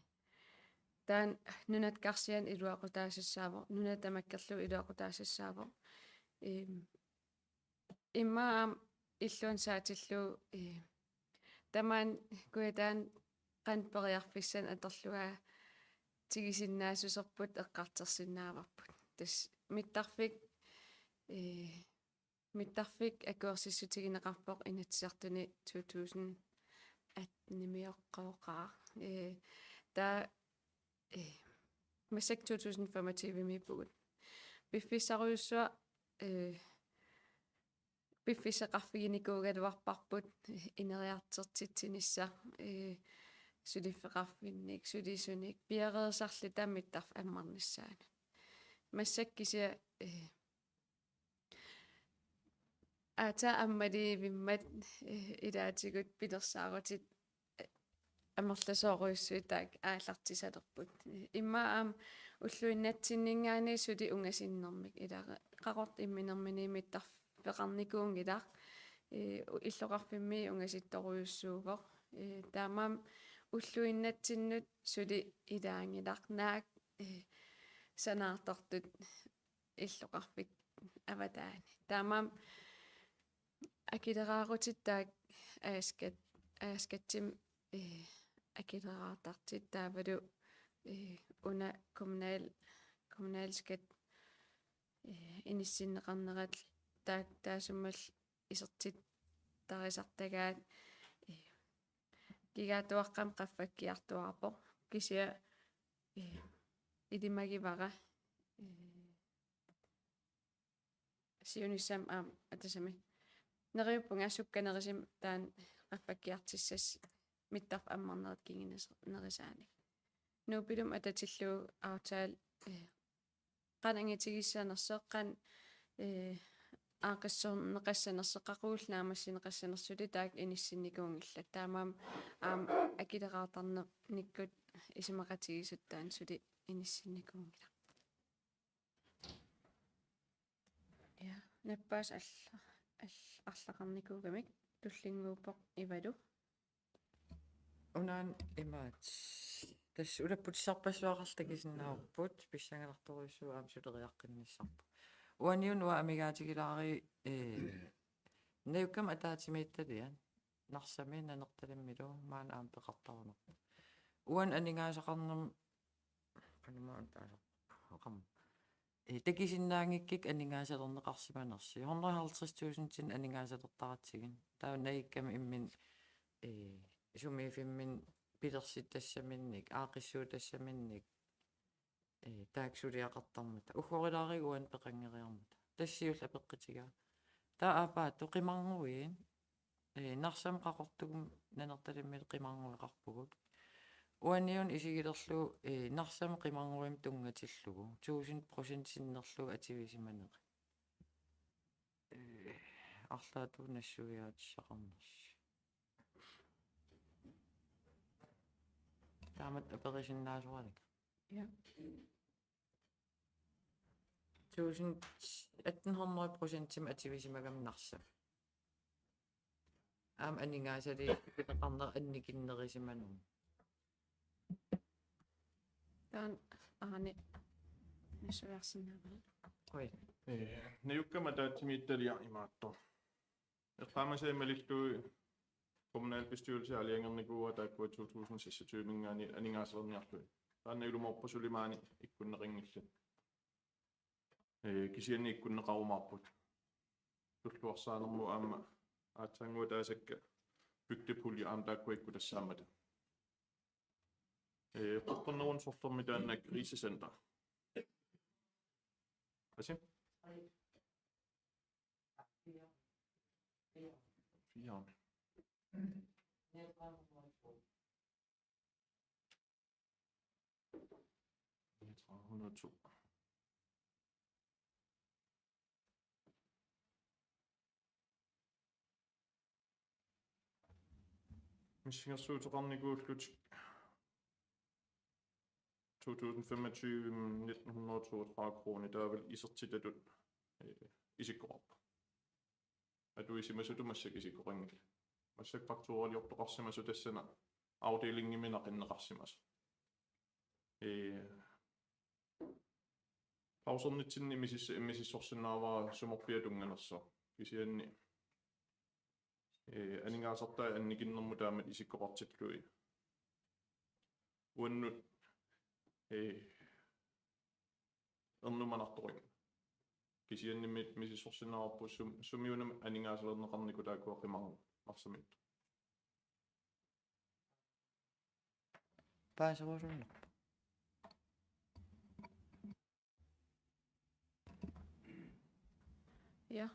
taanna nunat karsianit iluaqutaasassaavoq, nunat tamakkerlugu iluaqutaasassaavoq. Eem, immaqa aamma illuanut saatillugu, ee, tamaani kujataani qanoq periarfissanik atorluartigisinnaassuserput eqqartorsinnaavarput. Tassa mittarfik, ee, mittarfik akuersissutigineqarpoq Inatsisartuni to tusind atten-imioqqooqaaq. Ee, taava, ee, massakkut to tusind femogtyve-miippugut. Piffissarujussuaq, ee, piffissaqarfiginikuugaluarparput, ee, ineriartortitsinissaq, ee, suliffeqarfinnik, sulisunik, piareersarluta mittarfik ammarnissaanut. Massakkut kisianni, ee, aatsaat ammalivimmat, eh, ilaatigut pilersaarutit, eh, amerlasoorujussuit taakku aallartisalerput. Eh, immaqa aamma ulluinnatsinninngaanniit suli ungasinnermik, ila Qaqortoq imminermini mittarfeqarnikuunngilaq, eh, u-, illoqarfimmi ungasittorujussuuvoq. Eh, taamaammat ulluinnatsinnut suli ilaanngilaq, naak, eh, sanaartortut illoqarfik avataani. Taamaammat akileraarutit taakku A-skat-, A-skatsimik, eh, akileraartartut taavalu, eh, una kommunal-, kommunalskat, eh, inissinneqarnerat taak-, taassumalu isertittarisartagaat, eh, kigaattuaqqamik qaffakkiartuaarpoq. Kisianni, eh, ilimagivara, eh, siunissami aamma, eh, tassami neriuppunga sukkanerusumik taanna qaffakkiartussasut mittarfik ammarnerit kingunerisaanik. Nuup Ilumut atatillugu aftale, eh, qanoq angitigissanersoq, qanoq, eh, aaqqissuunneqassanersoq, qaqugullu naammassineqassanersoq suli taakku inissinnikuunngillat. Taamaammat aamma akileraartarnikkut isumaqatigiissut taanna suli inissinnikuunngilaq. Ja, nappaasut alla-, all-, arlaqarnikuugamik tullinnguuppoq Ivalu. Unaana imaattoq. Tassa ulapputissarpassuaqarluta takusinnaavarput, pissanganartorujussuuvoq aamma suleriaqqinnissarput. Uaniuna uanga amigaatigilaarlunga, eh, najukkami ataatsimiititaliami, Narsami Nanortalimmilu maani aamma peqartarunarpoq. Uani aningaasaqarnermi, qanormaa taasarparput, oqarma. Eh, takusinnaanngikkikka aningaasalerneqarsimanersut. Hundrede og halvtreds tusindinik aningaasalertaratsigit. Taava najukkami imminut, eh, sumiiffimminni pilersittassaminnik, aaqqissuutassaminnik, eh, taakku suliaqartarmata. Uggorilaarlugit uani peqanngeriarmata. Tassa siulleq apeqqutigaa. Taava aappaattut qimarnguit, eh, Narsami Qaqortup Nanortalimmilu qimarngueqarpugut. Uaniuna isigilerlugu, eh, Narsami qimarnguimik tunngatillugu tusind procent sinnerlugu atuisimanerit. Eh, arlaatigut nassuiaatissaqarnersoq. Taamatut aperisinnaasoralikka. Ja. Tusind, atten hundrede procentimik atuisimagami Narsami. Aamma aningaasaliisoqarneq annikinnerusimanermut. Taanna Arne nassuiarsinnaavara. Oj. Eh, najukkami ataatsimiititaliaq imaattoq. Eqqaamasai malillugit kommunalbestyrelsi aalajangernikuuara taakkua to tusind seksogtyve-minngaanniit aningaasalerniarlugit. Taanna ilumoorpoq suli maani ikkunneqanngillat. Eh, kisianni ikkunneqarumaarput. Tulluarsaanermut aamma aatsaannguaq taasakka bygdepulje aamma taakkua ikkutassaammata. Eh, Qeqqernerup sorlermi taanna krisecenter. Asi? Fire. Hundrede og to. Missingersuuteqarnikuullutik. to tusind femogtyve nitten hundrede og toogtredive kroner, der er vel isertitatut, øh, isikkoqarpoq. Atuisimasutut massakkut isikkoqanngillat. Massakkut fakturaliortoqarsimasoq tassani afdelingimi naqinneqarsimasoq. Øh, pausernitsinni missis-, misissorsinnaavara sumorpiaq tunnganersoq. Kisianni, øh, aningaasartai annikinnermut taamatut isikkoqartillugit. Uannut, øh, ernumanartoqanngilaq. Kisianni mi-, misissorsinnaavarput sum-, sumiuna aningaasalerneqarnikut taakkua qimarnarsamit. Paaserusunnerpoq. Ja.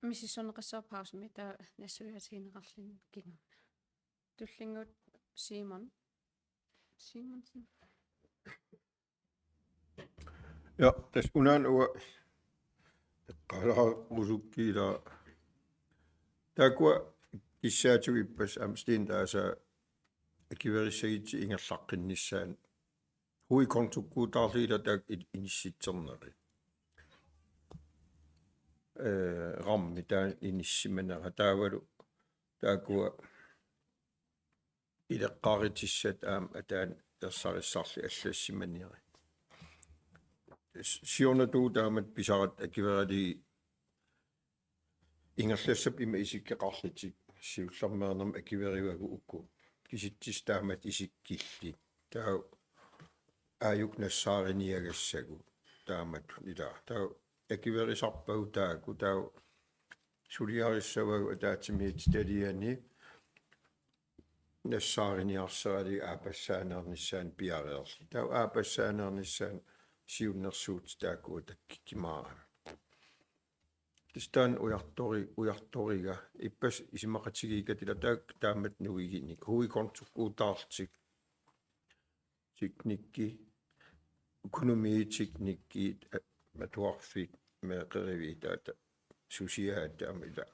Misissorneqassaaq pausimi, taava nassuiaatigineqarluni kingorna. Tullinnguut Simon. Simonsen. Ja, tassa unaana uanga eqqaalaarusukkiga ilaa. Taakkua kissaatigut ippassaq aamma Sten taasaa akuerissagutsigit ingerlaqqinnissaanut. Hovedkontokkuutaarlugit ilaa taakku i-, inissitsernerit. Øh, ramme taanna inissimanera taavalu taakkua ileqqaarutissat aamma ataani ersarissarlugit allassimaneri. S-, siornatigut taamatut pisaratta akueralugit ingerlassapput ima isikkoqarlutik, siullermeernermut akuerivagut uku. Kisitsisit taamatut isikkillit. Taava aajuku nassaariniagassagut taamatut ilaa. Taava akuerisarpagut taakku, taava suliarissavagut ataatsimiititaliani nassaariniarsaralugit aappassaaneernissaanut piareerlugit. Taava aappassaaneernissaanut siunnersuutit taakku takkikkimaaramik. Tassa taanna ujartori-, ujartoriga ippassaq isumaqatigiikkatta ilaa taakku taamatut nuiginik. Hovedkontokkuutaarlutik. Teknikki, økonomi, teknikki, a-, atuarfik, meeqqeriviit taava susiaat aamma ilaa.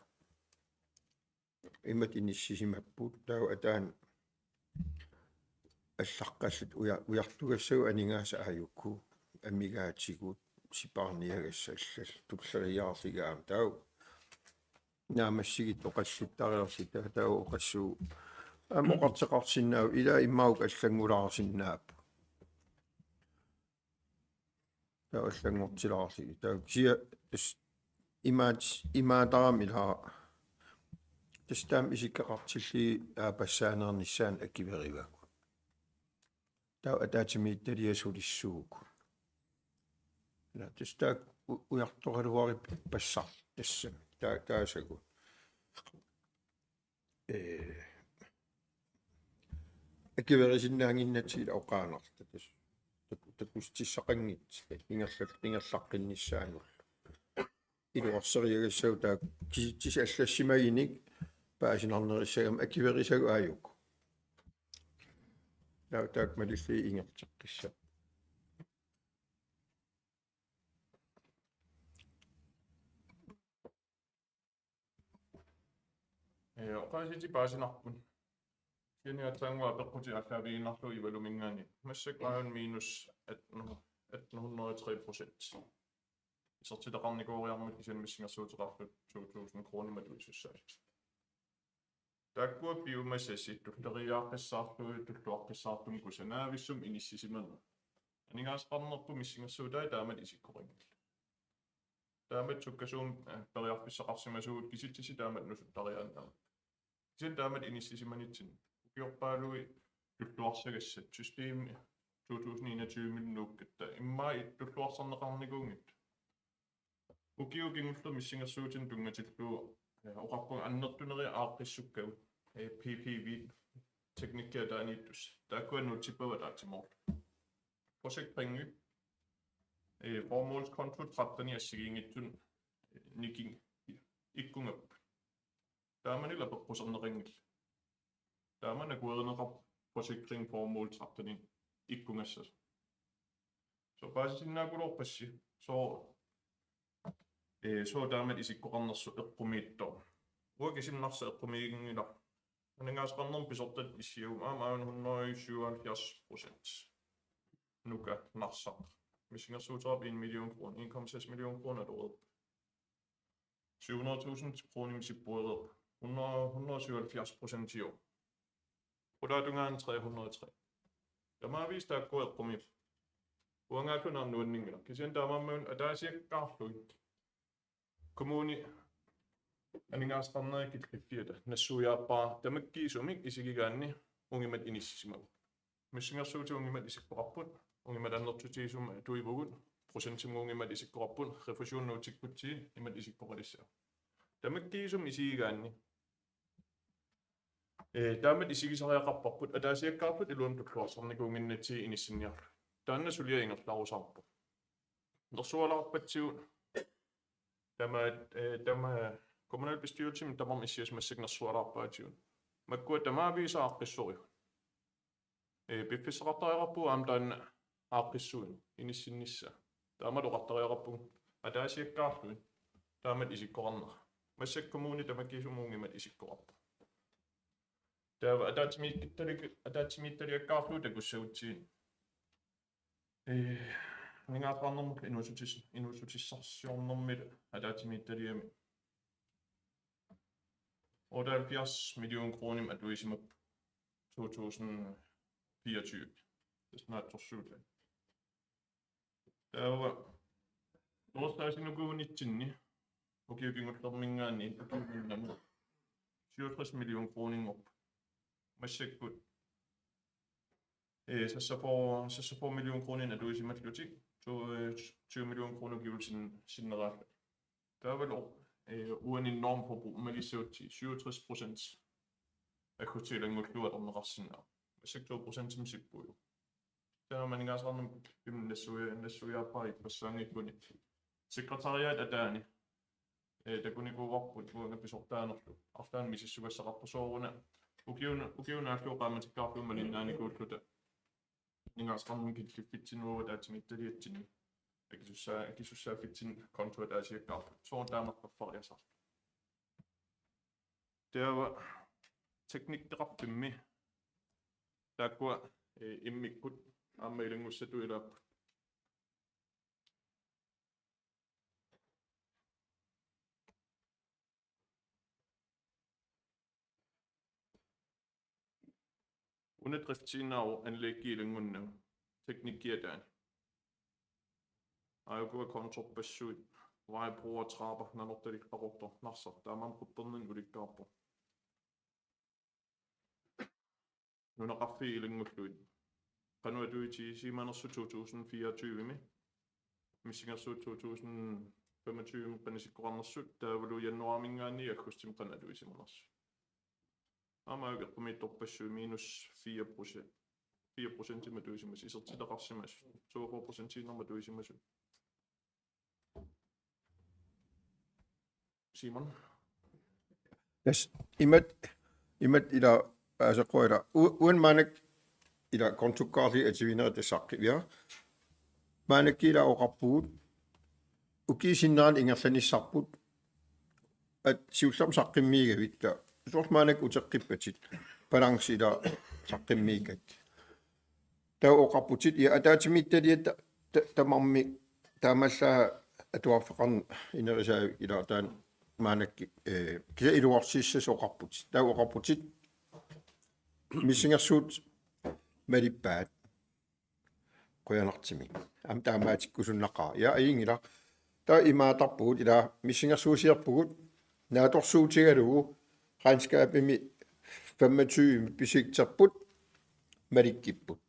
Imatut inissisimapput, taava ataani allaqqallutik uja-, ujartugassagut aningaasat aajuku, amigaatigut, sipaarniagassat allallu, tulleriiaarlugit aamma. Taava naammassigit oqallittariarluta taava oqassuugut. Aamma oqartoqarsinnaavoq ilaa immaqa uku allanngulaarsinnaapput. Taava allanngortilaarlugit. Taava kisianni tassa imaat-, imaatarami ilaa. Tassa taama isikkoqartillugit aappassaaneernissaanut akuerivagut. Taava ataatsimiititaliap sulissuugut. Ilaa, tassa taakku u-, ujartoraluarput ippassaq tassami. Taa-, taasagut. Ee, akuerisinnaannginnatsigu oqaannarluta tassa. Tak-, takussutissaqanngitsut. Ingerla-, ingerlaqqinnissaanullu. Iluarseriagassagut taakku kisitsisit allassimagunik paasinarnerussagamik akuerisagut aajuku. Taava taakku malillugit ingerlateqqissaaq. Ee, oqaasiitit paasinarput. Kisianni aatsaannguaq apeqqutit aallaavigiinnarlugu Ivaluminngaanniit. Massakkut aajuna minus atten, atten hundrede og tre procent. Isertitaqarnikooriarmat kisianni missingersuuteqartut to tusind kroner matuisussaatit. Taakkua piumasasi tulleriiaaqqissaartut tulluaqqissaartumik kusanaavissummik inissisimaneq. Aningaasaqarnerput missingersuutai taamatut isikkoqanngillat. Taamatut sukkasuumik, eh, periarfissaqarsimasugut kisitsisit taamatut nusuttariaannaat. Kisianni taamatut inissisimanitsinni. Ukiorpaaluit tulluarsagassat systemi to tusind enogtyve-milu nuukkatta. Immaqa tulluarsarneqarnikuunngitsoq. Ukiut kingulliit missingersuutinik tunngatillugu, eh, oqarpunga annertunerit aaqqissukkagut, eh, P P V teknikki ataaniittussat. Taakkua nuutsippagut ataatsimoorlugu. Projektpenge, eh, formålskonto tretten assigiinngitsunik, eh, nikin ikkungapput. Taamanilu apeqquserneqanngillat. Taamani akuerineqarpoq projektpenge formål tretten ikkungassasoq. Sooq paasisinnaagaluarpassi? Sooq, ee, sooq taamatut isikkoqarnersoq eqqumiitsoq? Uanga kisinnaasassaq eqqumiiginngilaq. Aningaasaqarnermut pisortat issiavut aamma aajuna hundrede syvoghalvfjerds procent. Nuka Narsaq. Missingersuuteqarpoq en million kroner, en komma seks million kroner atoreerpoq. Syv hundrede tusind kronimik sippuereerpoq. Hundrede, hundrede syvoghalvfjerds procent i år. Qulaatungaani tre hundrede og tre. Tamaviisa taakkua eqqumiippoq. Uangaalluni aamma nuanninngilaq. Kisianni taamaammat ataasiakkaarlugit. Kommuni aningaasaqarnerit killiffiata nassuiaappaa tamakkiisumik isigigaanni ungimat inissisimapput. Missingersuutit ungimat isikkoqarput, ungimat annertutigisumik atuivugut, procentimik ungimat isikkoqarput, refusion nuutikkutsigu imatut isikkoqalissaaq. Tamakkiisumik isigigaanni. Ee, taamatut isigisariaqarparput ataasiakkaarluta iluamik tulluarsarnikuunnginnatsigu inissinniarlugu. Taanna suliaq ingerlarusaarpoq. Nersualaarpatsigut tamaat, ee, tamaat kommunalbestyrelsimi tamarmik issiassat massakkut nersualaarpaatigut. Makkua tamaviisa aaqqissorivut. Ee, piffissaqartariaqarpugut aamma taanna aaqqissuineq inissinnissaa. Taamalu oqartariaqarpugut ataasiakkaarlugit taamatut isikkoqarnera. Massakkut kommuni tamakkiisumik ungimat isikkoqarpoq. Taava ataatsimiititalik-, ataatsimiititaliakkaarlugu takussagutsigit. Ee, aningaasaqarnermut inuussutis-, inuussutissarsiornermut ataatsimiititaliami otteoghalvfjerds million kronimik atuisimapput to tusind fireogtyve. Tassa naatsorsuutaat. Taava toqqorsaasinukuunitsinni ukiut kingullermiingaanniit ukiup nunamut syvogtres million kroninngorput. Massakkut, ee, seksogfyrre, seksogfyrre million kronit atuisimallutik, to, øh, tyve million kroner ukiulik sin-, sinneraallutik. Taavalu, ee, uani normforbrug malissagutsigit syvogtres procent aggustip ilanngullugu atorneqarsinnaavoq. Massakkut to procentimik sippuivoq. Taava aningaasaqarnermut nassuia-, nassuiaappara ippassaanngikkunik. Sekretariat ataani. Ee, takunikuuarput uanga pisortaanerlu. Arlaannik misissugassaqarpoq sooruna. Ukiuna, ukiuna allu qaammatikkaarlugu malinnaanikuulluta. Aningaasaqarnermut killiffitsinnut ataatsimiititaliatsinni. Akisussaa-, akisussaaffitsinni konto ataasiakkaarpoq. Soorlu taama qaffariasaarpoq. Taava teknikkeqarfimmi taakkua, ee, immikkut aamma ilanngussatut ilaapput. Una driftiinnaavoq anlæggi ilanngunnagu teknikkiataani. Aajukua kontorpassuit, vej, broer, trapper, Nanortalik, Qaqortoq, Narsaq, taamaammat quppernerni ulikkaarpoq. Nunaqarfiit ilanngullugit. Qanoq atuitigisimanersut to tusind fireogtyve-mi. Missingersuut to tusind femogtyve-mi qanoq isikkoqarnersut, taavalu januaarimiingaanniit aggustimi qanoq atuisimanersut. Aamma eqqumiitsorpassuit minus fire procent. Fire procentimik atuisimasut, isertitaqarsimasut, toogfyrre procentiinnarmik atuisimasut. Simon. Yes, imat, imat ila aseqqua ila. U-, uani maannakkut ila kontokkaarlugit atuinerit saqqummiupput. Maannakkut ila oqarpugut. Ukiup sinnera ingerlanissarput. At siullermik saqqummiigavit. Soorlu maannakkut uteqqippatit. Balance ila saqqummiikkat. Taava oqarputit, ja, ataatsimiititaliat ta-, ta-, tamarmik taamaallaat atuarfeqarneq ineriartortitut ila taanna maannakkut, eh, kisianni iluarsissasut oqarputit. Taava oqarputit missingersuutit malippaat qujanartumik. Aamma taamaatikkusunnaqaaq. Ja, ajunngilaq. Taava imaattarpugut ila missingersuusiorpugut naatsorsuutigalugu regnskabimi femogtyve pisikterput malikkipput.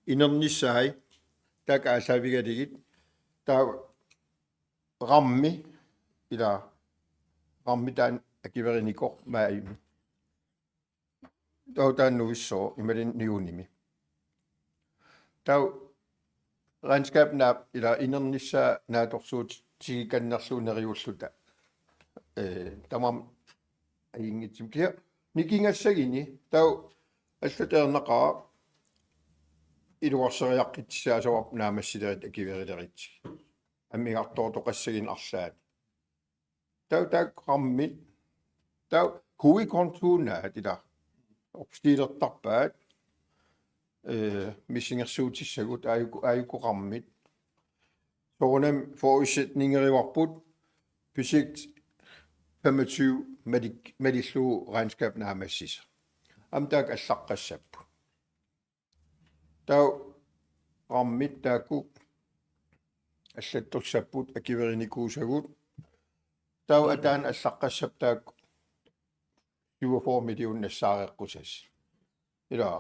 Inernissaat taakku aallaavigalugit taava rammi ila rammi taanna akuerinikoq maajimi. Taava taanna nuissaaq imaluunniit juunimi. Taava regnskab naap ila inernissaa naatsorsuutigikannerlugu neriulluta. Eh, tamarmik ajunngitsumik. Kisianni nikingassaguni taava allatut ajornaqaaq iluarseriaqqitsissaassavarput naammassilerit akuerileritsigit. Amigartoortoqassaguni arlaanni. Taava taakku rammit. Taava hovedkontoinnaat ila. opstilertarpaat, eh, missingersuutissagut aajuku, aajuku rammit. Soorunami forudsætningerivarput budget femogtyve malik-, malillugu regnskab naammassisaq. Aamma taakku allaqqassapput. Taava rammit taakku allattorsapput akuerinikuusagut. Taava ataani allaqqassapput taakku syvogfyrre million nassaareqqusassat. Ilaa.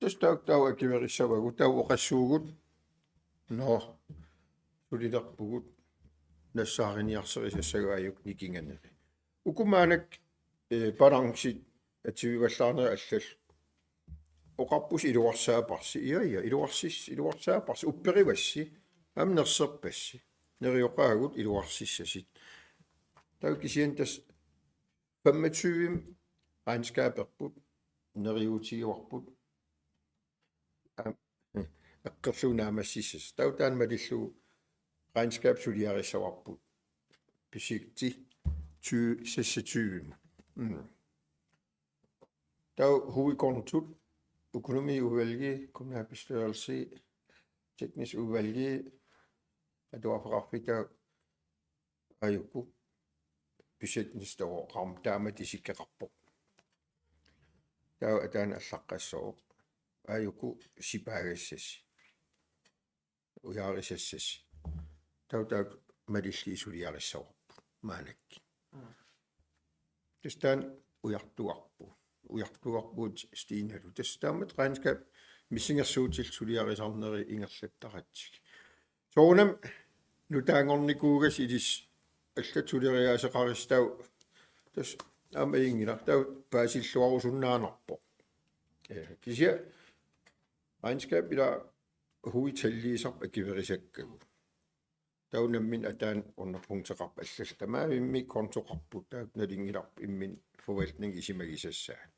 Tassa taakku taava akuerissavagut, taava oqassuugut. Nå, sulilerpugut nassaariniarsarisassagaajuk nikinganeri. Uku maannakkut, eh, balancit atuivallaarnerit allallu. Oqarpusi iluarsaaparsi, ja, ja, iluarsis-, iluarsaaparsi, upperivassi, aamma nerserpassi. Nerioqaagut iluarsissasut. Taava kisianni tassa femogtyve regnskaberput, neriuutigivarput. Aam, eqqorlugu naammassissasut. Taava taanna malillugu regnskab suliarissavarput. Budgetti tyve seksogtyve. Mm. Taava hovedkontut, økonomiudvalgi, kommunalbestyrelse, teknisk udvalgi, atuarfeqarfik taava aajuku budgetnistooqarm taamatut isikkoqarpoq. Taava ataani allaqqassooq. Aajuku sipaagassasi. Ujaarisassasi. Taava taakku malillugit suliarissavarput maannakkut. Mm. Tassa taanna ujartuarpu. Ujartuarpugut Stinalu. Tassa taamatut regnskab missingersuutillit suliarisarnerit ingerlattaratsigit. Soorunami nutaanngornikuugassi ilissi allat suleriaaseqarissat taava tassa aamma ajunngilaq taava paasilluarusunnaanarpoq. Ja, kisianni regnskab ilaa hovedtalliisarput akuerisakkagut. Taava nammineq ataani underpunkteqarpoq allallu tamaasa immikkut kontoqarput taakku nalunngilarput imminut forvaltningip isumagisassaanut.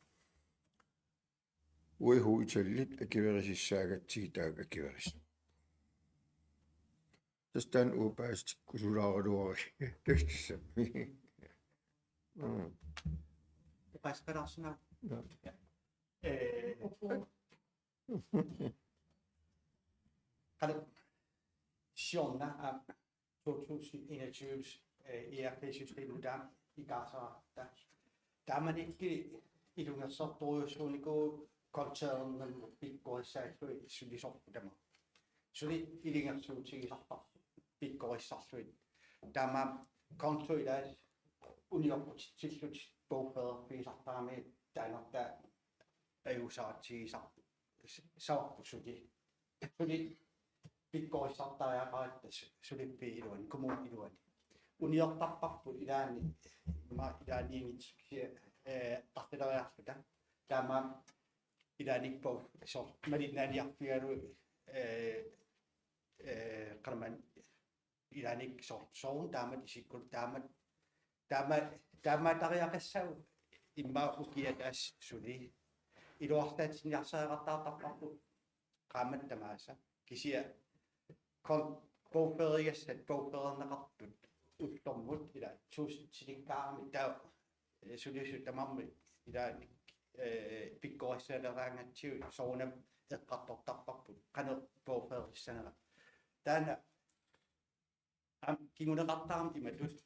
Uagut hovedtallit akuerisassaagatsigit taakku akuerissat. Tassa taanna uagut paasitikkusulaaraluarput. Tassa. Mm. Oqaaseqalaarsinnaavoq. Ja. Ja. Eh, qanoq siorna aamma to tusind enogtyve, eh, E R P-systemimut taama ikaarsaarta. Taamanikkut ilungersortorujussuunikuuvoq koncernikkut pikkorissaallugit sulisorput tamaat. Suli ilungersuutigisarparput pikkorissarlugit. Taamaammat konto ilaat unioqqutitsillutik bogførerfigisartaramigit taannartaa ajuusaatigisar-, savarput suli. Suli pikkorissartariaqaratta su-, suliffiup iluani, kommunip iluani. Uniortarparput ilaanni, ma-, ilaanniinngitsoq kisianni, eh, artaleriarluta. Taamaammat ilaanni bog-, soorlu malinnaaniarfigalugu, eh, eh, qanormaanna ilaanni soor-, soorlu taamatut isikkoq taamatut, taama-, taamaattariaqassaaq immaqa ukiaq taassuma suli. Iluarsaatinniarsariaqartartarparput qaammat tamaasa. Kisianni kon-, bogførigassat, bogførerneqartut ullormut ilaa tuusintilikkaarami taava, eh, sulisut tamarmik ilaanni, eh, pikkorissaaleraangatsigu soorunami eqqartortarparput qanoq bogførissanera. Taanna aamma kinguneqartarami imatut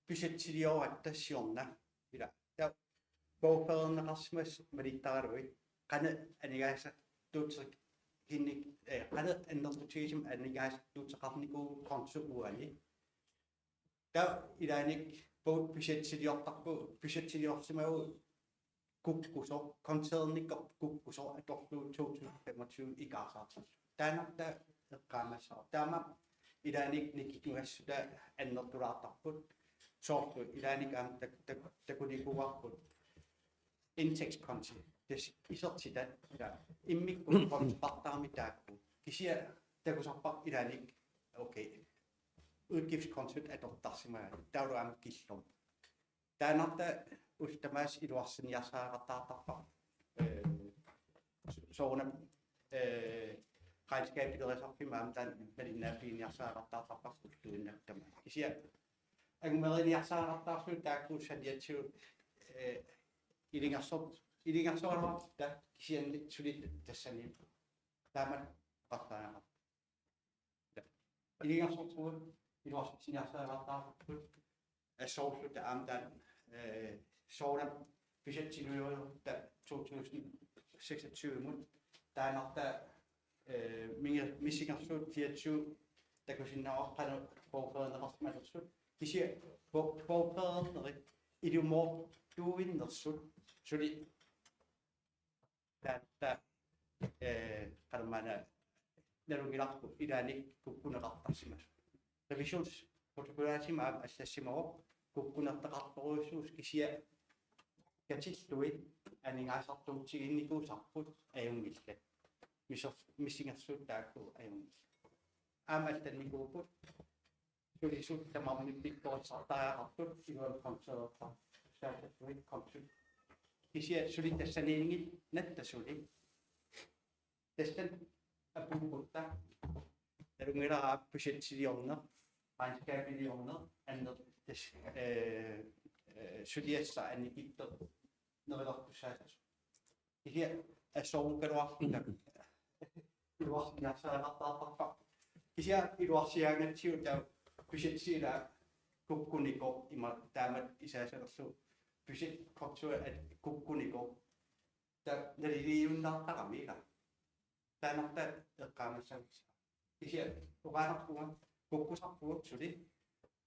budgetsilioratta siorna ilaa. Taava bogførerneqarsimasoq malittaralugit qanoq aningaasartuuteqarnikuuvoq, eh, qanoq annertutigisumik aningaasartuuteqarnikuuvoq konto uani. Taava ilaanni bog-, budgetiliortarpugut, budgetiliorsimavugut kukkusoq, koncernikkut kukkusoq atorlugu to tusind femogtyve ikaarsaartillugu. Taannartaa eqqaamassaaq. Taamaammat ilaanni nikingassutaat annertulaartarput. Soorlu ilaanni aamma tak-, tak-, takunikuuarput. Indtægtskonti. Tassa isertitat. Ja. Immikkut kontoqartarami taakku. Kisianni takusarparput ilaanni. Okay. Udgiftskontot atortarsimagaat. Taavalu aamma killormut. Taannartaa ullut tamaasa iluarsiniarsariaqartartarparput. Eh, so-, soorunami, eh, regnskabilerisarfimmi aamma taanna malinnaaffiginiarsariaqartartarparput ulluinnarni tamaasa. Kisianni angumeriniarsariaqartarlugu taakku saniatigut, eh, ilungersoq, ilungersoraluarutta kisianni suli tassani taamatut oqartariaqarpoq. Ilungersorpugut, iluarsiniarsaagattaarput, assorsuuta aamma taanna, eh, soorunami budgetiluiorutta to tusind seksogtyve-mut, taannartaa, eh, minge-, missingersuut fireogtyve takusinnaavarput qanoq bogførineqarsimanersut, kisianni bo-, bogførinerit ilumoortuinnersut suli taanna, eh, qanormaanna nalunngilarput ilaanni kukkuneqartarsimasut. Revisionsprotokollaatimi aamma allassimavoq kukkunertaqartorujussuusut, kisianni katillugit aningaasartuutiginnikuusarput ajunngillat. Misser-, missingersuut taakku ajunngillat. Aamma allannikuupput sulisut tamarmik pikkorissartariaqartut iluamik kontoertartussaasarput kontot. Kisianni suli tassaniinngillat, natta suli. Tassani apuukkutta nalunngilara budgetiliorneq, regnskabiliorneq, anner-, tas-, eh, eh, suliassaq annikittoq nerilertussaassasoq. Kisianni assorukkaluarlunga iluarsiniarsaagattaartarpara. Kisianni iluarsiaangatsigu taava budgeti ilaa kukkunikoq, ima taamatut isaasalerlugu budgetkonto kukkunikoq. Taava naliliiunnaartarami ilaa. Taannartaa eqqaamassagissi. Kisianni oqaannarpunga kukkusarpugut suli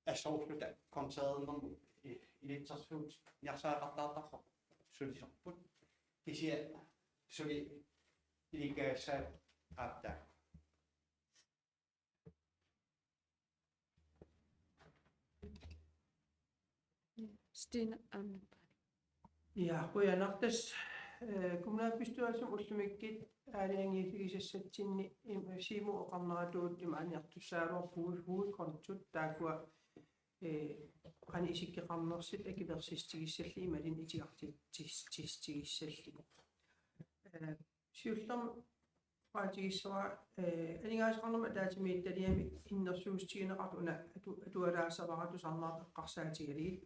assorsuuta kontoernermut i-, ilitsersuut niarsaaqartaartarpoq sulisorput. Kisianni suli ilikkagassat aatsaat. Stine, um, ja, qujanaq tassa, eh, kommunalbestyrelsimi ullumikkut aalajangiiffigisassatsinni im-, Siumup oqarneratuut imaaniartussaagaluarpoq hovedkontot taakkua, eh, qanoq isikkoqarnersut akuersissutigissallugu imaluunniit itigarti-, tis-, tis-, tigissallugit. Eh, siullermik oqaatigissavara, eh, aningaasaqarnermut ataatsimiititaliami innersuussutigineqartut una atu-, atualaassavara tusarnaartut eqqarsaatigalugit.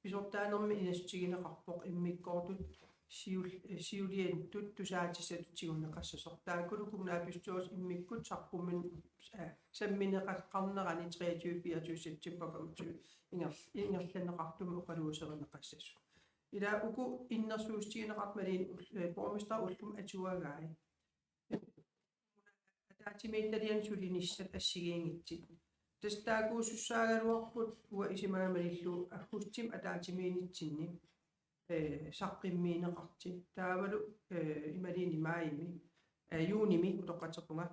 Pisortaanermi inassutigineqarpoq immikkoortut siul-, eh, siulianiittut tusaatissatut tiguneqassasoq. Taakkulu kommunalbestyrelsi immikkut saqqummin-, eh, sammineqaqqaarnerani treogtyve fireogtyve september femogtyve inger-, ingerlanneqartumi oqaluuserineqassasut. Ila uku innersuussutigineqartut malin-, eh, borgmester ullumi atuagai. Ataatsimiititaliani sulinissat assigiinngitsut. Tassa taakkuusussaagaluarput uanga isumaga malillugu aggustimi ataatsimiinnitsinni, eh, saqqummiunneqartut. Taavalu, eh, imaluunniit maajimi, eh, juunimi utoqqatserpunga,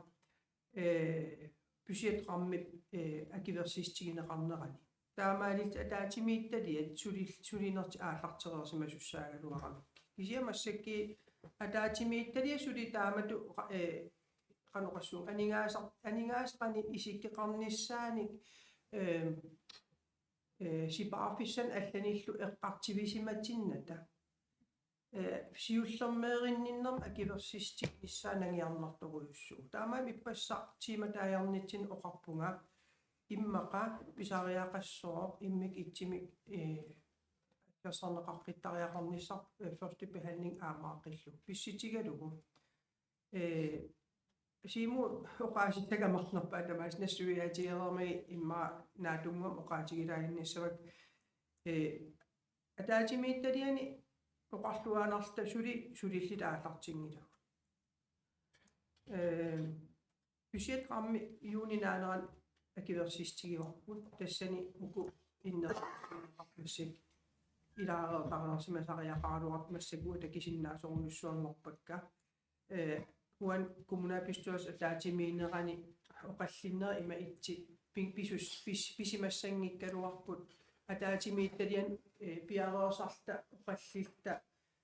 eh, budgetrammip, eh, akuersissutigineqarnerani. Taamaalillutik ataatsimiititaliat sulil-, sulinertik aallartereersimasussaagaluaramik. Kisianni massakkut ataatsimiititaliat suli taamatut qa-, eh, qanoq oqassuunga, aningaasa-, aningaasat qanoq isikkoqarnissaanik, eh, eh, sipaarfissanik allanillu eqqartuisimatinnata. Eh, siullermeerinninnermik akuersissutiginissaa nangiarnartorujussuuvoq. Taamaammat ippassaq tiimatut ajornitsinni oqarpunga immaqa pisariaqassooq immikkut ittumik, eh, aggersarneqaqqittariaqarnissaq, eh, første behandling aamma aaqqillugu pissutigalugu. Eh, Siumup oqaasissagamarnerpaaq tamaasa nassuiaatigereermagit immaqa naatunngua oqaatigilaaginnassavat. Eh, ataatsimiititaliani oqarluaannarluta suli sulilluta aallartinngilagut. Eh, budgetrammi juunip naanerani akuersissutigivarput, tassani uku innersuussineqarput massakkut ilaareertarilersimasariaqaraluartut massakkut takusinnaasorujussuanngorpakka. Eh, uani kommunalbestyrelsip ataatsimiinnerani oqallinneq ima ittoq pi-, pisus-, pis-, pisimassanngikkaluarput ataatsimiititaliani, eh, piareersarluta oqallilluta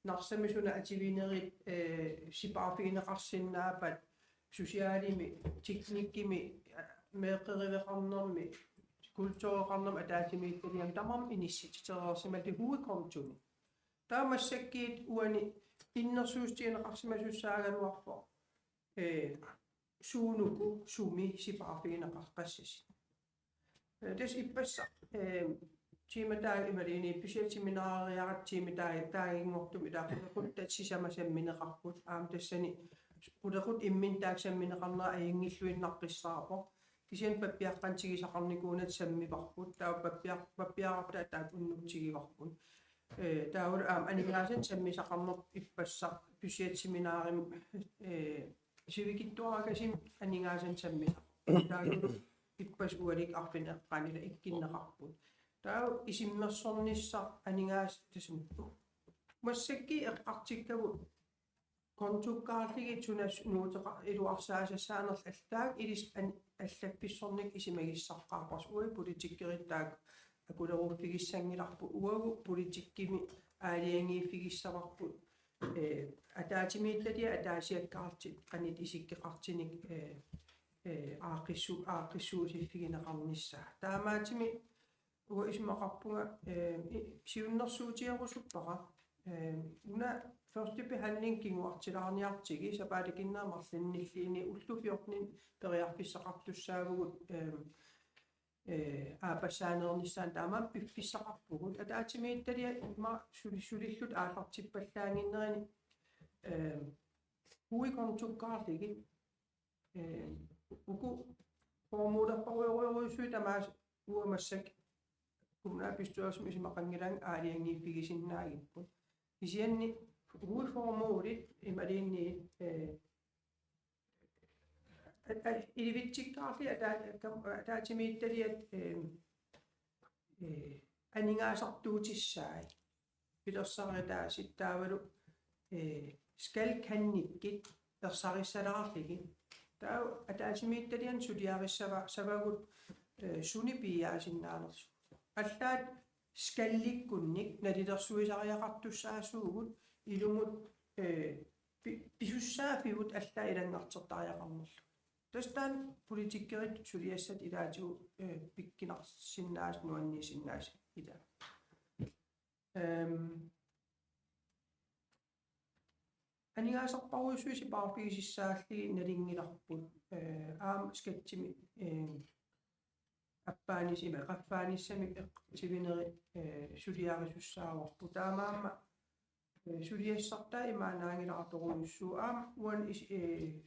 Narsami suna atuinerit, eh, sipaarfigineqarsinnaappat, socialimi, teknikkimi, eh, meeqqeriveqarnermi, kultureqarnermi, ataatsimiititaliami tamarmik inissititereersimallutik hovedkontonik. Taava massakkut uani innersuussutigineqarsimasussaagaluarpoq, eh, suunuku sumi sipaarfigineqaqqissasoq. Eh, tassa ippassaq, eh, tiimit taakku imaluunniit specielt seminariarat tiimit taakku taaginngortumik ilaa qulequttat sisamat sammineqarput. Aamma tassani qulequttat imminnut taakku sammineqarnerat ajunngilluinnaqqissaarpoq. Kisianni pappiaqqanut tigusaqarnikuunatik sammivarput. Taava pappiar-, pappiarartaat taakku unnukkut tiguarput. Ee, taavalu aamma aningaasanik sammisaqarneq ippassaq specielt seminarimi, ee, sivikitsuarakasimmik aningaasanik sammisaqarpoq. Taavalu ippassaq ualikkut arfineq-, qanila ikkunneqarput. Taava isummersornissaq aningaas-, tassami massakkut eqqartukkagut kontukkaarlugit suna nuuteqa-, iluarsaasassaanerlu allaat ilissi an-, allaffissornikkut isumagissaqqaarparsi. Uagut politikkerit taakku akuleruffigissanngilarput, uagut politikkimi aalajangiiffigissavarput, ee, ataatsimiititaliap ataasiakkaartut qanoq isikkoqartunik, ee, ee, aaqqissu-, aaqqissuussiffigineqarnissaa. Taamaattumik uanga isumaqarpunga, ee, i-, siunnersuutigerusuppara. Ee, una første behandling kinguartilaarniartigu sapaatip akunneri marlunnilluunniit ullut fjorten periarfissaqartussaavugut, ee, ee, aappassaaneernissaanut, taamaammat piffissaqarpugut. Ataatsimiititaliap immaqa suli-, sulilluta aallartippallaannginnerini, ee, uagut kontukkaarlugit, ee, uku formålerparujorujussuit tamaasa uanga massakkut kommunalbestyrelsimi isumaqanngilaannga aalajangiiffigisinnaagipput. Kisianni uagut formålit imaluunniit, ee, at-, at-, ilivitsikkaarlugit ata-, kam-, ataatsimiititaliat, ee, ee, aningaasartuutissaat pilersaarutit taavalu, ee, skal kan-ikkut ersarissalaarlugit. Taava ataatsimiititaliani suliarissava-, -savagut, ee, sunik piiaasinnaanersoq. Allaat skal-ikkunnik nalilersuisariaqartussaasuugut ilumut, ee, pi-, pisussaaffigut allaat ilanngartortariaqarnerlugit. Tassa taanna politikkerit suliassat ilaatigut, ee, pikkunarsinnaasut nuanniisinnaasut ilaa. Ehm, aningaasarparujussuit sipaarfigisussaallugit nalunngilarput, ee, aamma skatimi, ee, appaannis-, ima qaffaanissamik eqqartuinerit, ee, suliarisussaavarput. Taamaammat, ee, suliassartaa imaannaanngilara torujussuuvoq aamma uani is-, ee,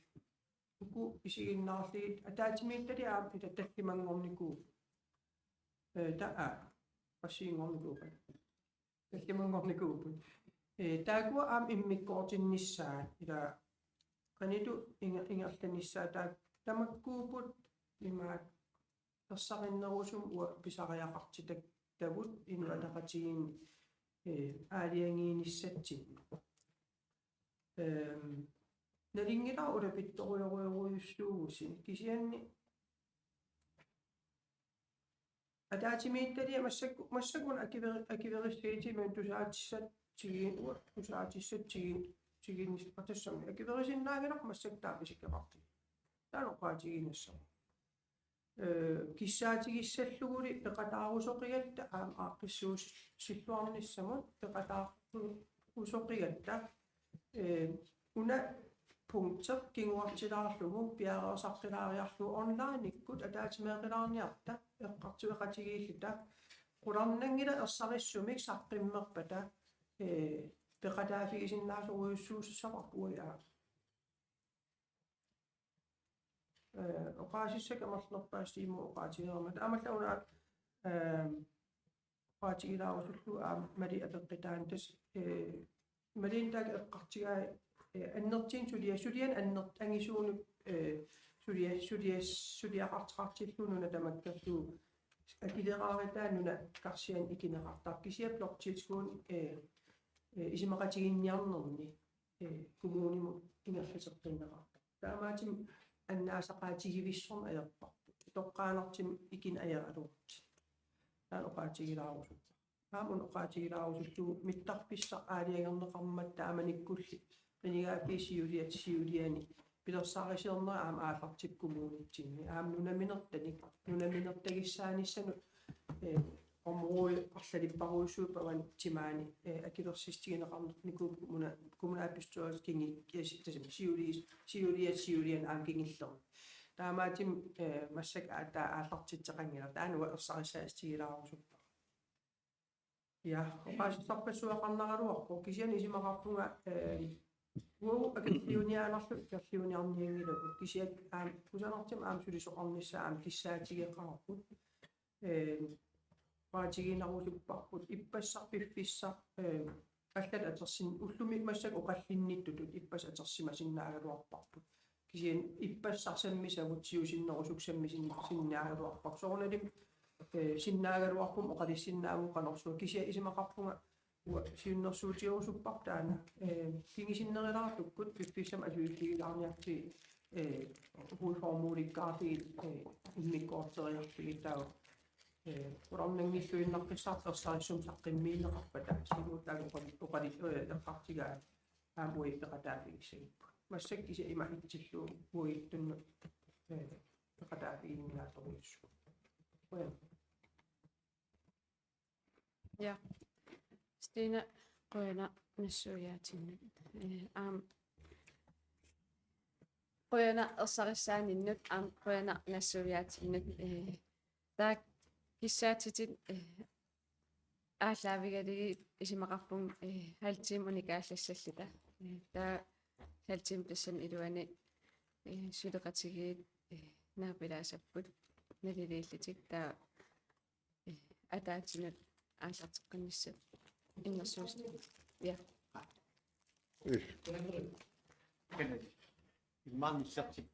uku isiginnaarlugit ataatsimiititaliat aamma ila tallimanngornikuupput. Ee, ta-, aa, qassiinngornikuupput. Tallimanngornikuupput. Ee, taakkua aamma immikkoortinnissaat ila qanoq inga-, ingerlanissaat taak-, tamakkuupput imaak ersarinnerusumik uanga pisariaqartitattavut Inuit Ataqatigiinni, ee, aalajangiinissatsinnut. Ehm, nalunngilara ulapittorujorujorujussuuvusi, kisianni ataatsimiititaliat massakku-, massakkut akiveri-, akuerissuutigimmat tusaatissat tiguin-, uanga tusaatissat tiguin-, tiguinnissaqatassammat akuerisinnaanngilarput massakkut taama isikkoqartut. Taanna oqaatigiinnassavara. Ee, kissaatigissallugulu peqataarusooqqigatta aamma aaqqissuussilluarnissamut peqataarusooqqigatta, ee, una punkti kinguartilaarlugu piareersartilaariarlugu onlineikkut ataatsimeeqilaarniarta eqqartueqatigiilluta qularnanngilaq ersarissumik saqqummerpata, ee, peqataaffigisinnaassorujussuussavarput uagut. Ee, oqaasissakka amerlanerpaasut immaqa oqaatigereermata. Aammalu una, ee, oqaatigilaarusullugu aamma Malik apeqqutaanut tassa, ee, Malik taakku eqqartugai, ee, annertuumik sulia-, sulianik anner-, angisuunut, ee, sulia-, sulia-, suliaqartoqartillugu nuna tamakkerlugu akileraaritaa nuna karsiani ikineqartartoq kisianni bloktilskuddini, ee, ee, isumaqatigiinniarnerni, ee, kommunimut ingerlateqqinneqartarpoq. Taamaattumik annaasaqaatigivissorneq ajorparput. Toqqaannartumik ikineq ajoralugit. Taanna oqaatigilaarusuppara. Aamma una oqaatigilaarusullugu mittarfissaq aalajangerneqarmat taamanikkulli qinigaaffiit siuliat siuliani pilersaarusiornerit aamma aallartipput kommunitsinni. Aamma nunaminertanik, nunaminertagissaanissanut, ee, område arlalipparujussuupput avani timaani, ee, akuersissutigineqarnikuupput kommuna-, kommunalbestyrelsi kingi-, ee, si-, tassami siuliis-, siuliat siuliani aamma kingullermi. Taamaattumik, ee, massakkut aatsaat aallartitseqanngilaq, taanna uanga ersarissaatigilaarusuppa. Ja, oqaaseqarpassuaqarnaraluarpoq, kisianni isumaqarpunga, eh, uagut akerliuniaannarluta akerliuniarnianngilagut, kisianni aamma kusanartumik aamma sulisoqarnissaa aamma kissaatigeqaarput. Eh, oqaatiginerusupparput ippassaq piffissaq, eh, allat atorsin-, ullumi massakkut oqallinnittutut ippassaq atorsimasinnaagaluarparput. Kisianni ippassaq sammisagut siusinnerusuksammisin-, sinnaagaluarparput. Soorunalimi, eh, sinnaagaluarput oqalussinnaagutta qanorsuaq, kisianni isumaqarpunga uanga siunnersuutigerusupparput taanna, eh, kingusinnerulaartukkut piffissami atuilliilaarniartigit, eh, hovedformålikkaartigit, eh, immikkoorteriartigit taava, eh, qularnanngilluinnaqqissaartoq ersarissumik saqqummiunneqarpata, siumut taanna oqali-, oqali-, eh, eqqartugaat aamma uagut peqataaffigissagipput. Massakkut kisianni ima itsillugu uaguttunnut, eh, peqataaffiginngilaattorujussuuvoq. Qujan. Ja. Stine, qujanaq nassuiaatinnut. Eh, aamma qujanaq ersarissaaninnut, aamma qujanaq nassuiaatinnut. Eh, taakku kissaatitit, eh, aallaavigalugit isumaqarpunga, eh, halv time unikaallassalluta. Eh, taava halv time tassani iluani, eh, suleqatigiit, eh, naapilaasapput naliliillutik, taava eh, ataatsimut aallarteqqinnissaa innersuus-. Ja. Ih. Ilmaannissertip.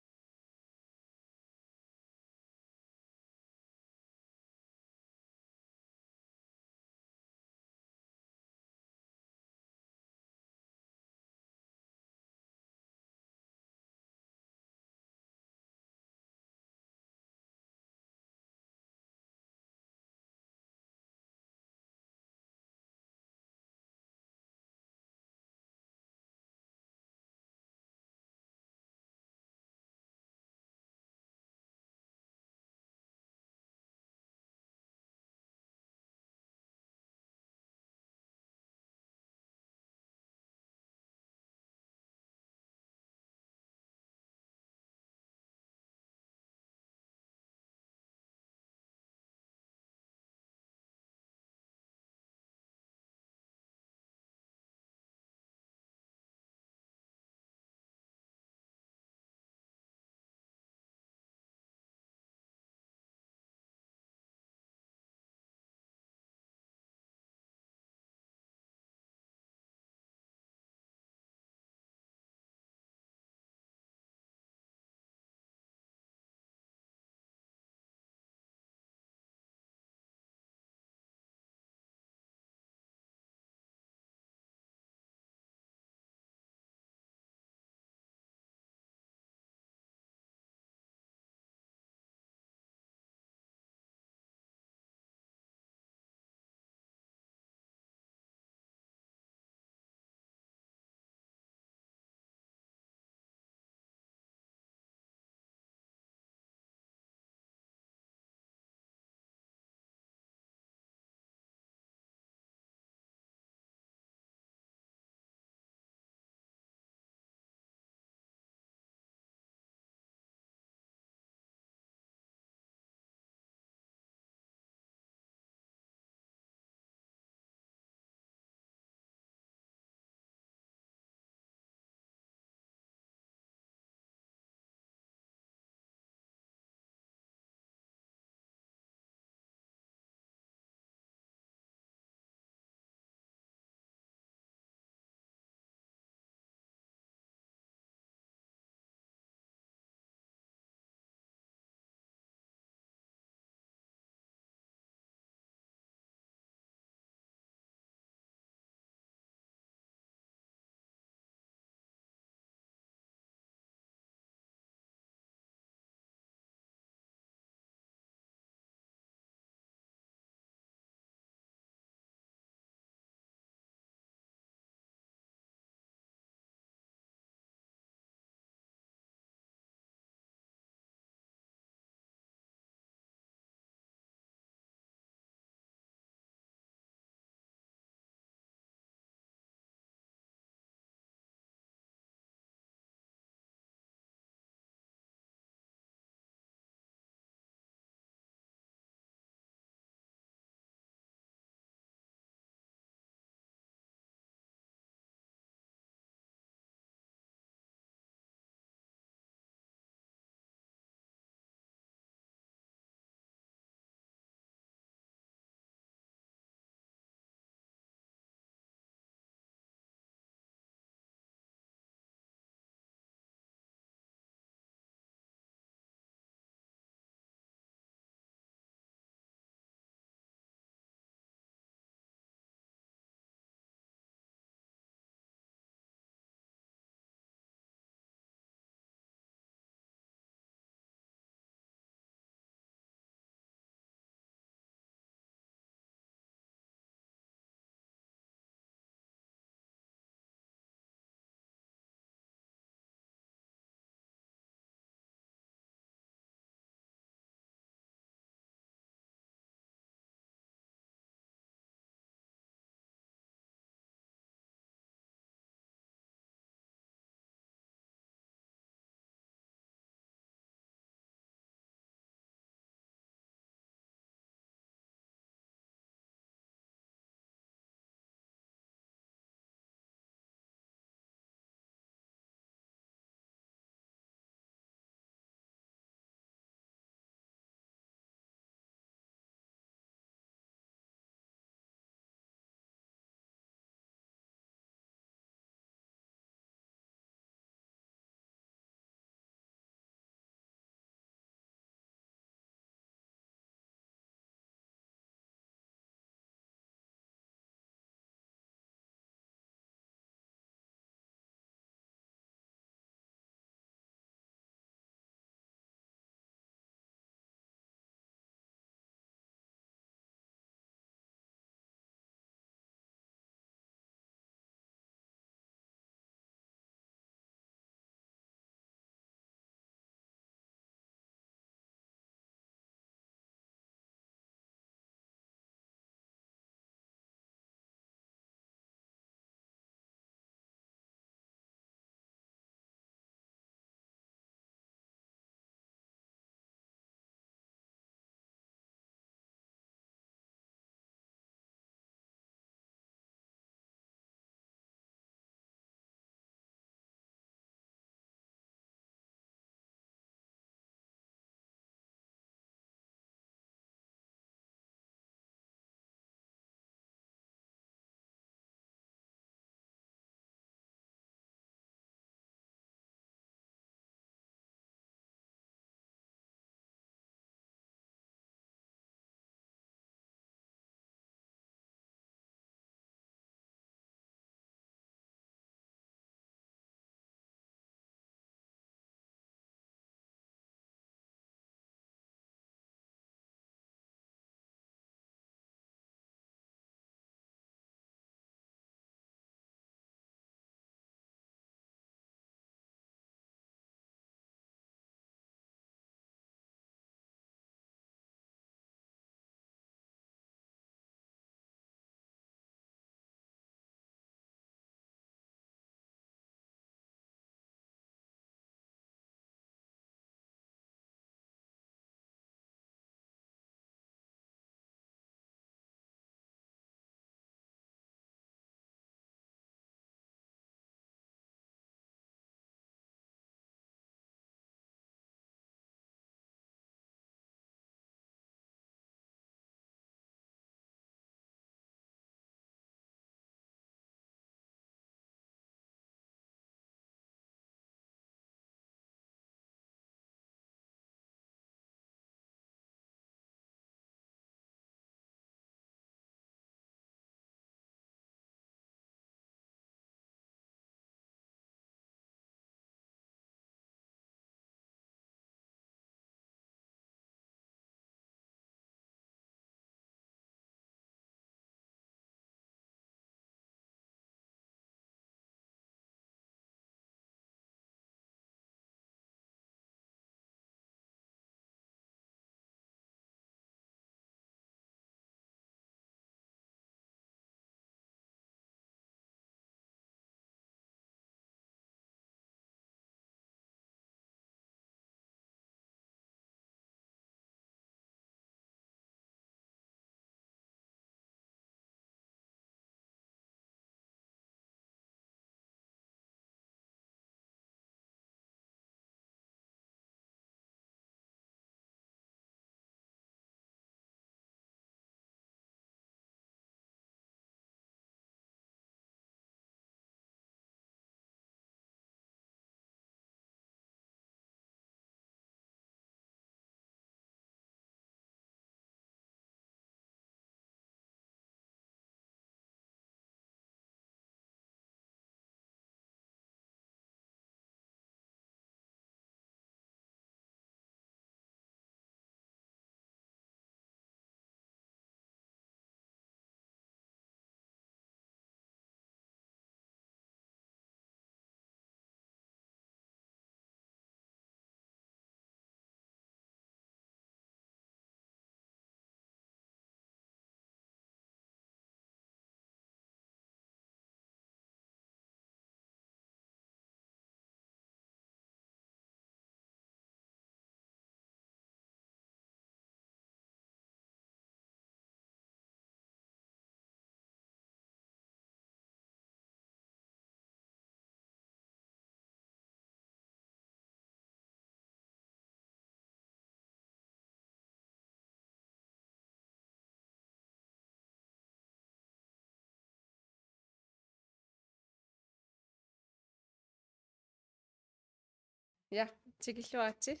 Ja, tikilluaritsi.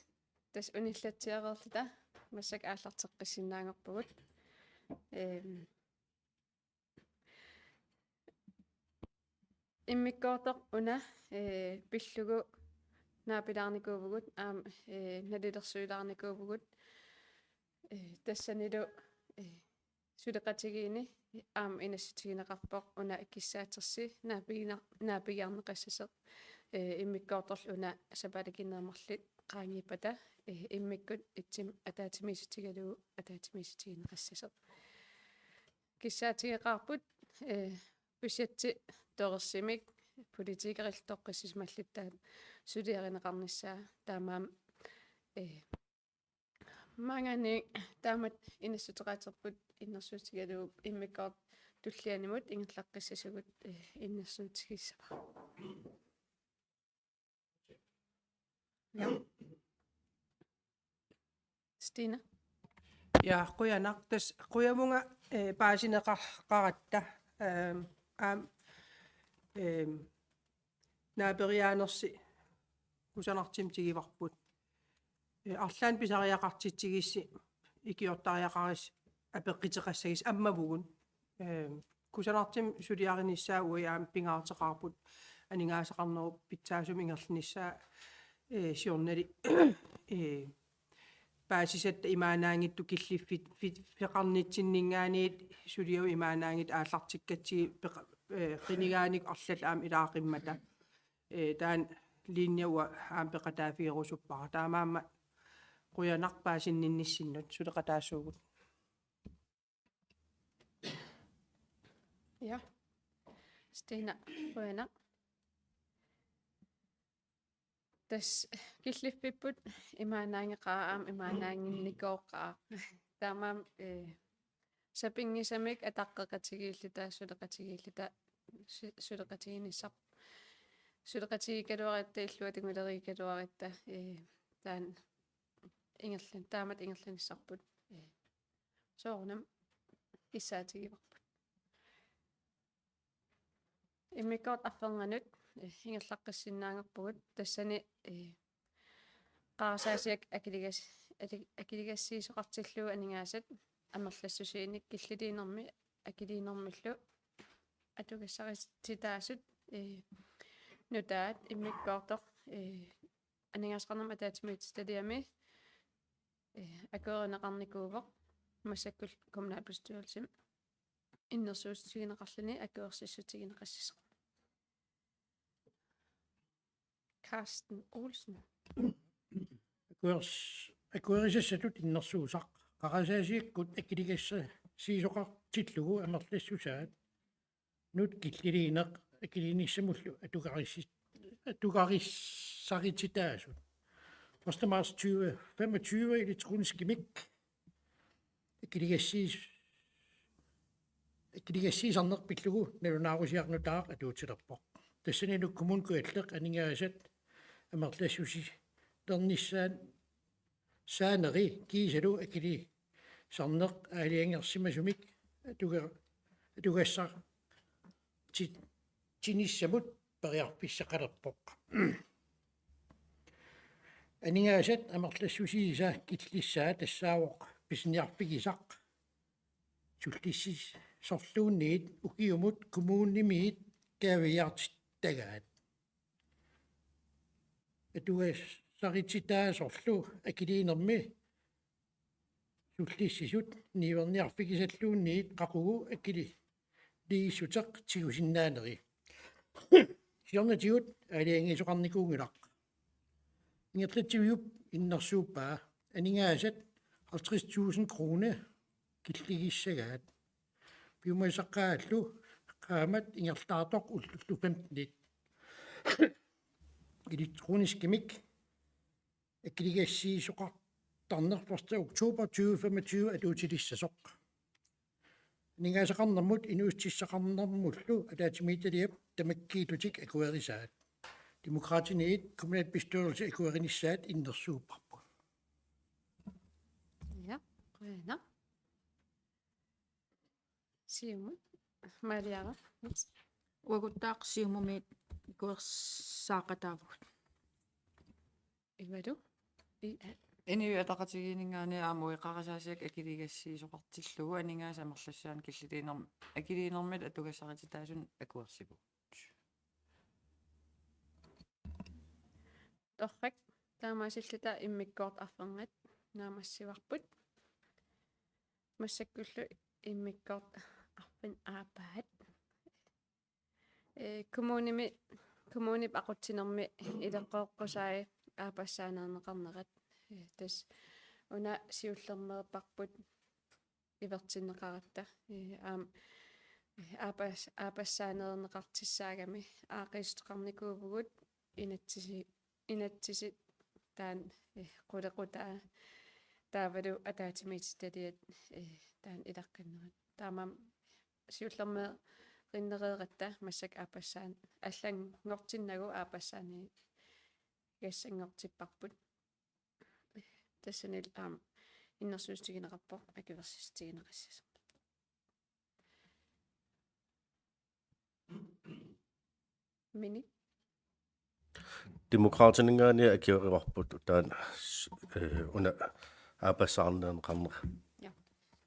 Tassa unillatsiareerluta massakkut aallarteqqissinnaanngorpugut. Ehm, immikkoortoq una, eh, pillugu naapilaarnikuuvugut, aamma, eh, nalilersuilaarnikuuvugut. Eh, tassanilu, eh, suleqatigiinni aamma inassutigineqarpoq una kissaatersi naapigina-, naapigiarneqassasoq, eh, immikkoortorlu una sapaatip akunneri marluk qaangiuppata, eh, immikkut ittumik ataatsimiissutigalugu ataatsimiissutigineqassasoq. Kissaatigeqaarput, eh, budgetti torersumik politikerillu toqqissisimalluttaat suliarineqarnissaa, taamaammat, eh, maanngaanniit taamatut inassuteqaaterput innersuussutigalugu immikkoortoq tullianut ingerlaqqissasugut, eh, innersuussutigissavara. Ja. Stina. Ja, qujanaq. Tassa qujavunga, eh, paasineqar-, qaratta. Ehm, aamma, ehm, naaperiaanersi kusanartumik tiguarput. Eh, arlaannik pisariaqartitsigissi ikiortariaqarissi apeqquteqassagissi ammavugut. Eh, kusanartumik suliarinissaa uagut aamma pingaaruteqaarput aningaasaqarnerup pitsaasumik ingerlanissaa, eh, siornali, eh, paasisatta imaannaanngitsut killiffit-, fit-, -feqarnitsinninngaanniit suliavut imaannaanngitsut aallartikkatsigit peqa-, eh, qinigaanik arlallit aamma ilaaqimmata. Eh, taanna linje uanga aamma peqataaffigerusuppara. Taamaammat qujanaq paasinninnissinnut, suleqataasuugut. Ja. Stina, qujanaq. Tassa killiffipput imaannaanngeqaaq aamma imaannaannginnikooqaaq. Taamaammat, eh, sapinngisamik ataqqeqatigiilluta, suleqatigiilluta, su-, suleqatigiinnissarput. Suleqatigiikkaluaratta, illuatungileriikkaluaratta, eh, taanna ingerlan-, taamatut ingerlanissarput, eh, soorunami kissaatigivarput. Immikkoortoq arfernganut, eh, ingerlaqqissinnaanngorpugut, tassani, eh, qarasaasiaq akiligas-, ali-, akiligassiisoqartillugu aningaasat amerlassusiinik killiliinermi akiliinermillu atugassarititaasut, eh, nutaat immikkoortoq, eh, aningaasaqarnermut ataatsimiititaliami, eh, akuerineqarnikuuvoq massakkut kommunalbestyrelsimi innersuussutigineqarluni akuersissutigineqassasoq. Carsten Olsen. Akuers-, akuerisassatut innersuussaq. Qarasaasiakkut akiligassiisoqartillugu amerlassusaat nut killiliineq akiliinissamullu atugarissi-, atugarissarititaasut. Første marts tyve femogtyve elektroniskimik akiligassiis-, akiligassiisarneq pillugu nalunaarusiaq nutaaq atuutilerpoq. Tassanilu Kommune Kujalleq aningaasat amerlassusilernissaat saaneri kiisalu akilisarneq aalajangersimasumik atuga-, atugassar-, ti-, tinissamut periarfissaqalerpoq. Aningaasat amerlassusiisa killissaa tassaavoq pisiniarfigisaq sullissisorluunniit ukiumut kommunimiit kaaviiaartittagaat. Atugassarititaasorlu akiliinermi sullissisut niuerniarfigisalluunniit qaqugu akiliissuteq tigusinnaaneri. Siornatigut aalajangiisoqarnikuunngilaq. Ingerlatsiviup innersuuppaa aningaasat halvtreds tusind kroner killigissagaat. Piumasaqqaallu qaammat ingerlaartoq ullullu femtenit. Elektroniskimik akiligassiisoqartarneq første oktober tyve femogtyve atuutilissasoq. Aningaasaqarnermut inuussutissaqarnermullu ataatsimiititaliap tamakkiillutik akuerisaat. Demokraatiniit kommunalbestyrelse akuerinissaat innersuupparput. Ja, qujanaq. Siumut. Maaliara. Uaguttaaq Siumumiit akuersaaqataavugut. Ivalu. I-, Inuit Ataqatigiinninngaanniit aamma ueqarasaasiak akiligassiisoqartillugu aningaasat amerlassusaannik killiliinerm-, akiliinermik atugassarititaasunik akuersivugut. Torrak, taamaasilluta immikkoortoq arfernat naammassivarput. Massakkullu immikkoortoq arfineq-aappaat. Ee, kommunimi, kommunip aqutsinermi ileqqoqqusaat aappassaaneerneqarnerat. Ee, tassa una siullermeerparput ivertinneqaratta. Ee, aamma, ee, aappas-, aappassaaneerneqartussaagami aaqqiissuteqarnikuuvugut inatsisi-, inatsisit taanna, ee, qulequtaa taavalu ataatsimiititaliat, ee, taanna ilaqqinnerat. Taamaammat siullermeerinnereeratta massakkut aappassaan-, allanngortinnagu aappassaaneegassanngortipparput. Tassanilu aamma innersuussutigineqarpoq akuersissutigineqassasoq. Mini? Demokraatininngaanniit akuerivarput taanna, eh, una aappassaaneerneqarnera. Ja.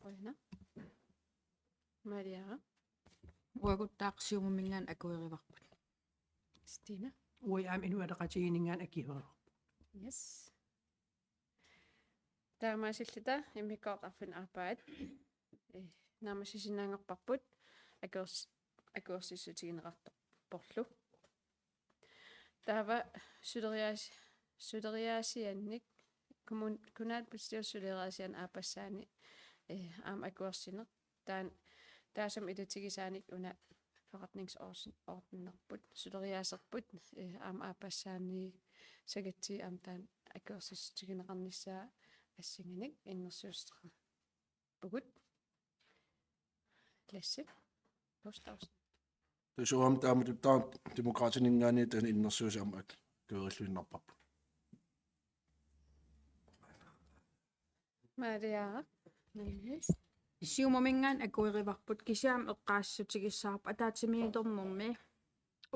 Qujanaq. Maria? Uaguttaaq Siumuminngaanniit akuerivarput. Stina? Uagut aamma Inuit Ataqatigiinninngaanniit akuerivarput. Yes. Taamaasilluta immikkoortoq arfineq-aappaat, eh, naammassisinnaanngorparput akuers-, akuersissutigineqarporlu. Taava suleriaas-, suleriaasiannik kommun-, kommunalbestyrelsip suleriaasiannik aappassaani, eh, aamma akuersineq. Taanna taassuma ilutigisaanik una forretningsordenerput, suleriaaserput, eh, aamma aappassaanissagatsigit aamma taanna akuersissutigineqarnissaa assinganik innersuussuteqarpugut. Lasse Gustavsen. Tassa uanga taamatut taanna Demokraatininngaanniit taanna innersuussaq aamma akuerilluinnarparput. Maria. Siumuminngaanniit akuerivarput kisianni eqqaasitsissutigissavarput ataatsimiititaliami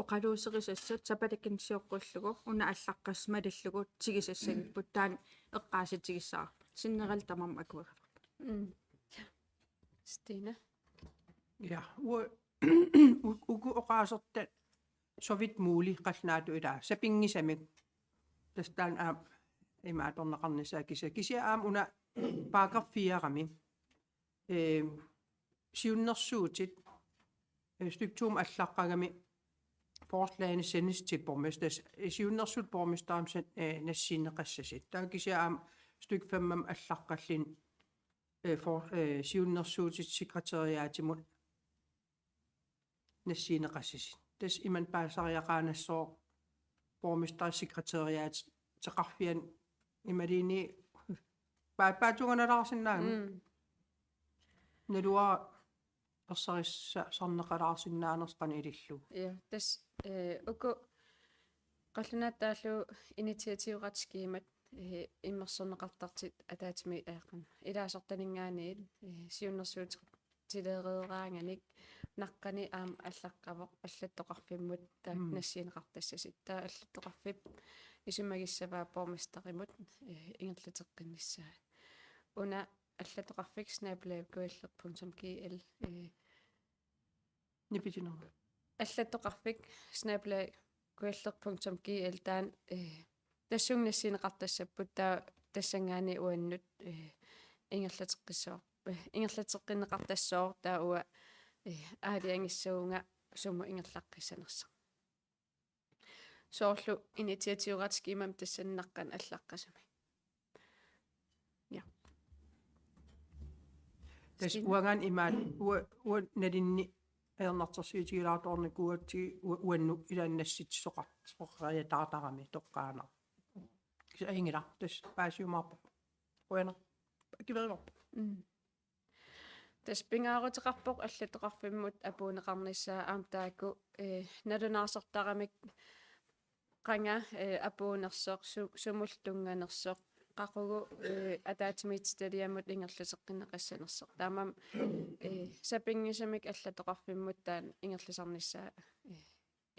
oqaluuserisassat sapaatip akunnerani sioqqullugu una allaqqasoq malillugu tigusassagipput taanna eqqaasitsigissavarput. Sinnera tamarmi akuerivarput. Mm. Stina. Ja, u-, u-, uku oqaasertat så vidt muligt qallunaatut ilaa sapinngisamik. Tassa taanna aamma ima atorneqarnissaa kisianni. Kisianni aamma una paragraf fire-mi. Eh, siunnersuutit, eh, stykke to-mi allaqqagami forslagene sendes til borgmester-, eh, siunnersuutit borgmesterimut sen-, eh, nassiunneqassasut. Taava kisianni aamma stykke fem-mi allaqqalluni, eh, for-, eh, siunnersuutit sekretariatimut nassiunneqassasut. Tassa imannak paasisariaqaannassooq borgmesterip sekretariateqarfiani imaluunniit pa-, paatsuunganalaarsinnaammat. Mm. Naluara ersarissarneqalaarsinnaanersoq qanoq ilillugu. Ja, tassa, eh, uku qallunaatut taallugu initiativrettigimat, eh, immersorneqartartut ataatsimi-, eh, qanoq, ilaasortaninngaanniit, eh, siunnersuuteqartut tilereeraanganik naqqani aamma allaqqavoq allattoqarfimmut taakku Mm. nassiunneqartassasut. Taava allattoqarfik isumagissavaa borgmesterimut, eh, ingerlateqqinnissaa. Una allattoqarfik snabel-a kujalleq punktum g l, eh, Nipitinermi. Allattoqarfik snabel-a kujalleq punktum g l taanna, eh, tassunga nassiunneqartassapput taava tassanngaanniit uannut, eh, ingerlateqqissavar-, eh, ingerlateqqinneqartassooq taava uanga, eh, aalajangissavunga sumut ingerlaqqissanersoq. Soorlu initiativrettigimmat tassani naqqani allaqqasumik. Ja. Tassa Stina. Uangaana imaat ua-, uanga nalinni ajornartorsiutigilaartoqarnikuugatsigit u-, uannut ilaanni nassitsisoqar-, soqariataartarami toqqaannaq. Kisianni ajunngilaq, tassa paasiumaarpoq. Qujanaq. Akuerivarput. Mm. Tassa pingaaruteqarpoq allattoqarfimmut apuunneqarnissaa aamma taakku, eh, nalunaarsortaramik qanga, eh, apuunnersoq, su-, sumullu tunnganersoq, qaqugu, eh, ataatsimiititaliamut ingerlateqqinneqassanersoq. Taamaammat, eh, sapinngisamik allattoqarfimmut taanna ingerlasarnissaa, eh,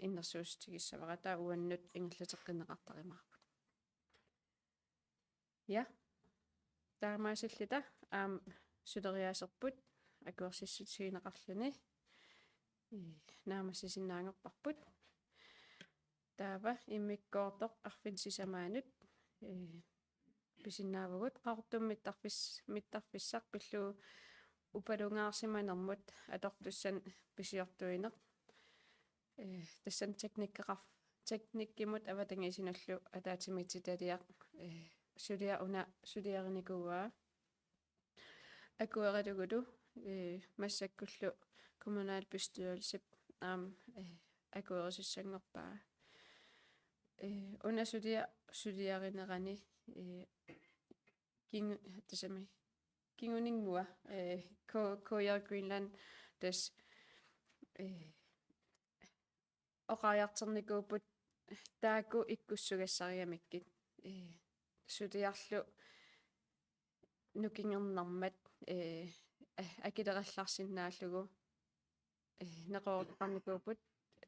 innersuussutigissavara taava uannut ingerlateqqinneqartarumaarput. Ja. Taamaasilluta aamma suleriaaserput akuersissutigineqarluni. Ee, naammassisinnaanngorparput. Taava immikkoortoq arfineq-sisamaanut, ee, pisinnaavugut Qaqortumi mittarfis-, mittarfissaq pillugu upalungaarsimanermut atortussanik pisiortuineq. Ee, tassani teknikkeqar-, teknikkimut avatangiisinullu ataatsimiititaliaq, ee, suliaq una suliarinikuuaa. Akuerilugulu, ee, massakkullu kommunalbestyrelsip aamma, ee, akuerisussanngorpaa. Ee, una suliaq suliarinerani, ee, kingu-, tassami, kinguninngua, ee, K-, K J Greenland tassa, ee, oqariartornikuupput taakku ikkussugassarigamikkit. Ee, suliarlu nukinngornermat, ee, a-, akilerallarsinnaallugu, ee, neqerooruteqarnikuupput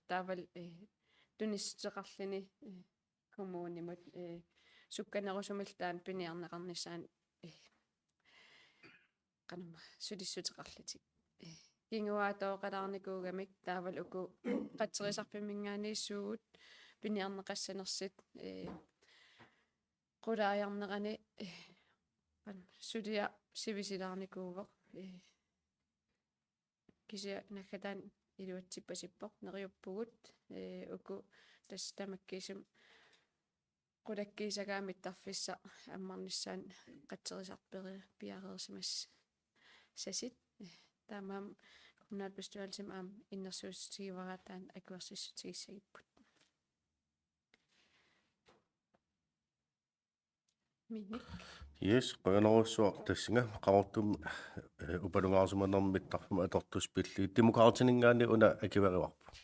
taavalu, ee, tunissuteqarluni, ee, kommunimut, ee, sukkanerusumillu taanna piniarneqarnissaanut, ee, qanormaa sulissuteqarlutik. Ee, kinguaatooqalaarnikuugamik taavalu uku qatserisarfimminngaanniit suut piniarneqassanersut, ee, qulaajarnerani, ee, qan-, suliaq sivisuulaarnikuuvoq. Ee, kisianni naggataani iluatsippasippoq, neriuppugut, ee, uku tassa tamakkiisumik qulakkiisagaat mittarfissaq ammarnissaanut qatserisarperi-, piareersimassasut. Ee, taamaammat kommunalbestyrelsimi aamma innersuussutigivara taanna akuersissutigissagipput. Minik. Yes, qujanarsuaq tassunga Qaqortumi, ee, upalungaarsimanermut mittarfimmut atortussat pillugit. Demokraatininngaanniit una akuerivarput.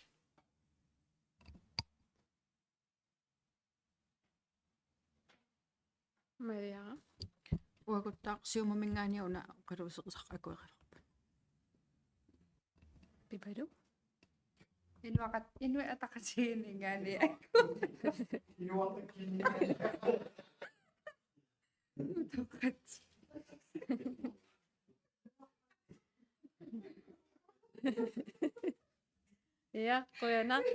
Maria. Uaguttaaq Siumuminngaanniit una oqaluuserisaq akuerivarput. Pipalu. Inuaqat-, Inuit Ataqatigiinninngaanniit. Utoqqat. Ja, qujanaq.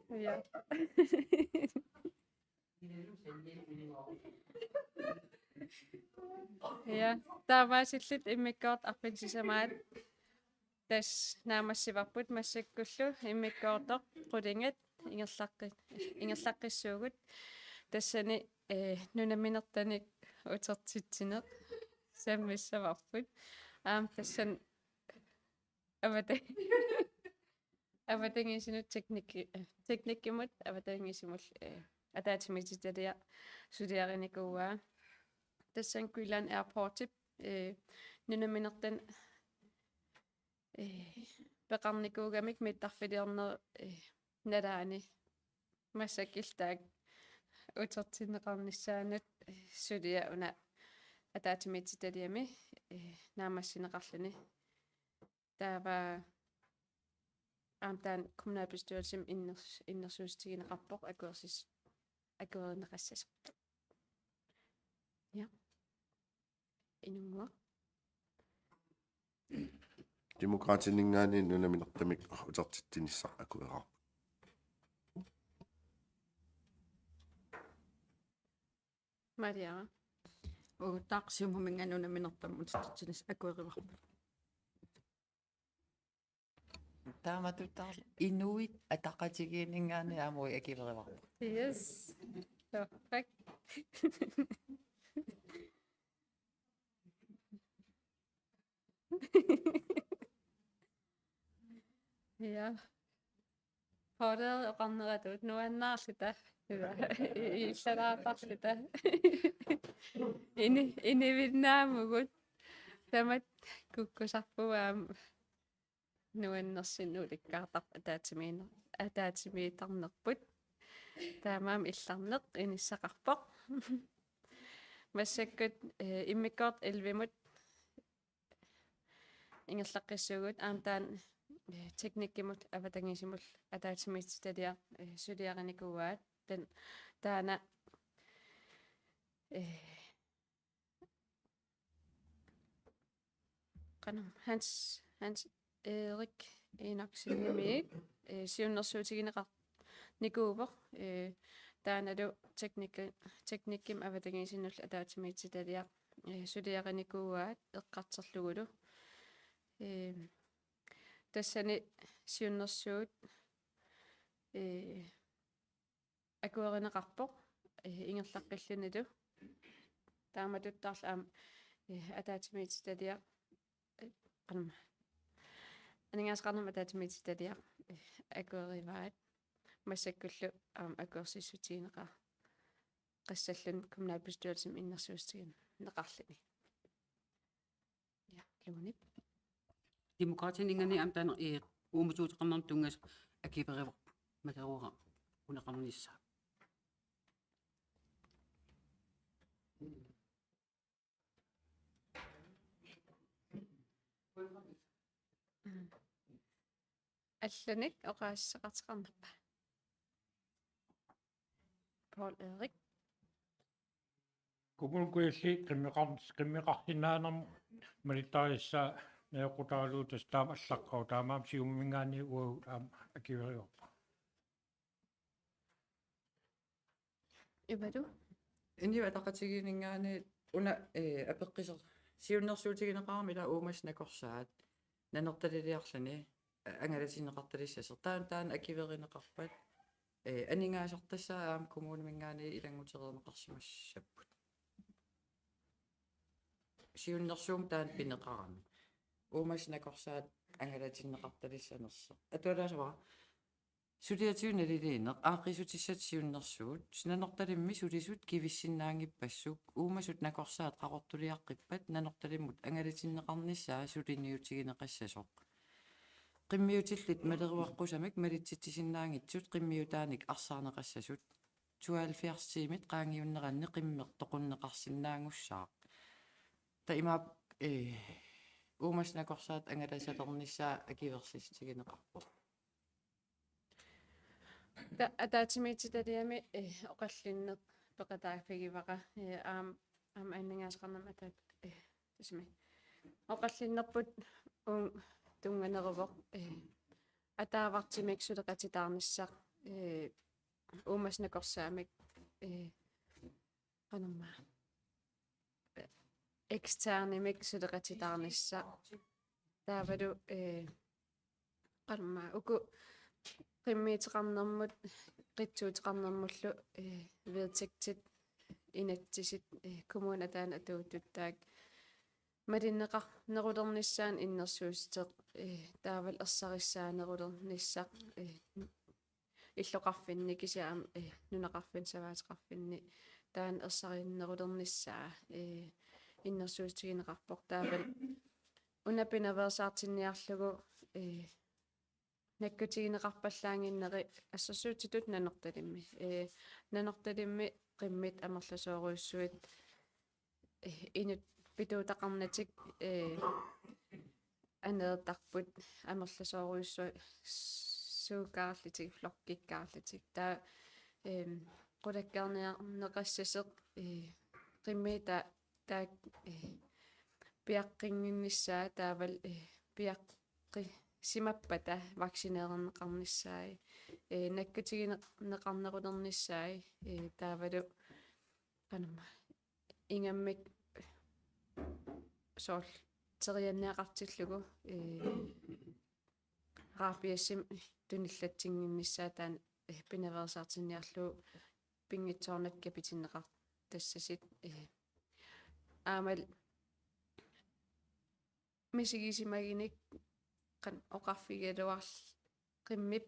Ja. Ja, taamaasilluta immikkoortoq arfineq-sisamaat tassa naammassivarput massakkullu immikkoortoq qulingat ingerlaqqi-, ingerlaqqissuugut. Tassani, ee, nunaminertanik utertitsineq sammissavarput. Aamma tassani avata-, avatangiisinut teknikki-, teknikkimut avatangiisimullu, ee, ataatsimiititaliaq suliarinikuuaa. Tassani Greenland Airportip, ee, nunaminertanik, ee, peqarnikuugamik mittarfiliornerup, ee, nalaani massakkut taakku utertinneqarnissaannut, ee, suliaq una ataatsimiititaliami, ee, naammassineqarluni. Taava aamma taanna kommunalbestyrelsimi inners-, innersuussutigineqarpoq akuersis-, akuerineqassasoq. Ja. Inunnguaq. Demokraatininngaanniit nunaminertamik utertitsinissaq akueraarput. Maria. Uaguttaaq Siumuminngaanniit nunaminertamik utertitsinissaq akuerivarput. Taamatuttaaq Inuit Ataqatigiinninngaanniit aamma uagut akuerivarput. Yes. Torrak. Ja. Pooreri oqarneratut nuannaarluta. Illalaatarluta. Ini-, inivinnaamugut. Tamatta kukkusarpugut aamma nuannersunik ulikkaartarput ataatsimiinner-, ataatsimiittarnerput. Taamaammat illarneq inissaqarpoq. Massakkut, eh, immikkoortoq ellevemut ingerlaqqissuugut aamma taanna, eh, teknikkimut avatangiisimullu ataatsimiititaliaq, eh, suliarinikuuaat. Taanna, taanna, eh, qanoq Hans, Hans Erik Enoksenimit, eh, siunnersuutigineqarnikuuvoq, eh, taannalu teknikki-, teknikkimut avatangiisinnullu ataatsimiititaliaq, eh, suliarinikuuaat eqqartorlugulu. Eh, tassani siunnersuut, eh, akuerineqarpoq, eh, ingerlaqqillunilu. Taamatuttaarlu aamma, eh, ataatsimiititaliaq, eh, qanma. Aningaasaqarnermut ataatsimiititaliaq, eh, akuerivaat. Massakkullu aamma akuersissutigineqar-, qassallun kommunalbestyrelsimi innersuussutigineqarluni. Ja, Lunip. Demokraatininngaanniit aamma taanna, eh, uumasuuteqarnermut tunngasoq akuerivarput. Maleruara uneqarnissaa. Allanik oqaaseqartoqarnerpa? Poul Erik. Kommune Kujalleq qimmeqar-, qimmeqarsinnaanermut malittarissaa najoqqutaralugu tassa taama allaqqavoq, taamaammat Siumuminngaanniit uagut aamma akuerivarput. Ivalu? Inuit Ataqatigiinninngaanniit una, eh, apeqquser-, siunnersuutigineqarami ila uumasut nakorsaat nanortaliliarluni, eh, angalatinneqartalissasoq. Taanna, taanna akuerineqarpat, eh, aningaasartassaat aamma kommuniminngaanniit ilanngutereerneqarsimassapput. Siunnersuummik taanna pineqarami. Uumasut nakorsaat angalatinneqartalissanersoq. Atualaasavara. Suliatigut naliliineq, aaqqiissutissat siunnersuut, nanortalimmi sulisut kivissinnaanngippassuit, uumasut nakorsaat qaqortuliaqqippat, nanortalimmut angalatinneqarnissaa suliniutigineqassasoq. Qimmiutillit maleruaqqusamik malitsitsisinnaanngitsut qimmiutaanik arsaarneqassasut, tooghalvfjerds tiimit qaangiunneranni qimmeq toqunneqarsinnaagussaaq. Taava imaappoq, eh, uumasut nakorsaat angalasalernissaa akuersissutigineqarpoq. Ta-, ataatsimiititaliami, eh, oqallinneq peqataaffigivara, eh, aam-, aamma aningaasaqarnermut ataat-, eh, tassami. Oqallinnerput uunga tunnganeruvoq, eh, ataavartumik suleqatitaarnissaq, eh, uumasut nakorsaamik, eh, qanormaa, eksternimik suleqatitaarnissaq. Taavalu, eh, qanormaa, uku qimmiuteqarnermut, qitsuuteqarnermullu, eh, vedtægtit, inatsisit, eh, kommunit ataanut atuuttuttaaq malinneqarnerulernissaanut innersuussuteq, eh, taavalu ersarissaanerulernissaq, eh, illoqarfinni kisianni aamma, eh, nunaqarfinni savaateqarfinni taanna ersarinnerulernissaa, eh, innersuussutigineqarpoq. Taavalu una pinaveersaartinniarlugu, eh, nakkutigineqarpallaannginneri assersuutitut Nanortalimmi. Eh, Nanortalimmi qimmit amerlasoorujussuit, eh, inut pituutaqarnatik, eh, aneertarput amerlasoorujussuit suukaarlutik, flokikkaarlutik. Taava, ehm, qulakkeerniarneqassasoq, eh, qimmii ta-, taakku, eh, piaqqinnginnissaa taavalu, eh, piaqqisimappata vaccineerneqarnissaat, eh, nakkutigineqarnerulernissaat, eh, taavalu qanormaa ingammik soorlu terianniaqartillugu, eh, rabiessimik tunillatsinnginnissaa taanna, eh, pinaveersaartinniarlugu pinngitsoornatik kapitinneqartassasut, eh, aammalu misigisimagunik qanoq oqarfigigaluarl-, qimmip,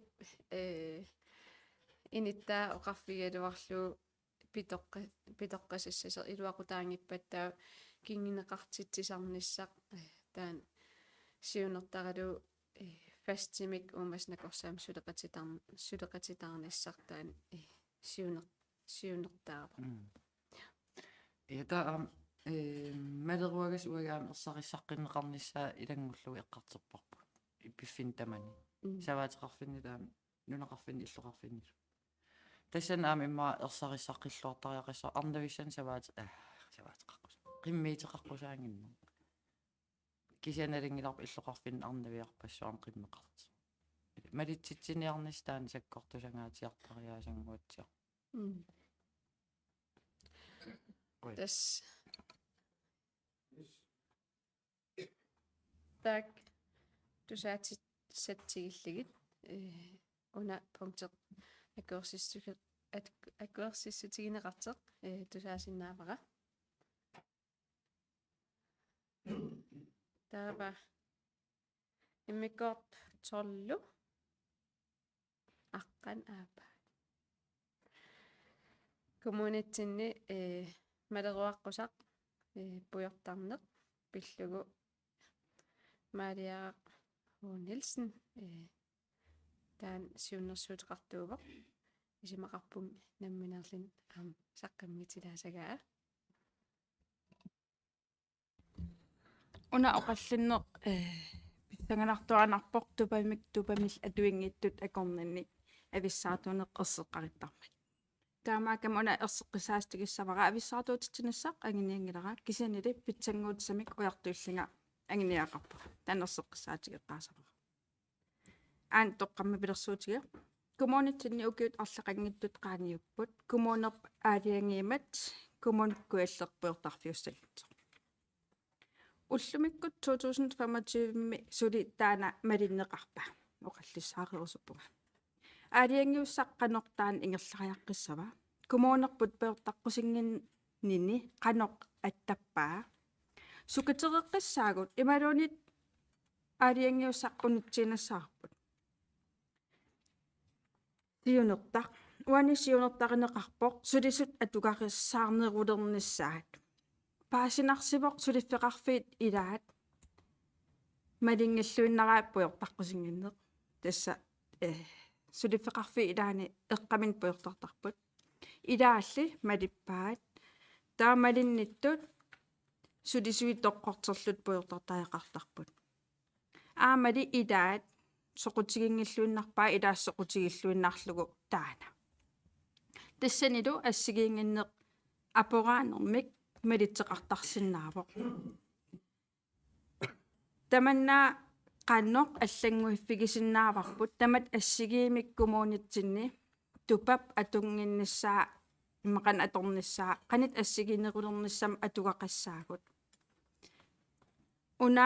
eh, inuttaa oqarfigigaluarlugu pitoqqa-, pitoqqassasoq iluaqutaanngippat taava kinguneqartitsisarnissaq, eh, taanna siunertaralugu, eh, fastimik uumasut nakorsaamik suleqatitar-, suleqatitaarnissaq taanna, eh, siuner-, siunertaavoq. Mm. Ja, taava, aamma, Ee, maleruagassat uagut aamma ersarissaqqinneqarnissaat ilanngullugu eqqartorparput. Piffinni tamani. Mm. Savaateqarfinni taama, nunaqarfinni illoqarfinnilu. Tassani aamma immaqa ersarissaqqilluartariaqassaaq arnavissani savaate-, ah, savaateqaqqusaa. Qimmiuteqaqqusaannginnami. Kisianni nalunngilarput illoqarfinni arnaviarpassuarnik qimmeqartoq. Malitsitsiniarnissaq taanna sakkortusangaatsiartariaasannguatsiarpoq. Mm. Oj. Tassa. Taakku tusaatit-, -satsigillugit, eh, una punkti akuersissuti-, at-, akuersissutigineqartoq, eh, tusaasinnaavara. Taava immikkoortoq tolv. Aqqaneq-aappaat. Kommunitsinni, eh, maleruaqqusaq, eh, pujortarneq pillugu Maria H. Nielsen, eh, taanna siunnersuuteqartuuvoq. Isumaqarpunga nammineerluni aamma saqqummiutilaassagaa. Una oqallinneq, eh, pissanganartuaannarpoq tupamik, tupamik atuinngittut akornanni avissaartuunneq erseqqarittarmat. Taamaakkami una erseqqissaatigissavara avissaartuutitsinissaq angunianngilara, kisiannili pitsannguutissamik ujartuillunga anguniagaqarpara. Taanna erseqqissaatigeqqaassavara. Aana toqqammavilersuutigiuk. Kommunitsinni ukiut arlaqanngitsut qaangiupput. Kommunerput aalajangiimat Kommune Kujalleq pujortarfiussallutik. Ullumikkut to tusind femogtyve-mi suli taanna malinneqarpa? Oqallissaareerusuppunga. Aalajangiussaq qanoq taanna ingerlariaqqissava? Kommunerput pujortaqqusinnginnini qanoq attappaa? Sukatereqqissaagut imaluunniit aalajangiussaq unitsiinnassavarput? Siunertaq. Uani siunertarineqarpoq sulisut atugarissaarnerulernissaat. Paasinarsivoq suliffeqarfiit ilaat malinngilluinnaraat pujortaqqusinnginneq. Tassa, eh, suliffeqarfiit ilaanni eqqaminnik pujortartarput. Ilaalli malippaat. Taava malinnittut sulisuit toqqorterlutik pujortartariaqartarput. Aammali ilaat soqutiginngilluinnarpaat, ilaat soqutigilluinnarlugu taanna. Tassanilu assigiinnginneq aporaanermik malitseqartarsinnaavoq. Tamanna qanoq allannguiffigisinnaavarput, tamatta assigiimmik kommunitsinni tupap atunnginnissaa, immaqa qanoq atornissaa, qanoq assigiinnerulernissamik atugaqassaagut. Una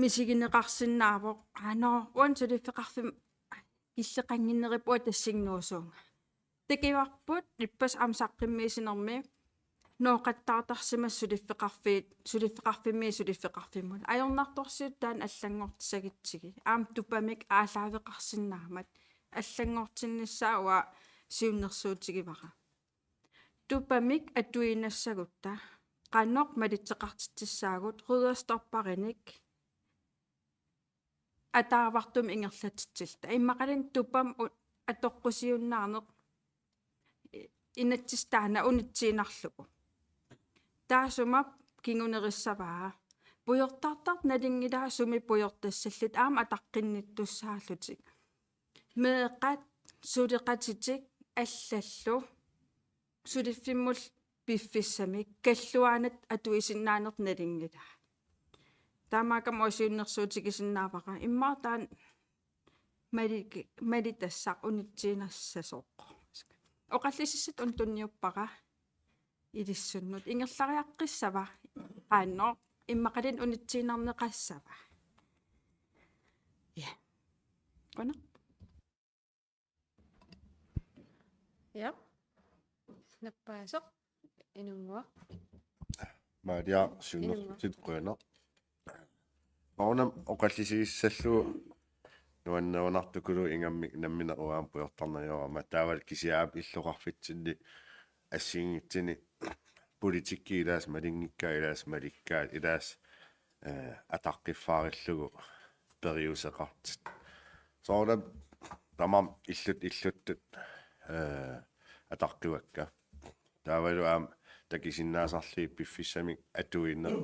misigineqarsinnaavoq, aana, uani suliffeqarfimmi killeqannginnerippunga tassunga nuusuunga. Takuarput ippassaq aamma saqqummiussinermi nooqattaartarsimasoq suliffeqarfiit, suliffeqarfimmiit suliffeqarfimmut. Ajornartorsiut taanna allanngortissagutsigit. Aamma tupamik aallaaveqarsinnaammat allanngortinnissaa uanga siunnersuutigivara. Tupamik atuinnassagutta qanoq malitseqartitsissaagut, rygestopperinik ataavartumik ingerlatitsilluta. Immaqaluunniit tupamik u-, atoqqusiunnaarneq i-, inatsisit taanna unitsiinnarlugu. Taassuma kingunerissavaa. Pujortartartut nalunngilaat sumi pujortassallutik aamma ataqqinnittussaallutik. Meeqqat, suleqatitik allallu suliffimmullu piffissamik kalluaanat atuisinnaaneq nalunngilaat. Taamaakkami uanga siunnersuutigisinnaavara. Immaqa taanna mali-, malitassaq unitsiinnassasoq. Oqallisissatut una tunniuppara ilissunnut. Ingerlariaqqissava? Aana, immaqaluunniit unitsiinnarneqassava? Ja. Qujanaq. Ja. Nappaasoq. Inunnguaq. Maria, siunnersuutit, qujanaq. Maunam oqallisigissallugu nuannerunartukuluuvoq, ingammik nammineq uanga pujortarneq ajorama, taavalu kisianni illoqarfitsinni assigiinngitsuni politikki ilaasa malinngikkaat, ilaasa malikkaat, ilaasa, eh, ataqqiffaarlugu periuseqartut. Soorunami tamarmik illut illuttut, eh, ataqqivakka. Taavalu aamma takusinnaasarlugit piffissamik atuineq,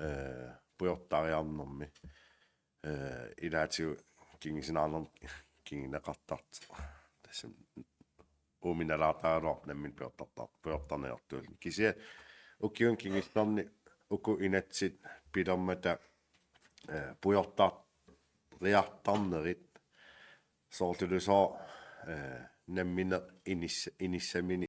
eh, pujortariarnermi, eh, ilaatigut kingusinneqarnermut kinguneqartartoq. Tassami uuminaalaartaraluarpoq nammineq pujortartar-, pujortarniartuulluni. Kisianni ukiuni kingullerni uku inatsit pilermata, eh, pujortariartarnerit soorlulusooq, eh, nammineq inis-, inissamini